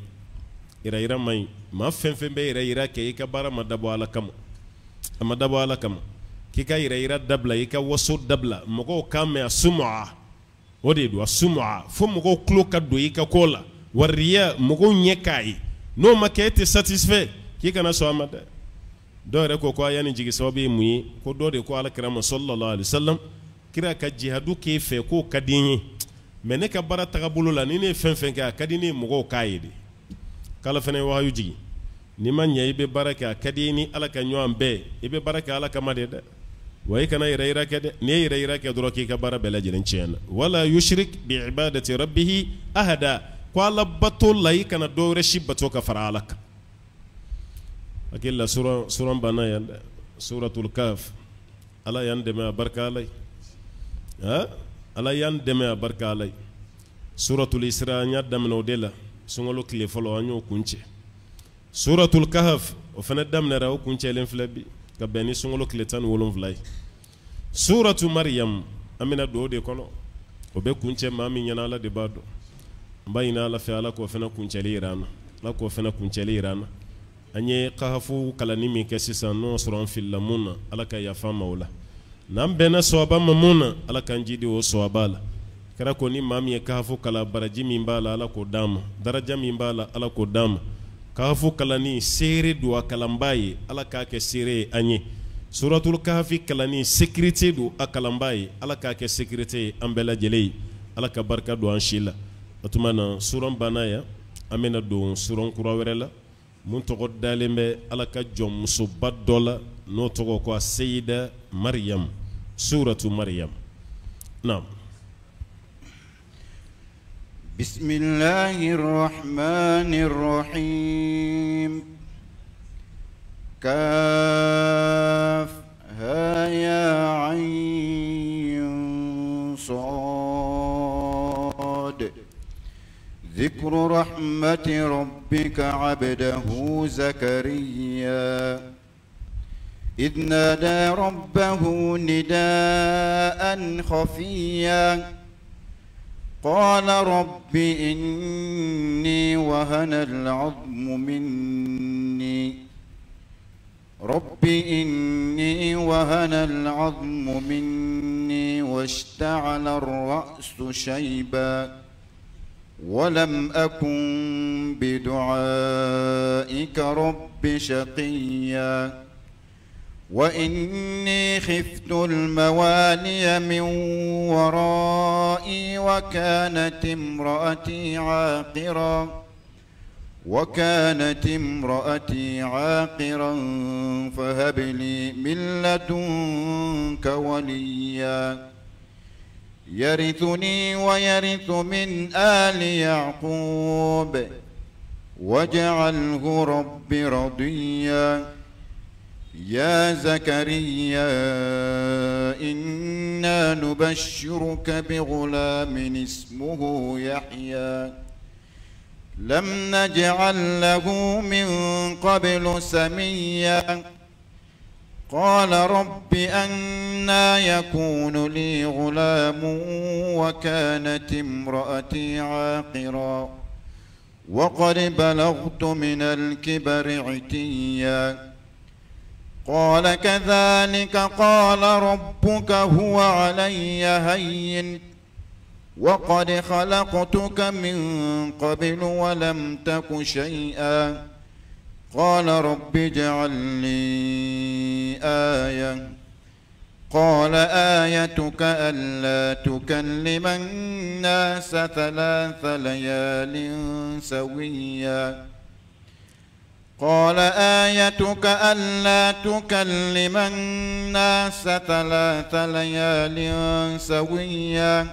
Yɛrɛ yira man ɲi. Maa fɛn fɛn bɛ yɛrɛ yira kɛ, i ka baara ma dabɔ Ala kama. A ma dabɔ Ala kama. K'i ka yɛrɛ yira dabila, i ka waso dabila, mɔgɔw k'a mɛn a sumua. O de don a sumua, fo mɔgɔw tulo ka don i ka ko la. Wariya, mɔgɔw ɲɛ k'a ye. N'o ma kɛ, e tɛ satisfait, k'i kana sɔn a ma dɛ. Dɔw yɛrɛ ko ko aya nin jigin sababu ye mun ye? Ko dɔ de ko Ala kira ma sallallahu alaihi wasallam, kira ka jihadu k'e fɛ k'o ka di n ye, mais ne ka baara tagabolo la, ni ne ye fɛn fɛn kɛ, a ka di ne ye mɔgɔw k'a ye de. K'Ala fana ye wahayu jigin, n'i ma ɲɛ i bɛ baara kɛ, a ka di i ni Ala ka ɲɔgɔn bɛɛ, i bɛ baara kɛ Ala kama de dɛ. Wa i kana yɛrɛ yira kɛ dɛ. N'i ye yɛrɛ yira kɛ dɔrɔn, k'i ka baara bɛɛ lajɛlen tiɲɛna. Wala yushrik bi ibadati rabbihi ahada, ko Ala bato la i kana dɔ wɛrɛ si bato ka fara Ala kan. Hakili la suran banna yan dɛ, suratul kaf. Ala y'an dɛmɛ, a barika Ala ye. Ala y'an dɛmɛ, a barika Ala ye. Suratul Isra, an y'a daminɛ o de la sunkalo tile fɔlɔ, an y'o kuncɛ. Suratul kahf, o fana daminɛra, o kuncɛlen filɛ bi ka bɛn ni sunkalo tile 17 ye. Suratu Maryam, an bɛna don o de kɔnɔ. O bɛ kuncɛ maa min ɲɛna, Ala de b'a dɔn. An b'a ɲini Ala fɛ, Ala k'o fana kuncɛli yira an na. Ala k'o fana kuncɛli yira an na. An ye kahafu kalanni min kɛ sisan, n'o sɔrɔ an filila mun na, Ala ka yafa ma o la. N'an bɛnna sawaba ma mun na, Ala k'an jidi o sawaba la. Kɛra ko ni maa min ye kahafu kalan, baraji min b'a la, Ala k'o d'an ma. Daraja min b'a la, Ala k'o d'an ma. Kahafu kalanni seere don a kalanbaa ye, Ala k'a kɛ seere ye an ye. Suratul kahafi kalanni sécurité don a kalanbaa ye, Ala k'a kɛ sécurité ye an bɛɛ lajɛlen ye. Ala ka barika don an si la. O tuma na suran banna yan, an bɛna don suran kura wɛrɛ la mun tɔgɔ dalen bɛ Ala ka jɔnmusoba dɔ la, n'o tɔgɔ ko a Seyida Mariyam, suratu Mariyam. Naam. Bismillahir Rahmanir Rahim. Kaf ha ya ayn sad. ذكر رحمة ربك عبده زكريا إذ نادى ربه نداء خفيا قال رب إني وهن العظم مني رب إني وهن العظم مني واشتعل الرأس شيبا ولم أكن بدعائك رب شقيا وإني خفت الموالي من ورائي وكانت امرأتي عاقرا فهب لي من لدنك وليا يرثني ويرث من آل يعقوب واجعله رب رضيا يا زكريا إنا نبشرك بغلام اسمه يحيى لم نجعل له من قبل سميا قال رب أنى يكون لي غلام وكانت امرأتي عاقرا وقد بلغت من الكبر عتيا قال كذلك قال ربك هو علي هين وقد خلقتك من قبل ولم تك شيئا قال رب اجعل لي آية قال آيتك ألا تكلم الناس 3 ليال سويا قال آيتك ألا تكلم الناس 3 ليال سويا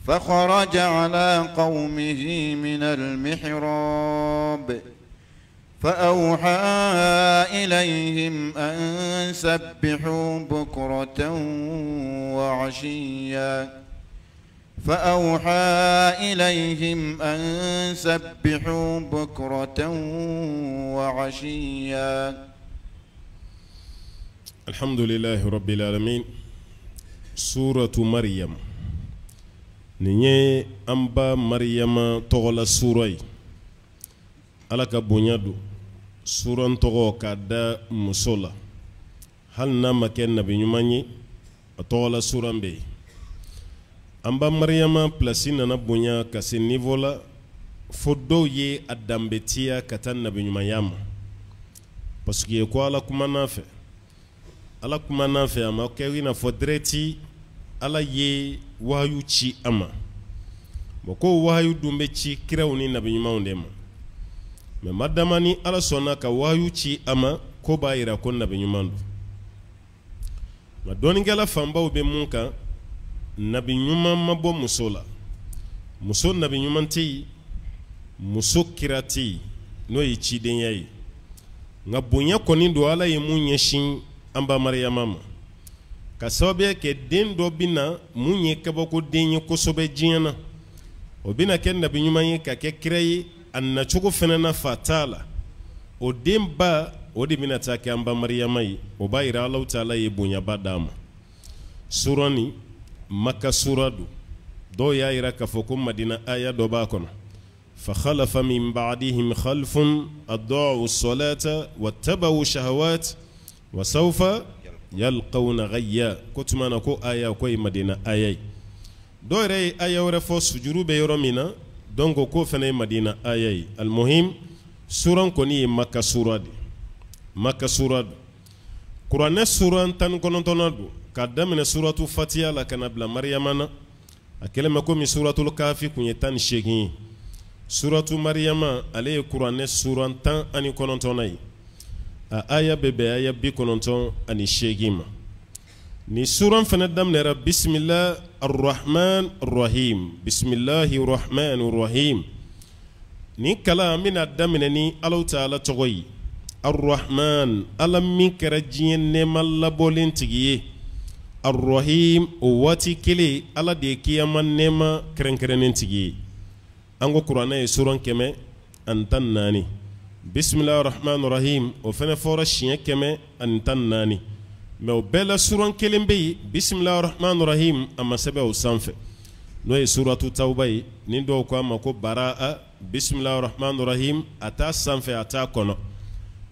فخرج على قومه من المحراب فأوحى إليهم أن سبحوا بكرة وعشيا فأوحى إليهم أن سبحوا بكرة وعشيا. الحمد لله رب العالمين. سورة مريم nin ye an ba Mariyama tɔgɔla sura ye. Ala ka bonya don suran tɔgɔ k'a da muso la, hali n'a ma kɛ nabi ɲuman ye, a tɔgɔla suran bɛ yen. An ba Mariyama pilasi nana bonya ka se niveau la fo dɔw ye a danbetiya ka taa nabi ɲumanya ma, parce que ko Ala kumana fɛ, Ala kumana fɛ, a ma kɛ i n'a fɔ direct Ala ye wahayu ci a ma. Bon, ko wahayu dun bɛ ci kiraw ni nabi ɲumanw de ma, mais madama ni Ala sɔnna ka wahayu ci a ma, ko b'a yira ko nabi ɲuman don. Nka dɔnnikɛla fanbaw bɛ mun kan, nabi ɲuman ma bɔ muso la, muso nabi ɲuman tɛ yen, muso kira tɛ yen, n'o ye cidenya ye. Nka bonya kɔni don Ala ye mun ɲɛsin an ba Mariyama ma, ka sababuya kɛ den dɔ bɛ na mun ye kabakoden ye kosɛbɛ diɲɛ na, o bɛna kɛ nabi ɲuman ye ka kɛ kira ye, a nacogo fana na fa t'a la, o den ba o de bɛna taa kɛ an ba Mariyama ye. O b'a yira Alahu taala ye bonyaba d'a ma. Sura nin Maka sura don, dɔw y'a yira k'a fɔ ko Madina aya dɔ b'a kɔnɔ. فخلف من بعدهم خلف أضاعوا الصلاة واتبعوا الشهوات وسوف يلقون غيا. Ko tuma na ko aya ko ye Madina aya ye. Dɔw yɛrɛ ye aya wɛrɛ fɔ sujuru bɛ yɔrɔ min na, donc k'o fana ye Madina aya ye. Almuhim, suran kɔni ye Maka sura de, Maka sura don. Kuranɛ suran 19nan don, k'a daminɛ suratu Fatiya la ka na bila Mariyama na. A kɛlen bɛ komi suratul Kafi kun ye 18 ye. Suratu Mariyama ale ye kuranɛ suran 19nan ye. A aya bɛ bɛn aya 98 ma. Ni suran fana daminɛra bisimilah arrahman arrahim, bisimilahi rahman arrahim. Nin kalan an bɛna daminɛ ni Alahu taala tɔgɔ ye, arrahman, Ala min kɛra diɲɛ nɛɛma labɔlen tigi ye, arrahim, o waati kelen Ala de ye kiyama nɛɛma kɛrɛnkɛrɛnnen tigi ye. An ko kuranɛ ye suran 114. Bisimilahi rahman rahim o fana fɔra siɲɛ 114. Mais o bɛɛ la suran kelen bɛ yen, bisimilahi rahman rahim, a ma sɛbɛn o sanfɛ, n'o ye suratu Tawba ye, ni dɔw ko a ma ko baraa. Bisimilahi rahman rahim a t'a sanfɛ, a t'a kɔnɔ.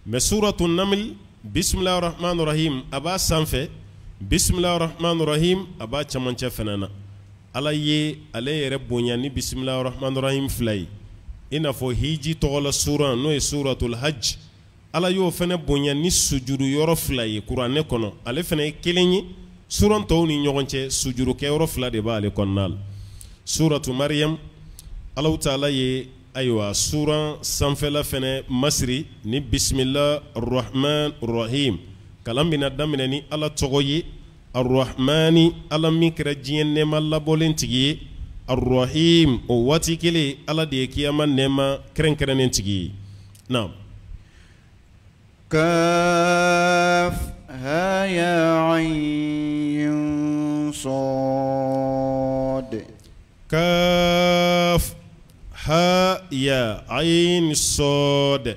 Mais suratu Naml, bisimilahi rahman rahim, a b'a sanfɛ, bisimilahi rahman rahim a b'a cɛmancɛ fana na. Ala ye ale yɛrɛ bonya ni bisimilahi rahman rahim fila ye, i n'a fɔ hiji tɔgɔla suran n'o ye suratul hajj, Ala y'o fana bonya ni sujuru yɔrɔ fila ye kuranɛ kɔnɔ, ale fana ye kelen ye. Suran tɔw ni ɲɔgɔn cɛ sujuru kɛyɔrɔ fila de b'ale kɔnɔna la. Suratu Mariyam, Alahu taala ye ayiwa suran sanfɛla fana masiri ni bisimilah rahman rahim. Kalan bɛna daminɛ ni Ala tɔgɔ ye, arrahmani, Ala min kɛra diɲɛ nɛɛma labɔlen tigi ye, arrahim, o waati kelen Ala de ye kiyama nɛɛma kɛrɛnkɛrɛnnen tigi ye. Naam. Kaf ha ya ayn sad. Kaf ha ya ayn sad.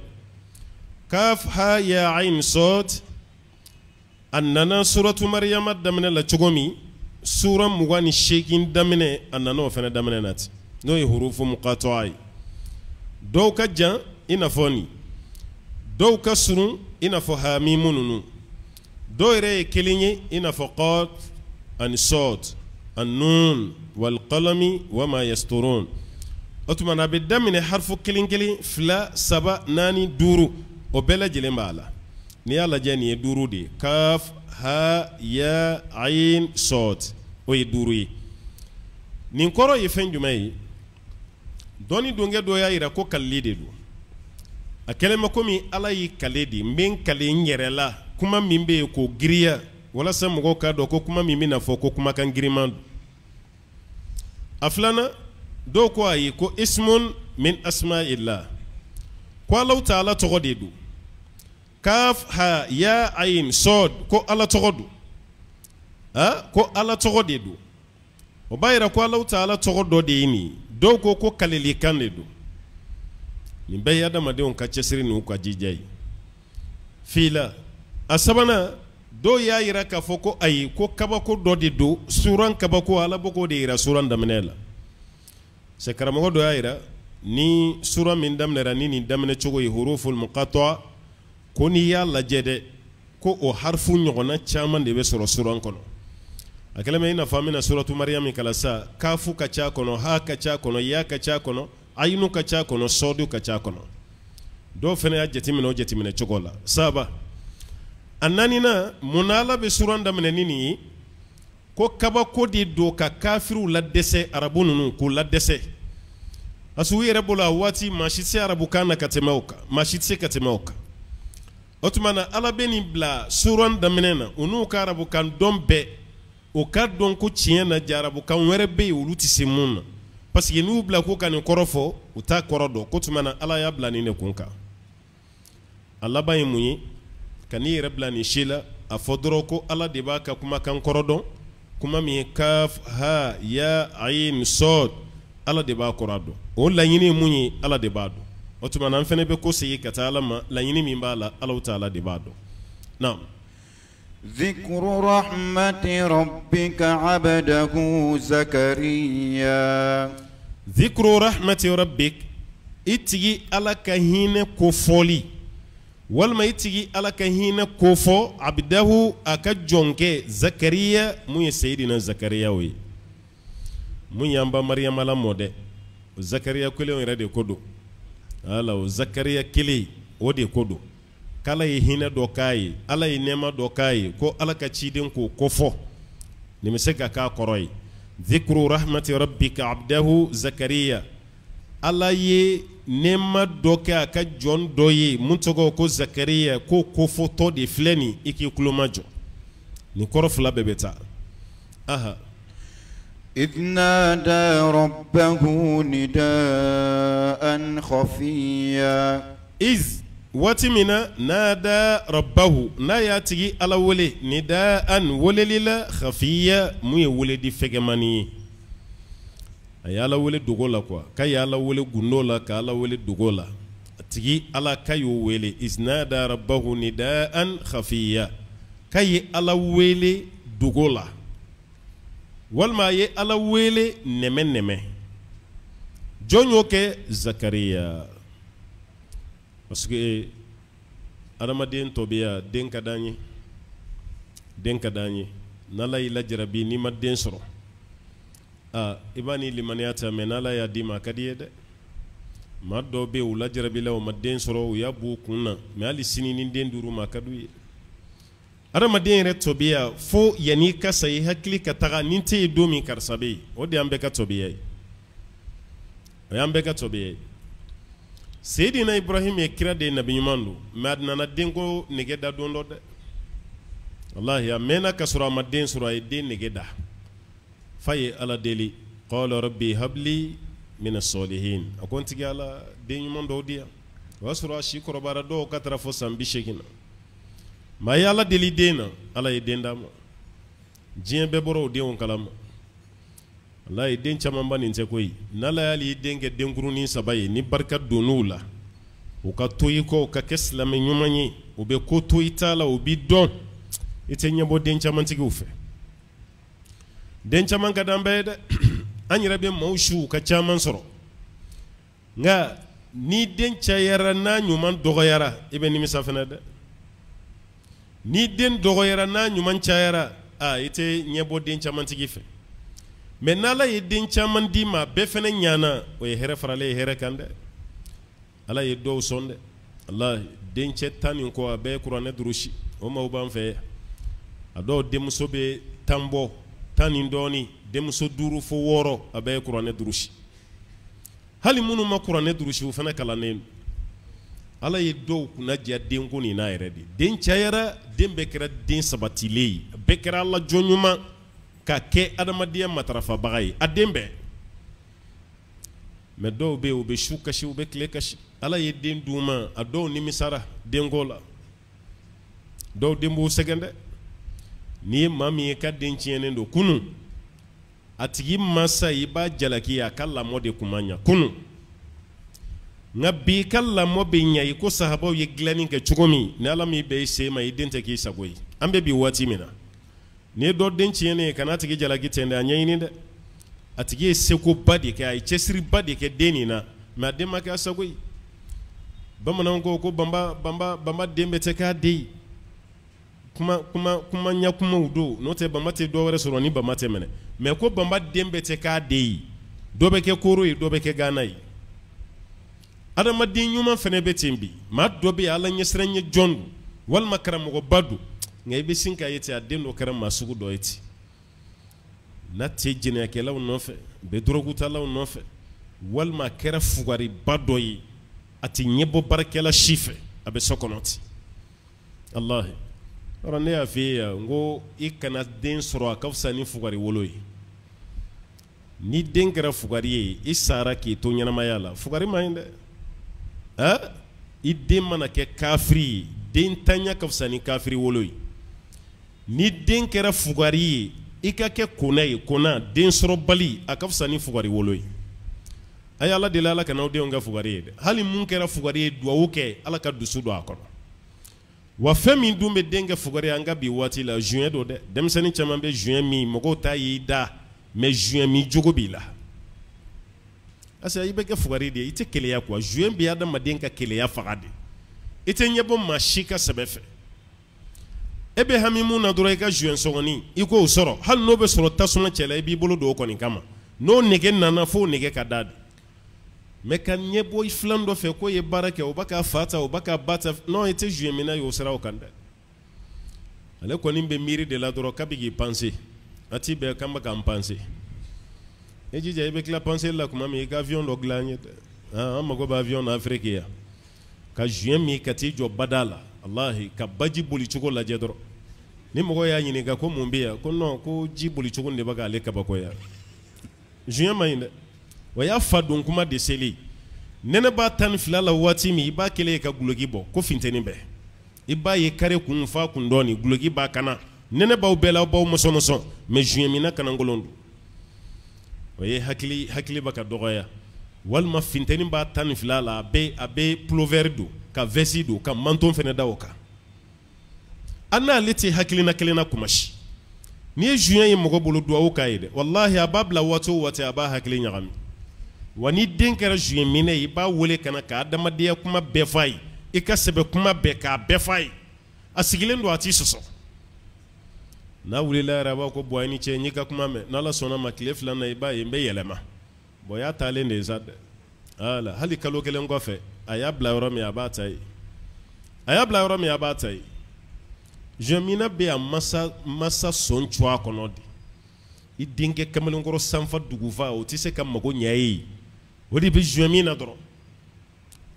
Kaf ha ya ayn sad. A nana suratu Mariyama daminɛ la cogo min, sura 28 daminɛ, a nana o fana daminɛ na ten, n'o ye hurufu muqata'a ye. Dɔw ka jan i n'a fɔ nin, dɔw ka surun i n'a fɔ hamimu ninnu, dɔw yɛrɛ ye kelen ye i n'a fɔ qaf ani sad an nun wal qalami wama yasturun. O tuma na a bɛ daminɛ harifu kelen kelen, 2 3 4 5, o bɛɛ lajɛlen b'a la. N'i y'a lajɛ nin ye 5 de ye, kaf ha ya ayin sad, o ye 5 ye. Nin kɔrɔ ye fɛn jumɛn ye? Dɔnni donkɛ dɔ y'a yira ko kalili de don. A kɛlen bɛ komi Ala y'i kale de, n bɛ n kale n yɛrɛ la, kuma min bɛ yen k'o giriya walasa mɔgɔw k'a dɔn ko kuma min bɛna fɔ ko kumakan giriman don. A filanan, dɔw ko ayi, ko ismun min asma'illah, ko Alahu taala tɔgɔ de don. Kaf ha ya ayin sɔd, ko Ala tɔgɔ don. Ko Ala tɔgɔ de don. O b'a yira ko Alahu taala tɔgɔ dɔ de ye nin ye. Dɔw ko ko kalilikan de don. Nin bɛɛ ye adamadenw ka cɛsiri n'u ka jija ye. Fila a sabanan, dɔw y'a yira k'a fɔ ko ayi, ko kabako dɔ de don, suran kabako, Ala b'o k'o de yira suran daminɛ la. C'est karamɔgɔ dɔ y'a yira ni suran min daminɛra ni nin daminɛ cogo ye, huruful muqatta, ko n'i y'a lajɛ dɛ, ko o harifu ɲɔgɔnna caman de bɛ sɔrɔ suran kɔnɔ. A kɛlen bɛ i n'a fɔ an bɛna suratu Mariam kalan sa, kafu ka ca kɔnɔ, ha ka ca kɔnɔ, ya ka ca kɔnɔ, ayinu ka ca kɔnɔ, sɔdu ka ca kɔnɔ. Dɔw fana y'a jateminɛ o jateminɛ cogo la. Saba a naaninan, mun na Ala bɛ suran daminɛ ni nin ye? Ko kabako de don ka kafiriw ladɛsɛ, arabu ninnu k'u ladɛsɛ, parce que u yɛrɛ bolo a waati maa si tɛ se arabukan na ka tɛmɛ o kan, maa si tɛ se ka tɛmɛ o kan. O tuma na Ala bɛ nin bila suran daminɛ na, u n'u ka arabukan dɔn bɛɛ, o ka dɔn ko tiɲɛ na ja arabukan wɛrɛ bɛ yen olu tɛ se mun na, parce que n'u bila ko ka nin kɔrɔ fɔ, u t'a kɔrɔ dɔn. Ko tuma na Ala y'a bila nin de kun kan. A laban ye mun ye? Ka n'i yɛrɛ bila nin si la, a fɔ dɔrɔn ko Ala de b'a ka kumakan kɔrɔ dɔn, kuma min ye kaf ha ya ayin sɔd, Ala de b'a kɔrɔ dɔn. O laɲini ye mun ye? Ala de b'a dɔn. O tuma na an fana bɛ ko segin ka taa Ala ma, laɲini min b'a la, Alahu taala de b'a dɔn. Naam. Zikru rahmati rabbika abdahu Zakariya. Zikru rahmati rabbik, i tigi Ala ka hinɛ ko fɔli, walima i tigi Ala ka hinɛ ko fɔ abdahu, a ka jɔnkɛ Zakariya, mun ye Seyidina Zakariya ye, mun y'an ba Mariyama lamɔ dɛ, o Zakariya kelen yɛrɛ de ko don. Ala, o Zakariya kelen o de ko don k'Ala ye hinɛ dɔ k'a ye, Ala ye nɛɛma dɔ k'a ye, ko Ala ka ciden k'o kofɔ. Nin bɛ se ka k'a kɔrɔ ye. Zikru rahmati rabbika abdahu Zakariya, Ala ye nɛɛma dɔ kɛ a ka jɔn dɔ ye mun tɔgɔ ko Zakariya, k'o kofɔtɔ de filɛ nin, i k'i tulo majɔ. Nin kɔrɔ fila bɛɛ bɛ taa. Aha. إذ نادى ربه نداء خفيا. Iz, waati min na, nada rabbahu, n'a y'a tigi Ala wele, nidaan, weleli la, khafiya, mun ye weledi fɛgɛmani ye. A ye Ala wele dogo la quoi, k'a ye Ala wele gundo la, ka Ala wele dogo la. A tigi Ala k'a y'o wele. Iz nada rabbahu nidaan khafiya, k'a ye Ala wele dogo la, walima a ye Ala wele nɛmɛ nɛmɛ. Jɔn y'o kɛ? Zakariya. Parce que adamaden tɔbiya, den ka d'an ye, den ka d'an ye. N'Ala y'i lajarabi n'i ma den sɔrɔ, aa, i b'a ni limaniya ta, mɛ n'Ala y'a d'i ma, a ka di i ye dɛ. Maa dɔw bɛ yen, u lajarabila, u ma den sɔrɔ, u y'a b'u kun na, mɛ hali sini ni den duuru ma, a ka d'u ye. Adamaden yɛrɛ tɔbiya, fo yanni i ka sa, i hakili ka taga ni tɛ yen don min, karisa bɛ yen. O de y'an bɛɛ ka tɔbiya ye, o y'an bɛɛ ka tɔbiya ye. Seyidina Ibrahim ye kira de ye, nabi ɲuman don, mɛ a nana denko nege da don dɔ dɛ. Walahi, a mɛnna ka sɔrɔ a ma den sɔrɔ, a ye den nege da f'a ye Ala deli. Qala rabbi habli mina salihin, a ko n tigi Ala, den ɲuman dɔw di yan. O y'a sɔrɔ a si kɔrɔbayara, dɔw ka taara fo san 80 na. Maa ye Ala deli den na, Ala ye den d'a ma. Diɲɛ bɛɛ bɔra o denw kalama. Walayi, den camanba nin tɛ koyi. N'Ala y'ale den kɛ denkurunin 3 ye, ni barika donn'u la, u ka to i kɔ, u ka kɛ silamɛ ɲuman ye, u bɛ ko to i ta la, u b'i dɔn, i tɛ ɲɛbɔ den camantigiw fɛ. Den caman ka d'an bɛɛ ye dɛ, an yɛrɛ bɛ maaw su u ka caman sɔrɔ, nka ni den cayara n'a ɲuman dɔgɔyara, i bɛ nimisa fana dɛ. Ni den dɔgɔyara n'a ɲuman cayara, aa, i tɛ ɲɛbɔ den camantigi fɛ. Mɛ n'Ala ye den caman d'i ma, bɛɛ fana ɲana, o ye hɛrɛ faralen ye hɛrɛ kan dɛ. Ala ye dɔw sɔn dɛ. Ala dencɛ 10 nin kɔ, a bɛɛ ye kuranɛ durusi, o maaw b'an fɛ yan. A dɔw denmuso bɛ 10 bɔ, 10 ni dɔɔnin, denmuso 5 fo 6, a bɛɛ ye kuranɛ durusi. Hali minnu ma kuranɛ durusi, u fana kalannen don. Ala ye dɔw kunna diya denko nin n'a yɛrɛ de. Den cayara, den bɛɛ kɛra den sabatilen ye, bɛɛ kɛra Ala jɔn ɲuman, ka kɛ adamadenya matarafabaga ye, a den bɛɛ. Mais dɔw bɛ yen, u bɛ su kasi, u bɛ tile kasi. Ala ye den d'u ma, a dɔw nimisara denko la, dɔw den b'u sɛgɛn dɛ. N'i ye maa min ye ka den tiɲɛnen don kunun, a tigi masa i b'a jalaki, a ka lamɔ de kun ma ɲa kunun. Nka bi ka lamɔ bɛ ɲa i ko sahabaw ye dilanni kɛ cogo min, ni Ala m'i bɛn i sen ma, i den tɛ k'i sago ye. An bɛ bi waati min na, n'i ye dɔ den tiɲɛnen ye, kan'a tigi jalaki ten dɛ, a ɲɛɲini dɛ. A tigi ye sekoba de kɛ, a ye cɛsiriba de kɛ den nin na, mais a den ma kɛ a sago ye. Bamananw ko ko banba banba banba den bɛɛ tɛ k'a den ye. Kuma kuma kuma ɲɛ kumaw don, n'o tɛ banba tɛ dɔ wɛrɛ sɔrɔ ni banba tɛ minɛ. Mais ko banba den bɛɛ tɛ k'a den ye, dɔ bɛ kɛ koro ye, dɔ bɛ kɛ gana ye. Adamaden ɲuman fana bɛ ten bi. Maa dɔ bɛ yen, Ala ɲɛsiran ɲɛ jɔn don, walima karamɔgɔba don, nka i bɛ sin k'a ye ten, a den dɔ kɛra maa sugu dɔ ye ten. N'a tɛ jɛnɛyakɛlaw nɔfɛ, bɛ dɔrɔgutalaw nɔfɛ, walima a kɛra fugariba dɔ ye, a tɛ ɲɛbɔ baarakɛla si fɛ, a bɛ so kɔnɔ ten. Walahi, yɔrɔ ne y'a f'i ye yan, n ko i kana den sɔrɔ, a ka fisa ni fugari wolo ye. Ni den kɛra fugari ye, i sara k'i to ɲɛnamaya la, fugari man ɲi dɛ. Ɛ, i den mana kɛ kafiri ye, den tanya ka fisa ni kafiri wolo ye. Ni den kɛra fugari ye, i ka kɛ kona ye, kona den sɔrɔbali, a ka fisa ni fugari wolo ye. A ye Ala deli, Ala kana aw denw kɛ fugari ye dɛ. Hali mun kɛra fugari ye, duwawu kɛ Ala ka dusu don a kɔnɔ. Wa fɛn min dun bɛ den kɛ fugari ye an ka bi waati la, joint don dɛ. Denmisɛnnin caman bɛ joint min, mɔgɔw t'a y'i da, mais joint min jogo b'i la. Parce que i bɛ kɛ fugari de ye, i tɛ keleya quoi. Joint bɛ adamaden ka keleya faga de. I tɛ ɲɛbɔ maa si ka sɛbɛ fɛ. E bɛ hami mun na dɔrɔn, i ka joint sɔngɔni i k'o sɔrɔ, hali n'o bɛ sɔrɔ tasuma cɛ la, i b'i bolo don o kɔni kama. N'o nege nana, f'o nege ka da de. Mais ka ɲɛbɔ i filan dɔ fɛ k'o ye baara kɛ, o b'a ka fa ta, o b'a ka ba ta, non, i tɛ joint minna ye o siraw kan dɛ. Ale kɔni bɛ miiri de la dɔrɔn, k'a bɛ k'i panse. A ti bɛn k'an bɛ k'an panse. I jija, i bɛ tila panse la tuma min, i ka avion dɔ dilan an ye dɛ. An mago bɛ avion na Afrique yan. Ka joint min ka t'i jɔ bada la, walahi, ka baji boli cogo lajɛ dɔrɔn. Ni mɔgɔ y'a ɲininka ko mun bɛ yan, ko non, ko ji boli cogo de bɛ k'ale kabakoya. Joint man ɲi dɛ. O y'a fa don kuma de seli. Nɛnɛ b'a 12 la waati min, i b'a kɛlen ye ka guloki bɔ ko funteni bɛɛ. I b'a ye kare kun fa kun dɔɔni, guloki b'a kana. Nɛnɛ b'aw bɛɛ la, aw b'aw mɔsɔn mɔsɔn, mais joint minna kanankolon don. O ye hakili hakili bɛ ka dɔgɔya. Walima funteni b'a 12 la, a bɛ pullover don, ka veste don, ka manteau fana da o kan. An n'ale tɛ hakilina kelen na kuma si. N'i ye joint ye mɔgɔ bolo, duwawu k'a ye dɛ. Walahi, a b'a bila waati o waati, a b'a hakili ɲagami. Wa ni den kɛra joint minɛ ye, i b'a wele ka na ka adamadenya kuma bɛɛ f'a ye, i ka sɛbɛ kuma bɛɛ k'a bɛɛ f'a ye. A sigilen don, a t'i sɔsɔ. N'a wulila yɛrɛ, a b'a ko bɔn, i ni ce, n y'i ka kuma mɛn. N'Ala sɔnna ma, tile 2 na, i b'a ye n bɛ yɛlɛma. Bon, y'a taalen de ye sa dɛ. Ala, hali kalo kelen kɔfɛ, a y'a bila yɔrɔ min, a b'a ta yen. A y'a bila yɔrɔ min, a b'a ta yen. Joint minna bɛ a masa masa sɔn cu a kɔnɔ de. I denkɛ kamalenkɔrɔ sanfa dugufa, o tɛ se ka mago ɲɛ e ye. O de bɛ joint min na dɔrɔn.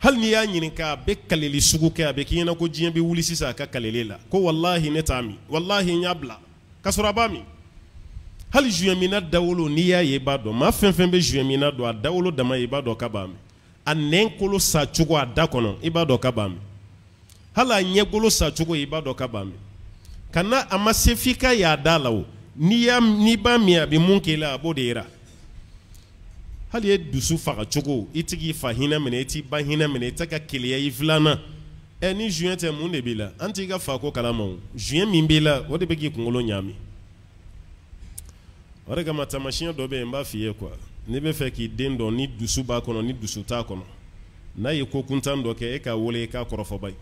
Hali n'i y'a ɲininka, a bɛ kaleli sugu kɛ, a bɛ k'i ɲɛna ko diɲɛ bɛ wuli sisan a ka kaleli la, ko walahi ne t'a min, walahi n y'a bila, k'a sɔrɔ a b'a min. Hali joint minna dawolo, n'i y'a ye, i b'a dɔn. Maa fɛn fɛn bɛ joint minna dɔn, a dawolo dama ye, i b'a dɔn k'a b'a min. A nɛn kolo sa cogo a da kɔnɔ, i b'a dɔn k'a b'a min. Hali a ɲɛgolo sa cogo, i b'a dɔn k'a b'a min. Ka na a ma se f'i ka y'a da la o. N'i b'a min, a bɛ mun k'i la, a b'o de yira. Hali ye dusu faga cogo, i tɛ k'i fa hinɛ minɛ, i t'i ba hinɛ minɛ, i tɛ ka keleya i filan. Ɛ, ni joint tɛ, mun de b'i la? An t'i ka fa ko kalama o. Joint min b'i la, o de bɛ k'i kunkolo ɲaami. O de kama, taamasiyɛn dɔ bɛ yen, n b'a f'i ye quoi. N'i bɛ fɛ k'i den dɔn, ni dusu b'a kɔnɔ, ni dusu t'a kɔnɔ, n'a ye ko kuntan dɔ kɛ, e k'a wele, i k'a kɔrɔfɔ ba ye.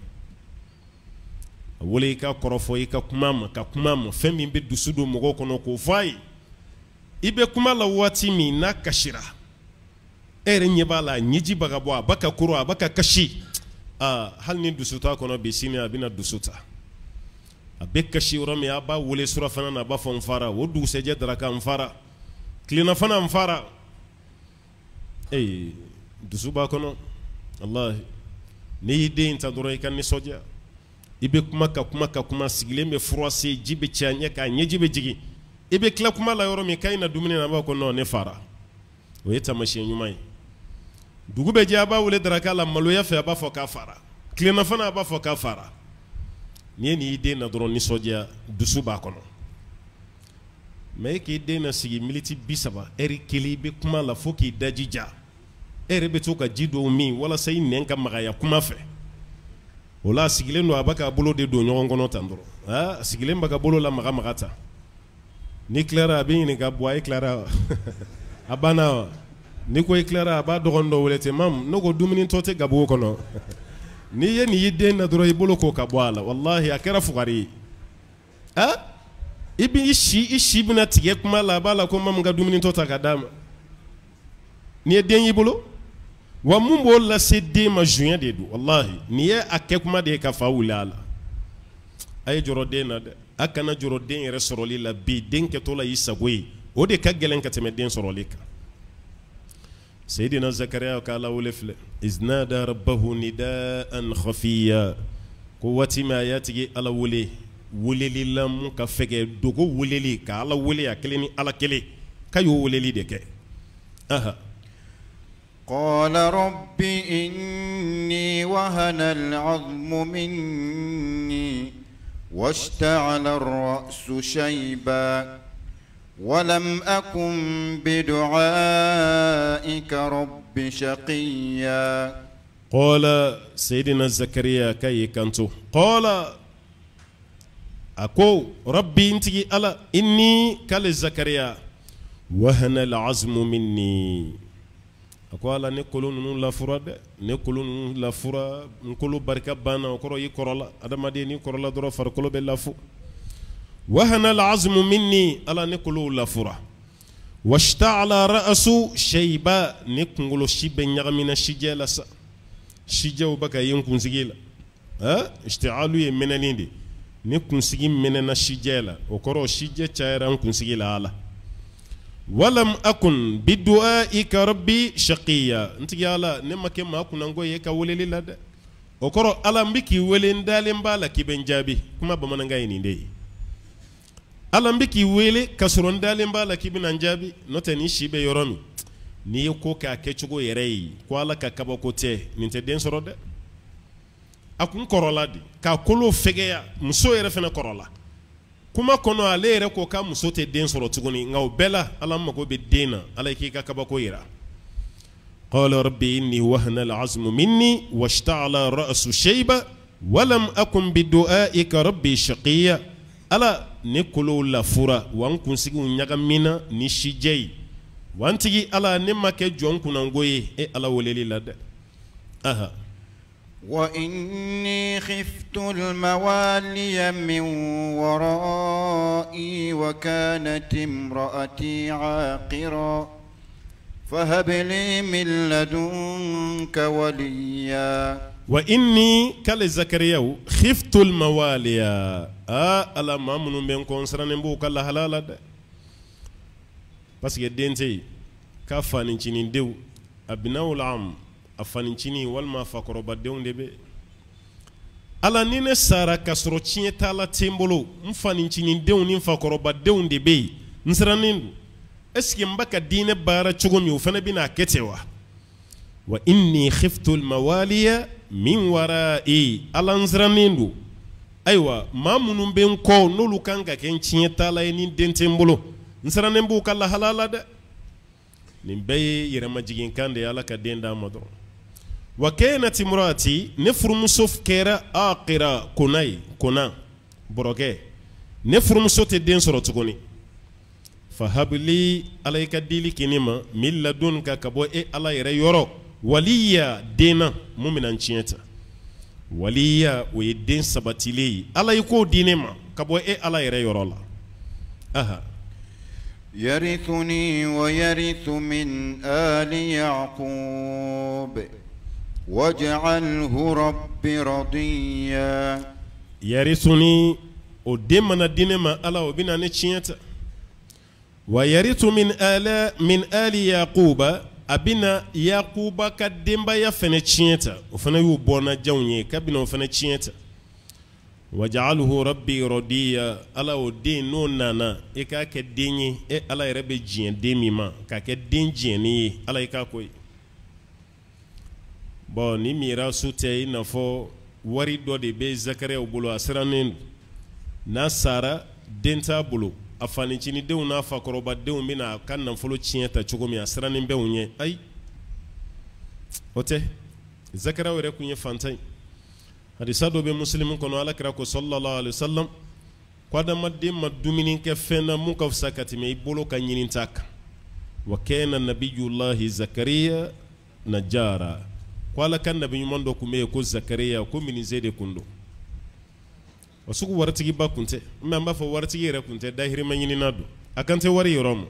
A wele, i k'a kɔrɔfɔ, i ka kuma ma, ka kuma ma, fɛn min bɛ dusu don mɔgɔw kɔnɔ, k'o fɔ a ye. I bɛ kuma la waati min n'a kasira, e yɛrɛ ɲɛ b'a la, a ɲɛji bɛ ka bɔ, a bɛ ka koro, a bɛ ka kasi. Aa, hali ni dusu t'a kɔnɔ bi, sini a bɛna dusu ta. A bɛ kasi yɔrɔ min, a b'a wele surafana na, a b'a fɔ n fara. O dugusɛjɛ daraka, n fara. Tilelafana, n fara. Ee, dusu b'a kɔnɔ. Walahi, n'i y'i den ta dɔrɔn, i ka nisɔndiya. I bɛ kuma ka kuma ka kuma, sigilen bɛ froissé, ji bɛ cɛ a ɲɛ kan, ɲɛji bɛ jigin. I bɛ tila kuma la yɔrɔ min, k'a na dumuni na, a b'a ko non, ne fara. O ye taamasiyɛn ɲuman ye. Dugu bɛ jɛ, a b'a wele daraka la, maloya fɛ a b'a fɔ k'a fara. Tilenna fana a b'a fɔ k'a fara. N'i ye nin y'i den na dɔrɔn, nisɔndiya dusu b'a kɔnɔ. Mais e k'i den na sigi miniti 30, ɛri kelen, i bɛ kuma la fo k'i daji ja. E yɛrɛ bɛ to ka ji dɔw min walasa i nɛn ka magaya kuma fɛ. O la, a sigilen don, a bɛ k'a bolo de don ɲɔgɔn kɔnɔ tan dɔrɔn. A sigilen bɛ ka bolo la maga maga tan. N'i tilara, a bɛ ɲininka: "Buwa, e tilara wa? A banna wa?" N'i ko i tilara, a b'a dɔgɔnin dɔ wele ten: "Mamu, ne ko dumuni tɔ tɛ gabugu kɔnɔ?" N'i ye nin y'i den na dɔrɔn, i bolo ko ka bɔ a la. Walahi, a kɛra fugari ye. A i b'i si, i si bɛna tigɛ kuma la, a b'a la ko mamu ka dumuni tɔ ta ka d'a ma. N'i ye den y'i bolo wa, mun b'o lase den ma? Jonya de don. Walahi, nin ye a kɛ kuma de ye ka fa wuli a la. A ye jɔrɔ den na dɛ. A kana jɔrɔ den yɛrɛ sɔrɔli la. Bi den kɛtɔ la y'i sago ye, o de ka gɛlɛn ka tɛmɛ den sɔrɔli kan. Seyidina Zakariya ka Ala wele filɛ: iz nada rabbahu nidaan khafiya. Ko waati min a y'a tigi Ala wele weleli la mun ka fɛgɛ, dogo weleli, ka Ala wele a kelen ni Ala kelen, k'a y'o weleli de kɛ. Aha. قال رب إني وهن العظم مني واشتعل الرأس شيبا ولم أكن بدعائك رب شقيا. قال سيدنا زكريا k'a y'i kanto: قال, a ko: رب, n tigi Ala, إني, k'ale Zakariya, وهن العظم مني, a ko Ala, ne kolo ninnu lafura dɛ, ne kolo ninnu lafura, n kolo barika banna. O kɔrɔ, i kɔrɔla. Adamaden, n'i kɔrɔla dɔrɔn, farikolo bɛ lafu. وهن العظم مني, Ala, ne kolow lafura. واشتعل الرأس شيبا, ne kunkolo si bɛ ɲagamina sijɛ la sa, sijɛw bɛ ka ye n kunsigi la. اشتعال ye mɛnɛni de. Ne kunsigi mɛnɛna sijɛ la, o kɔrɔ sijɛ cayara n kunsigi la. Ala, ولم أكن بدعائك رب شقيا, n tigi Ala, ne ma kɛ maa kunnango ye ka weleli la dɛ. O kɔrɔ, Ala, n bɛ k'i wele, n dalen b'a la k'i bɛ n jaabi. Kuma bamanankan ye nin de ye: Ala, n bɛ k'i wele ka sɔrɔ n dalen b'a la k'i bɛna n jaabi. N'o tɛ, ni si bɛ yɔrɔ min, n'i ye ko k'a kɛcogo yɛrɛ ye, ko Ala ka kabako tɛ, nin tɛ den sɔrɔ dɛ. A kun kɔrɔla de k'a kolo fɛgɛya, muso yɛrɛ fana kɔrɔla. Kuma kɔnɔ, ale yɛrɛ ko k'a muso tɛ den sɔrɔ tuguni. Nka o bɛɛ la, Ala mago bɛ den na, Ala k'i ka kabako yira. قال رب إني وهن العظم مني واشتعل الرأس شيبا ولم أكن بدعائك ربي شقيا. Ala, ne kolow lafura wa, n kunsigiw ɲagamina ni sijɛ ye wa, n tigi Ala, ne ma kɛ jɔn kunnango ye e Ala weleli la dɛ. Aha. وإني خفت الموالي من ورائي وكانت امرأتي عاقرا فهب لي من لدنك وليا. وإني, k'ale Zakariya, خفت الموالي, aa Ala, maa minnu bɛ n kɔ, n sirannen b'u ka lahala la dɛ, parce que den tɛ yen k'a fanicinin أبناء العم, a fanicinin walima fakɔrɔbadenw de bɛ. Ala, ni ne sara ka sɔrɔ tiɲɛ t'a la tɛ n bolo, n fanicinin ni fakɔrɔbadenw de bɛ yen, n sirannen don. Est ce que n bɛ ka diinɛ baara cogo min, o fana bɛna a kɛ ten wa? وإني خفت الموالي من ورائي, Ala, n sirannen don. Ayiwa, maa minnu bɛ n kɔ, n'olu kan ka kɛ n tiɲɛ taala ye, ni den tɛ n bolo, n sirannen b'u ka lahala la dɛ. Nin bɛɛ ye yɛrɛmajiginkan de ye, Ala ka den d'a ma dɔrɔn. وكانت امرأتي, ne furumuso kɛra عاقرا, kona ye, kona bɔrɔkɛ, ne furumuso tɛ den sɔrɔ tuguni. فهب لي, Ala, i ka dili kɛ ne ma, من لدنك, ka bɔ e Ala yɛrɛ yɔrɔ, وليا, den na mun bɛna n tiɲɛ ta. وليا, o ye den sabatilen ye. Ala, i k'o di ne ma ka bɔ e Ala yɛrɛ yɔrɔ la. Aha. يرثني ويرث من آل يعقوب واجعله رب رضيا. يرثني, o den mana di ne ma, Ala, o bɛna ne tiɲɛ ta. ويرث من آل يعقوب, a bɛna Yakuba ka denbaya fɛnɛ tiɲɛ ta, o fana y'u bɔnnajanw ye, k'a bɛna o fana tiɲɛ ta. واجعله رب رضيا, Ala, o den n'o nana, i k'a kɛ den ye e Ala yɛrɛ bɛ diɲɛ den min ma, k'a kɛ den diɲɛni ye. Ala, i k'a ko ye. Bon, ni mirasu tɛ, i n'a fɔ wari dɔ de bɛ Zakariyaw bolo, a sirannen don. N'a sara, den t'a bolo, a fanicinidenw n'a fakɔrɔbadenw bɛna a ka nafolo tiɲɛ ta cogo min, a sirannen bɛ u ɲɛ. Ayi, o tɛ. Zakariyaw yɛrɛ tun ye fantan ye. Hadisa dɔ bɛ Musilimu kɔnɔ, Ala kira ko sallallahu alaihi wasallam ko adamaden ma dumuni kɛ fɛn na mun ka fisa ka tɛmɛ i bolo ka ɲini ta kan. Wa kana nabiyullahi Zakariya najara, ko Ala ka nabi ɲuman dɔ tun bɛ yen ko Zakariya, ko menuisier de tun don. O sugu waritigiba tun tɛ, mais an b'a fɔ waritigi yɛrɛ tun tɛ, dahirimɛ ɲinina don. A kan tɛ wari yɔrɔ ma,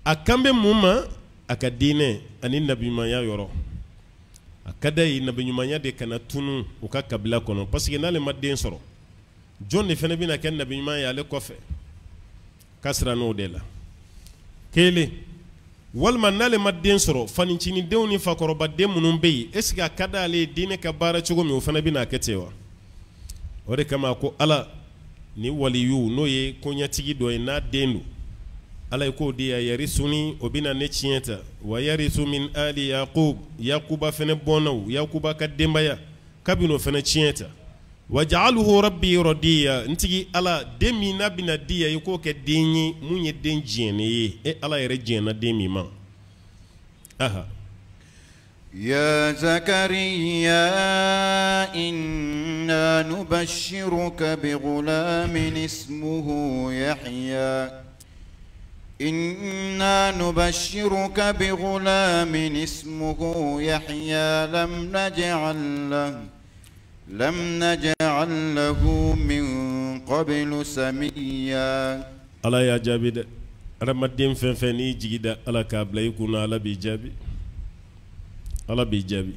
a kan bɛ mun ma? A ka diinɛ ani nabiɲumanya yɔrɔ. A ka d'a ye nabiɲumanya de kana tunu u ka kabila kɔnɔ, parce que n'ale ma den sɔrɔ, jɔn de fana bɛna kɛ nabiɲuman ye ale kɔfɛ? Ka siran n'o de la. Kelen, walima n'ale ma den sɔrɔ, fanicinidenw ni fakɔrɔbaden minnu bɛ yen, est ce que a ka d'ale ye diinɛ ka baara cogo min, o fana bɛna kɛ ten wa? O de kama ko Ala ni waliyu, n'o ye koɲɛtigi dɔ ye, n'a den don, Ala ye k'o di yan, yarisuni, o bɛna ne tiɲɛ ta, wa yarisu min ali Yakub, Yakuba fana bɔnnaw, Yakuba ka denbaya, kabini o fana tiɲɛ ta. Waj'alhu rabbi radiya, n tigi Ala, den min n'a bɛna di yan, i k'o kɛ den ye mun ye den diɲɛnen ye, e Ala yɛrɛ diɲɛna den min ma. Aha. Ya Zakariya inna nubashiruka bighulamin ismuhu Yahya inna nubashiruka bighulamin ismuhu Yahya lam naj'al lahu lam naj'al lahu min qablu samiyya. Ala y'a jaabi dɛ. Adamaden fɛn fɛn n'i jigi da Ala k'a bila i kunna, Ala b'i jaabi, Ala b'i jaabi.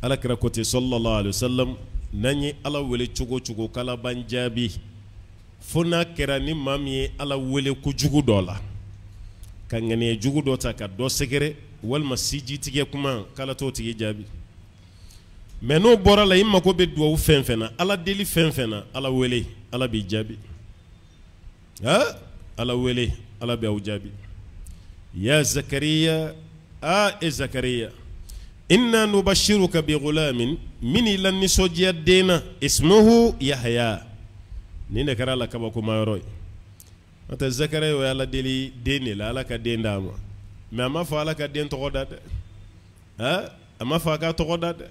Ala kira ko ten sallallahu alaihi wasallam, n'an ye Ala wele cogo cogo k'Ala b'an jaabi, fo n'a kɛra ni maa min ye Ala wele kojugu dɔ la, ka ŋaniya jugu dɔ ta ka dɔ sɛgɛrɛ, walima siji tigɛ kuma, k'Ala t'o tigi jaabi. Mais n'o bɔra la, i mako bɛ duwawu fɛn fɛn na, Ala deli fɛn fɛn na, Ala wele, Ala b'i jaabi. Ha, Ala wele, Ala bɛ aw jaabi. Ya Zakariya, a e Zakariya, inna nubashiruka bi ghulamin, min i la nisɔndiya den na, ismuhu Yahya. Nin de kɛra la kabakoma yɔrɔ ye. N'o tɛ, Zakariya, o ye Ala deli den de la, Ala ka den d'a ma. Mais a ma fɔ Ala ka den tɔgɔ da dɛ. Ha, a ma fɔ a ka tɔgɔ da dɛ.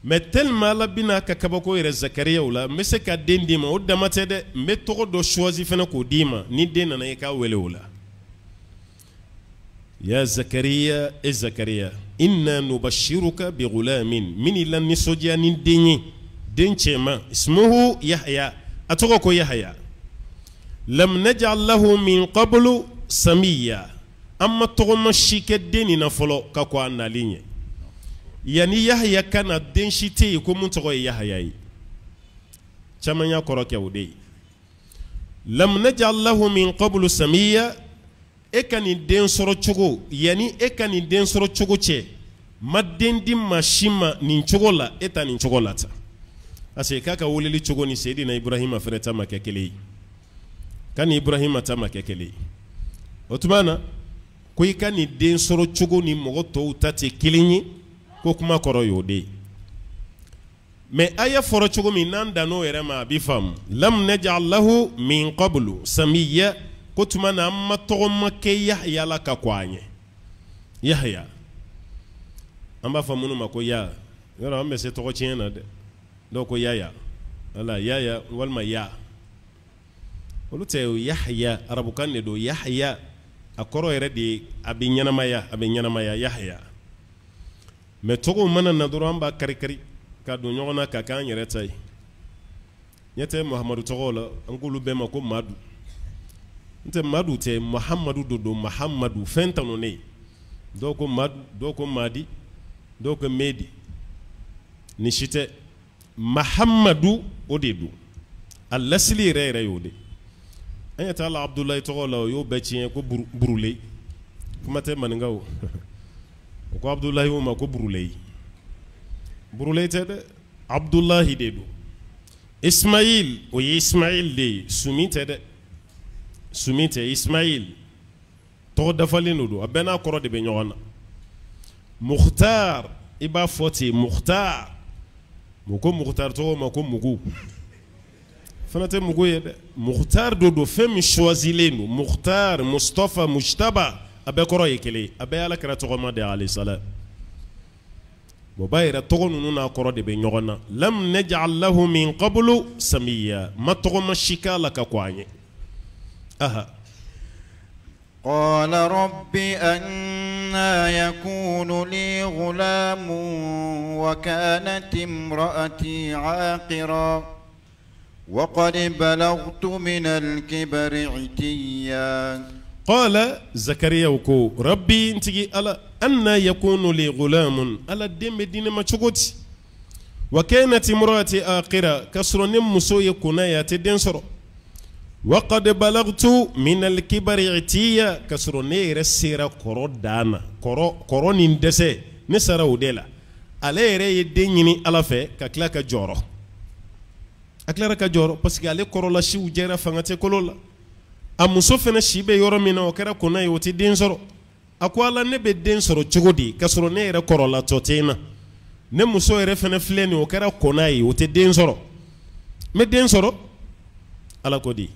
Mais tellement Ala bɛna ka kabako yɛrɛ Zakariyaw la, n bɛ se ka den d'i ma, o dama tɛ dɛ, n bɛ tɔgɔ dɔ choisi fana k'o d'i ma, ni den nana i k'a wele o la. Ya Zakariya, e Zakariya, inna nubashiruka bi ghulamin, min i la nisɔndiya ni den ye, den cɛman, ismuhu Yahya, a tɔgɔ ko Yahya, lam naj'al lahu min qablu samiyya, an ma tɔgɔma si kɛ den nin na fɔlɔ ka kɔn a nali ɲɛ. Yanni Yahya ka na, den si tɛ yen ko mun tɔgɔ ye Yahya ye. Caman y'a kɔrɔ kɛ o de ye. Lam naj'al lahu min qablu samiyya, e ka nin den sɔrɔ cogo, yanni e ka nin den sɔrɔ cogo cɛ, ma den di maa si ma nin cogo la, e ta nin cogo la tan. Parce que k'a ka weleli cogo ni Seydina Ibrahima fɛnɛ ta ma kɛ kelen ye, ka ni Ibrahima ta ma kɛ kelen ye. O tuma na ko i ka nin den sɔrɔ cogo ni mɔgɔ tɔw ta tɛ kelen ye, ko kuma kɔrɔ y'o de ye. Mais aya fɔra cogo min, n'an dan'o yɛrɛ ma, a bɛ faamu. Lam naj'al lahu min qablu samiyya, ko tuma na an ma tɔgɔ ma kɛ Yahya la ka kɔn a ɲɛ. Yahya, an b'a fɔ minnu ma ko ya, yɔrɔ an bɛ se tɔgɔ tiɲɛ na dɛ. Dɔw ko Yaya, wala Yaya, walima ya, olu tɛ. Yahya, arabukan de don. Yahya, a kɔrɔ yɛrɛ de ye a bɛ ɲɛnamaya, a bɛ ɲɛnamaya, Yahya. Mais tɔgɔw mana na dɔrɔn, an b'a kari-kari ka don ɲɔgɔn na ka k'an yɛrɛ ta ye. Ɲɛ tɛ Muhamadu tɔgɔw la, an k'olu bɛɛ ma ko Madu. N tɛ Madu tɛ, Muhamadu do don, Muhamadu fɛn tanunen. Dɔw ko Madu, dɔw ko Madi, dɔw ko Medi. Nin si tɛ, Mahamadu o de don. A lasili yɛrɛ yɛrɛ y'o de. An ɲɛ t'a la Abudulayi tɔgɔ la, o y'o bɛɛ tiɲɛ ko burule. Kuma tɛ maninkaw o ko Abudulayi o ma ko burule. Burule tɛ dɛ, Abudulayi de don. Ismail, o ye Ismail de ye, sumi tɛ dɛ, sumi tɛ. Ismail tɔgɔ dafalen de don, a bɛɛ n'a kɔrɔ de bɛ ɲɔgɔn na. Mukhtar i b'a fɔ ten Mukhtar mun ko Mukhtar tɔgɔ ma ko mugu fana tɛ mugu ye dɛ Mukhtar do don fɛn min choisilen don Mukhtar Mustafa Mujtaba a bɛɛ kɔrɔ ye kelen a bɛɛ Ala kira tɔgɔma de alayhi salam o b'a yira tɔgɔ ninnu n'a kɔrɔ de bɛ ɲɔgɔn na lam naj'al lahu min qablu samiya ma tɔgɔma si k'a la ka kɔn a ɲɛ aha قال رب أنى يكون لي غلام وكانت امرأتي عاقرا وقد بلغت من الكبر عتيا قال زكريا ko ربي n tigi Ala أنى يكون لي غلام Ala den bɛ di ne ma cogo di وكانت امرأتي عاقرا k'a sɔrɔ ne muso ye kona ye a tɛ den sɔrɔ وقد بلغت من الكبر عتيا k'a sɔrɔ ne yɛrɛ sera kɔrɔ dan na kɔrɔ kɔrɔ ni dɛsɛ ne sera o de la ale yɛrɛ ye den ɲini Ala fɛ ka tila ka jɔrɔ a tilara ka jɔrɔ parce que ale kɔrɔla siw jɛra fanga tɛ kolo la a muso fana si bɛ yɔrɔ min na o kɛra kona ye o tɛ den sɔrɔ a ko Ala ne bɛ den sɔrɔ cogo di k'a sɔrɔ ne yɛrɛ kɔrɔlatɔ tɛ n na ne muso yɛrɛ fana filɛ nin o kɛra kona ye o tɛ den sɔrɔ n bɛ den sɔrɔ Ala ko di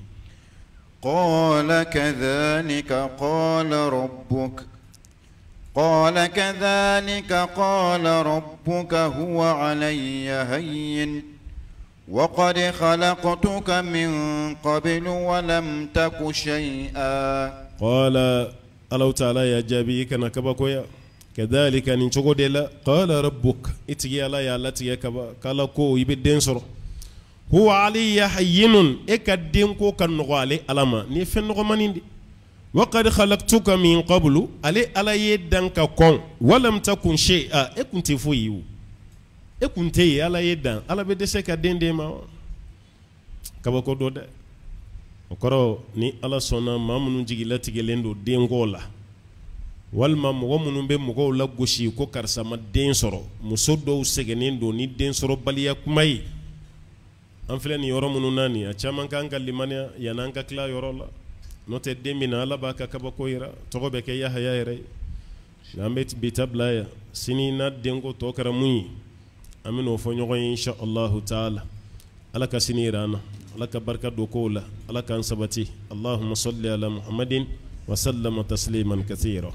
قال كذلك قال ربك قال كذلك قال ربك هو علي هين وقد خلقتك من قبل ولم تك شيئا قال Alahu taala y'a jaabi i kana kabakoya كذلك nin cogo de la قال ربك i tigi Ala y'a latigɛ kaba k'Ala ko i bɛ den sɔrɔ هو علي هين e ka denko ka nɔgɔ ale Ala ma nin ye fɛn nɔgɔmanin de وقد خلقتك من قبل ale Ala ye dan ka kɔn ولم تك شيئا e kun tɛ foyi ye o e kun tɛ yen Ala ye dan Ala bɛ dɛsɛ ka den d'e ma wa kabako don dɛ o kɔrɔ ni Ala sɔnna maa minnu jigilatigɛlen don denko la walima mɔgɔ minnu bɛ mɔgɔw la gosi ko karisa ma den sɔrɔ muso dɔw sɛgɛnnen don ni den sɔrɔbaliya kuma ye an filɛ nin yɔrɔ minnu na nin a caman kan ka limaniya yan'an ka tila yɔrɔ la n'o tɛ den min na Ala b'a ka kabako yira tɔgɔ bɛ kɛ Yahaya yɛrɛ ye nka an bɛ bi ta bila yan sini n'a denko tɔ kɛra mun ye an bɛ n'o fɔ ɲɔgɔn ye insha Allahu taala Ala ka sini yira an na Ala ka barika don kow la Ala k'an sabati اللهم صل على محمد وسلم تسليما كثيرا.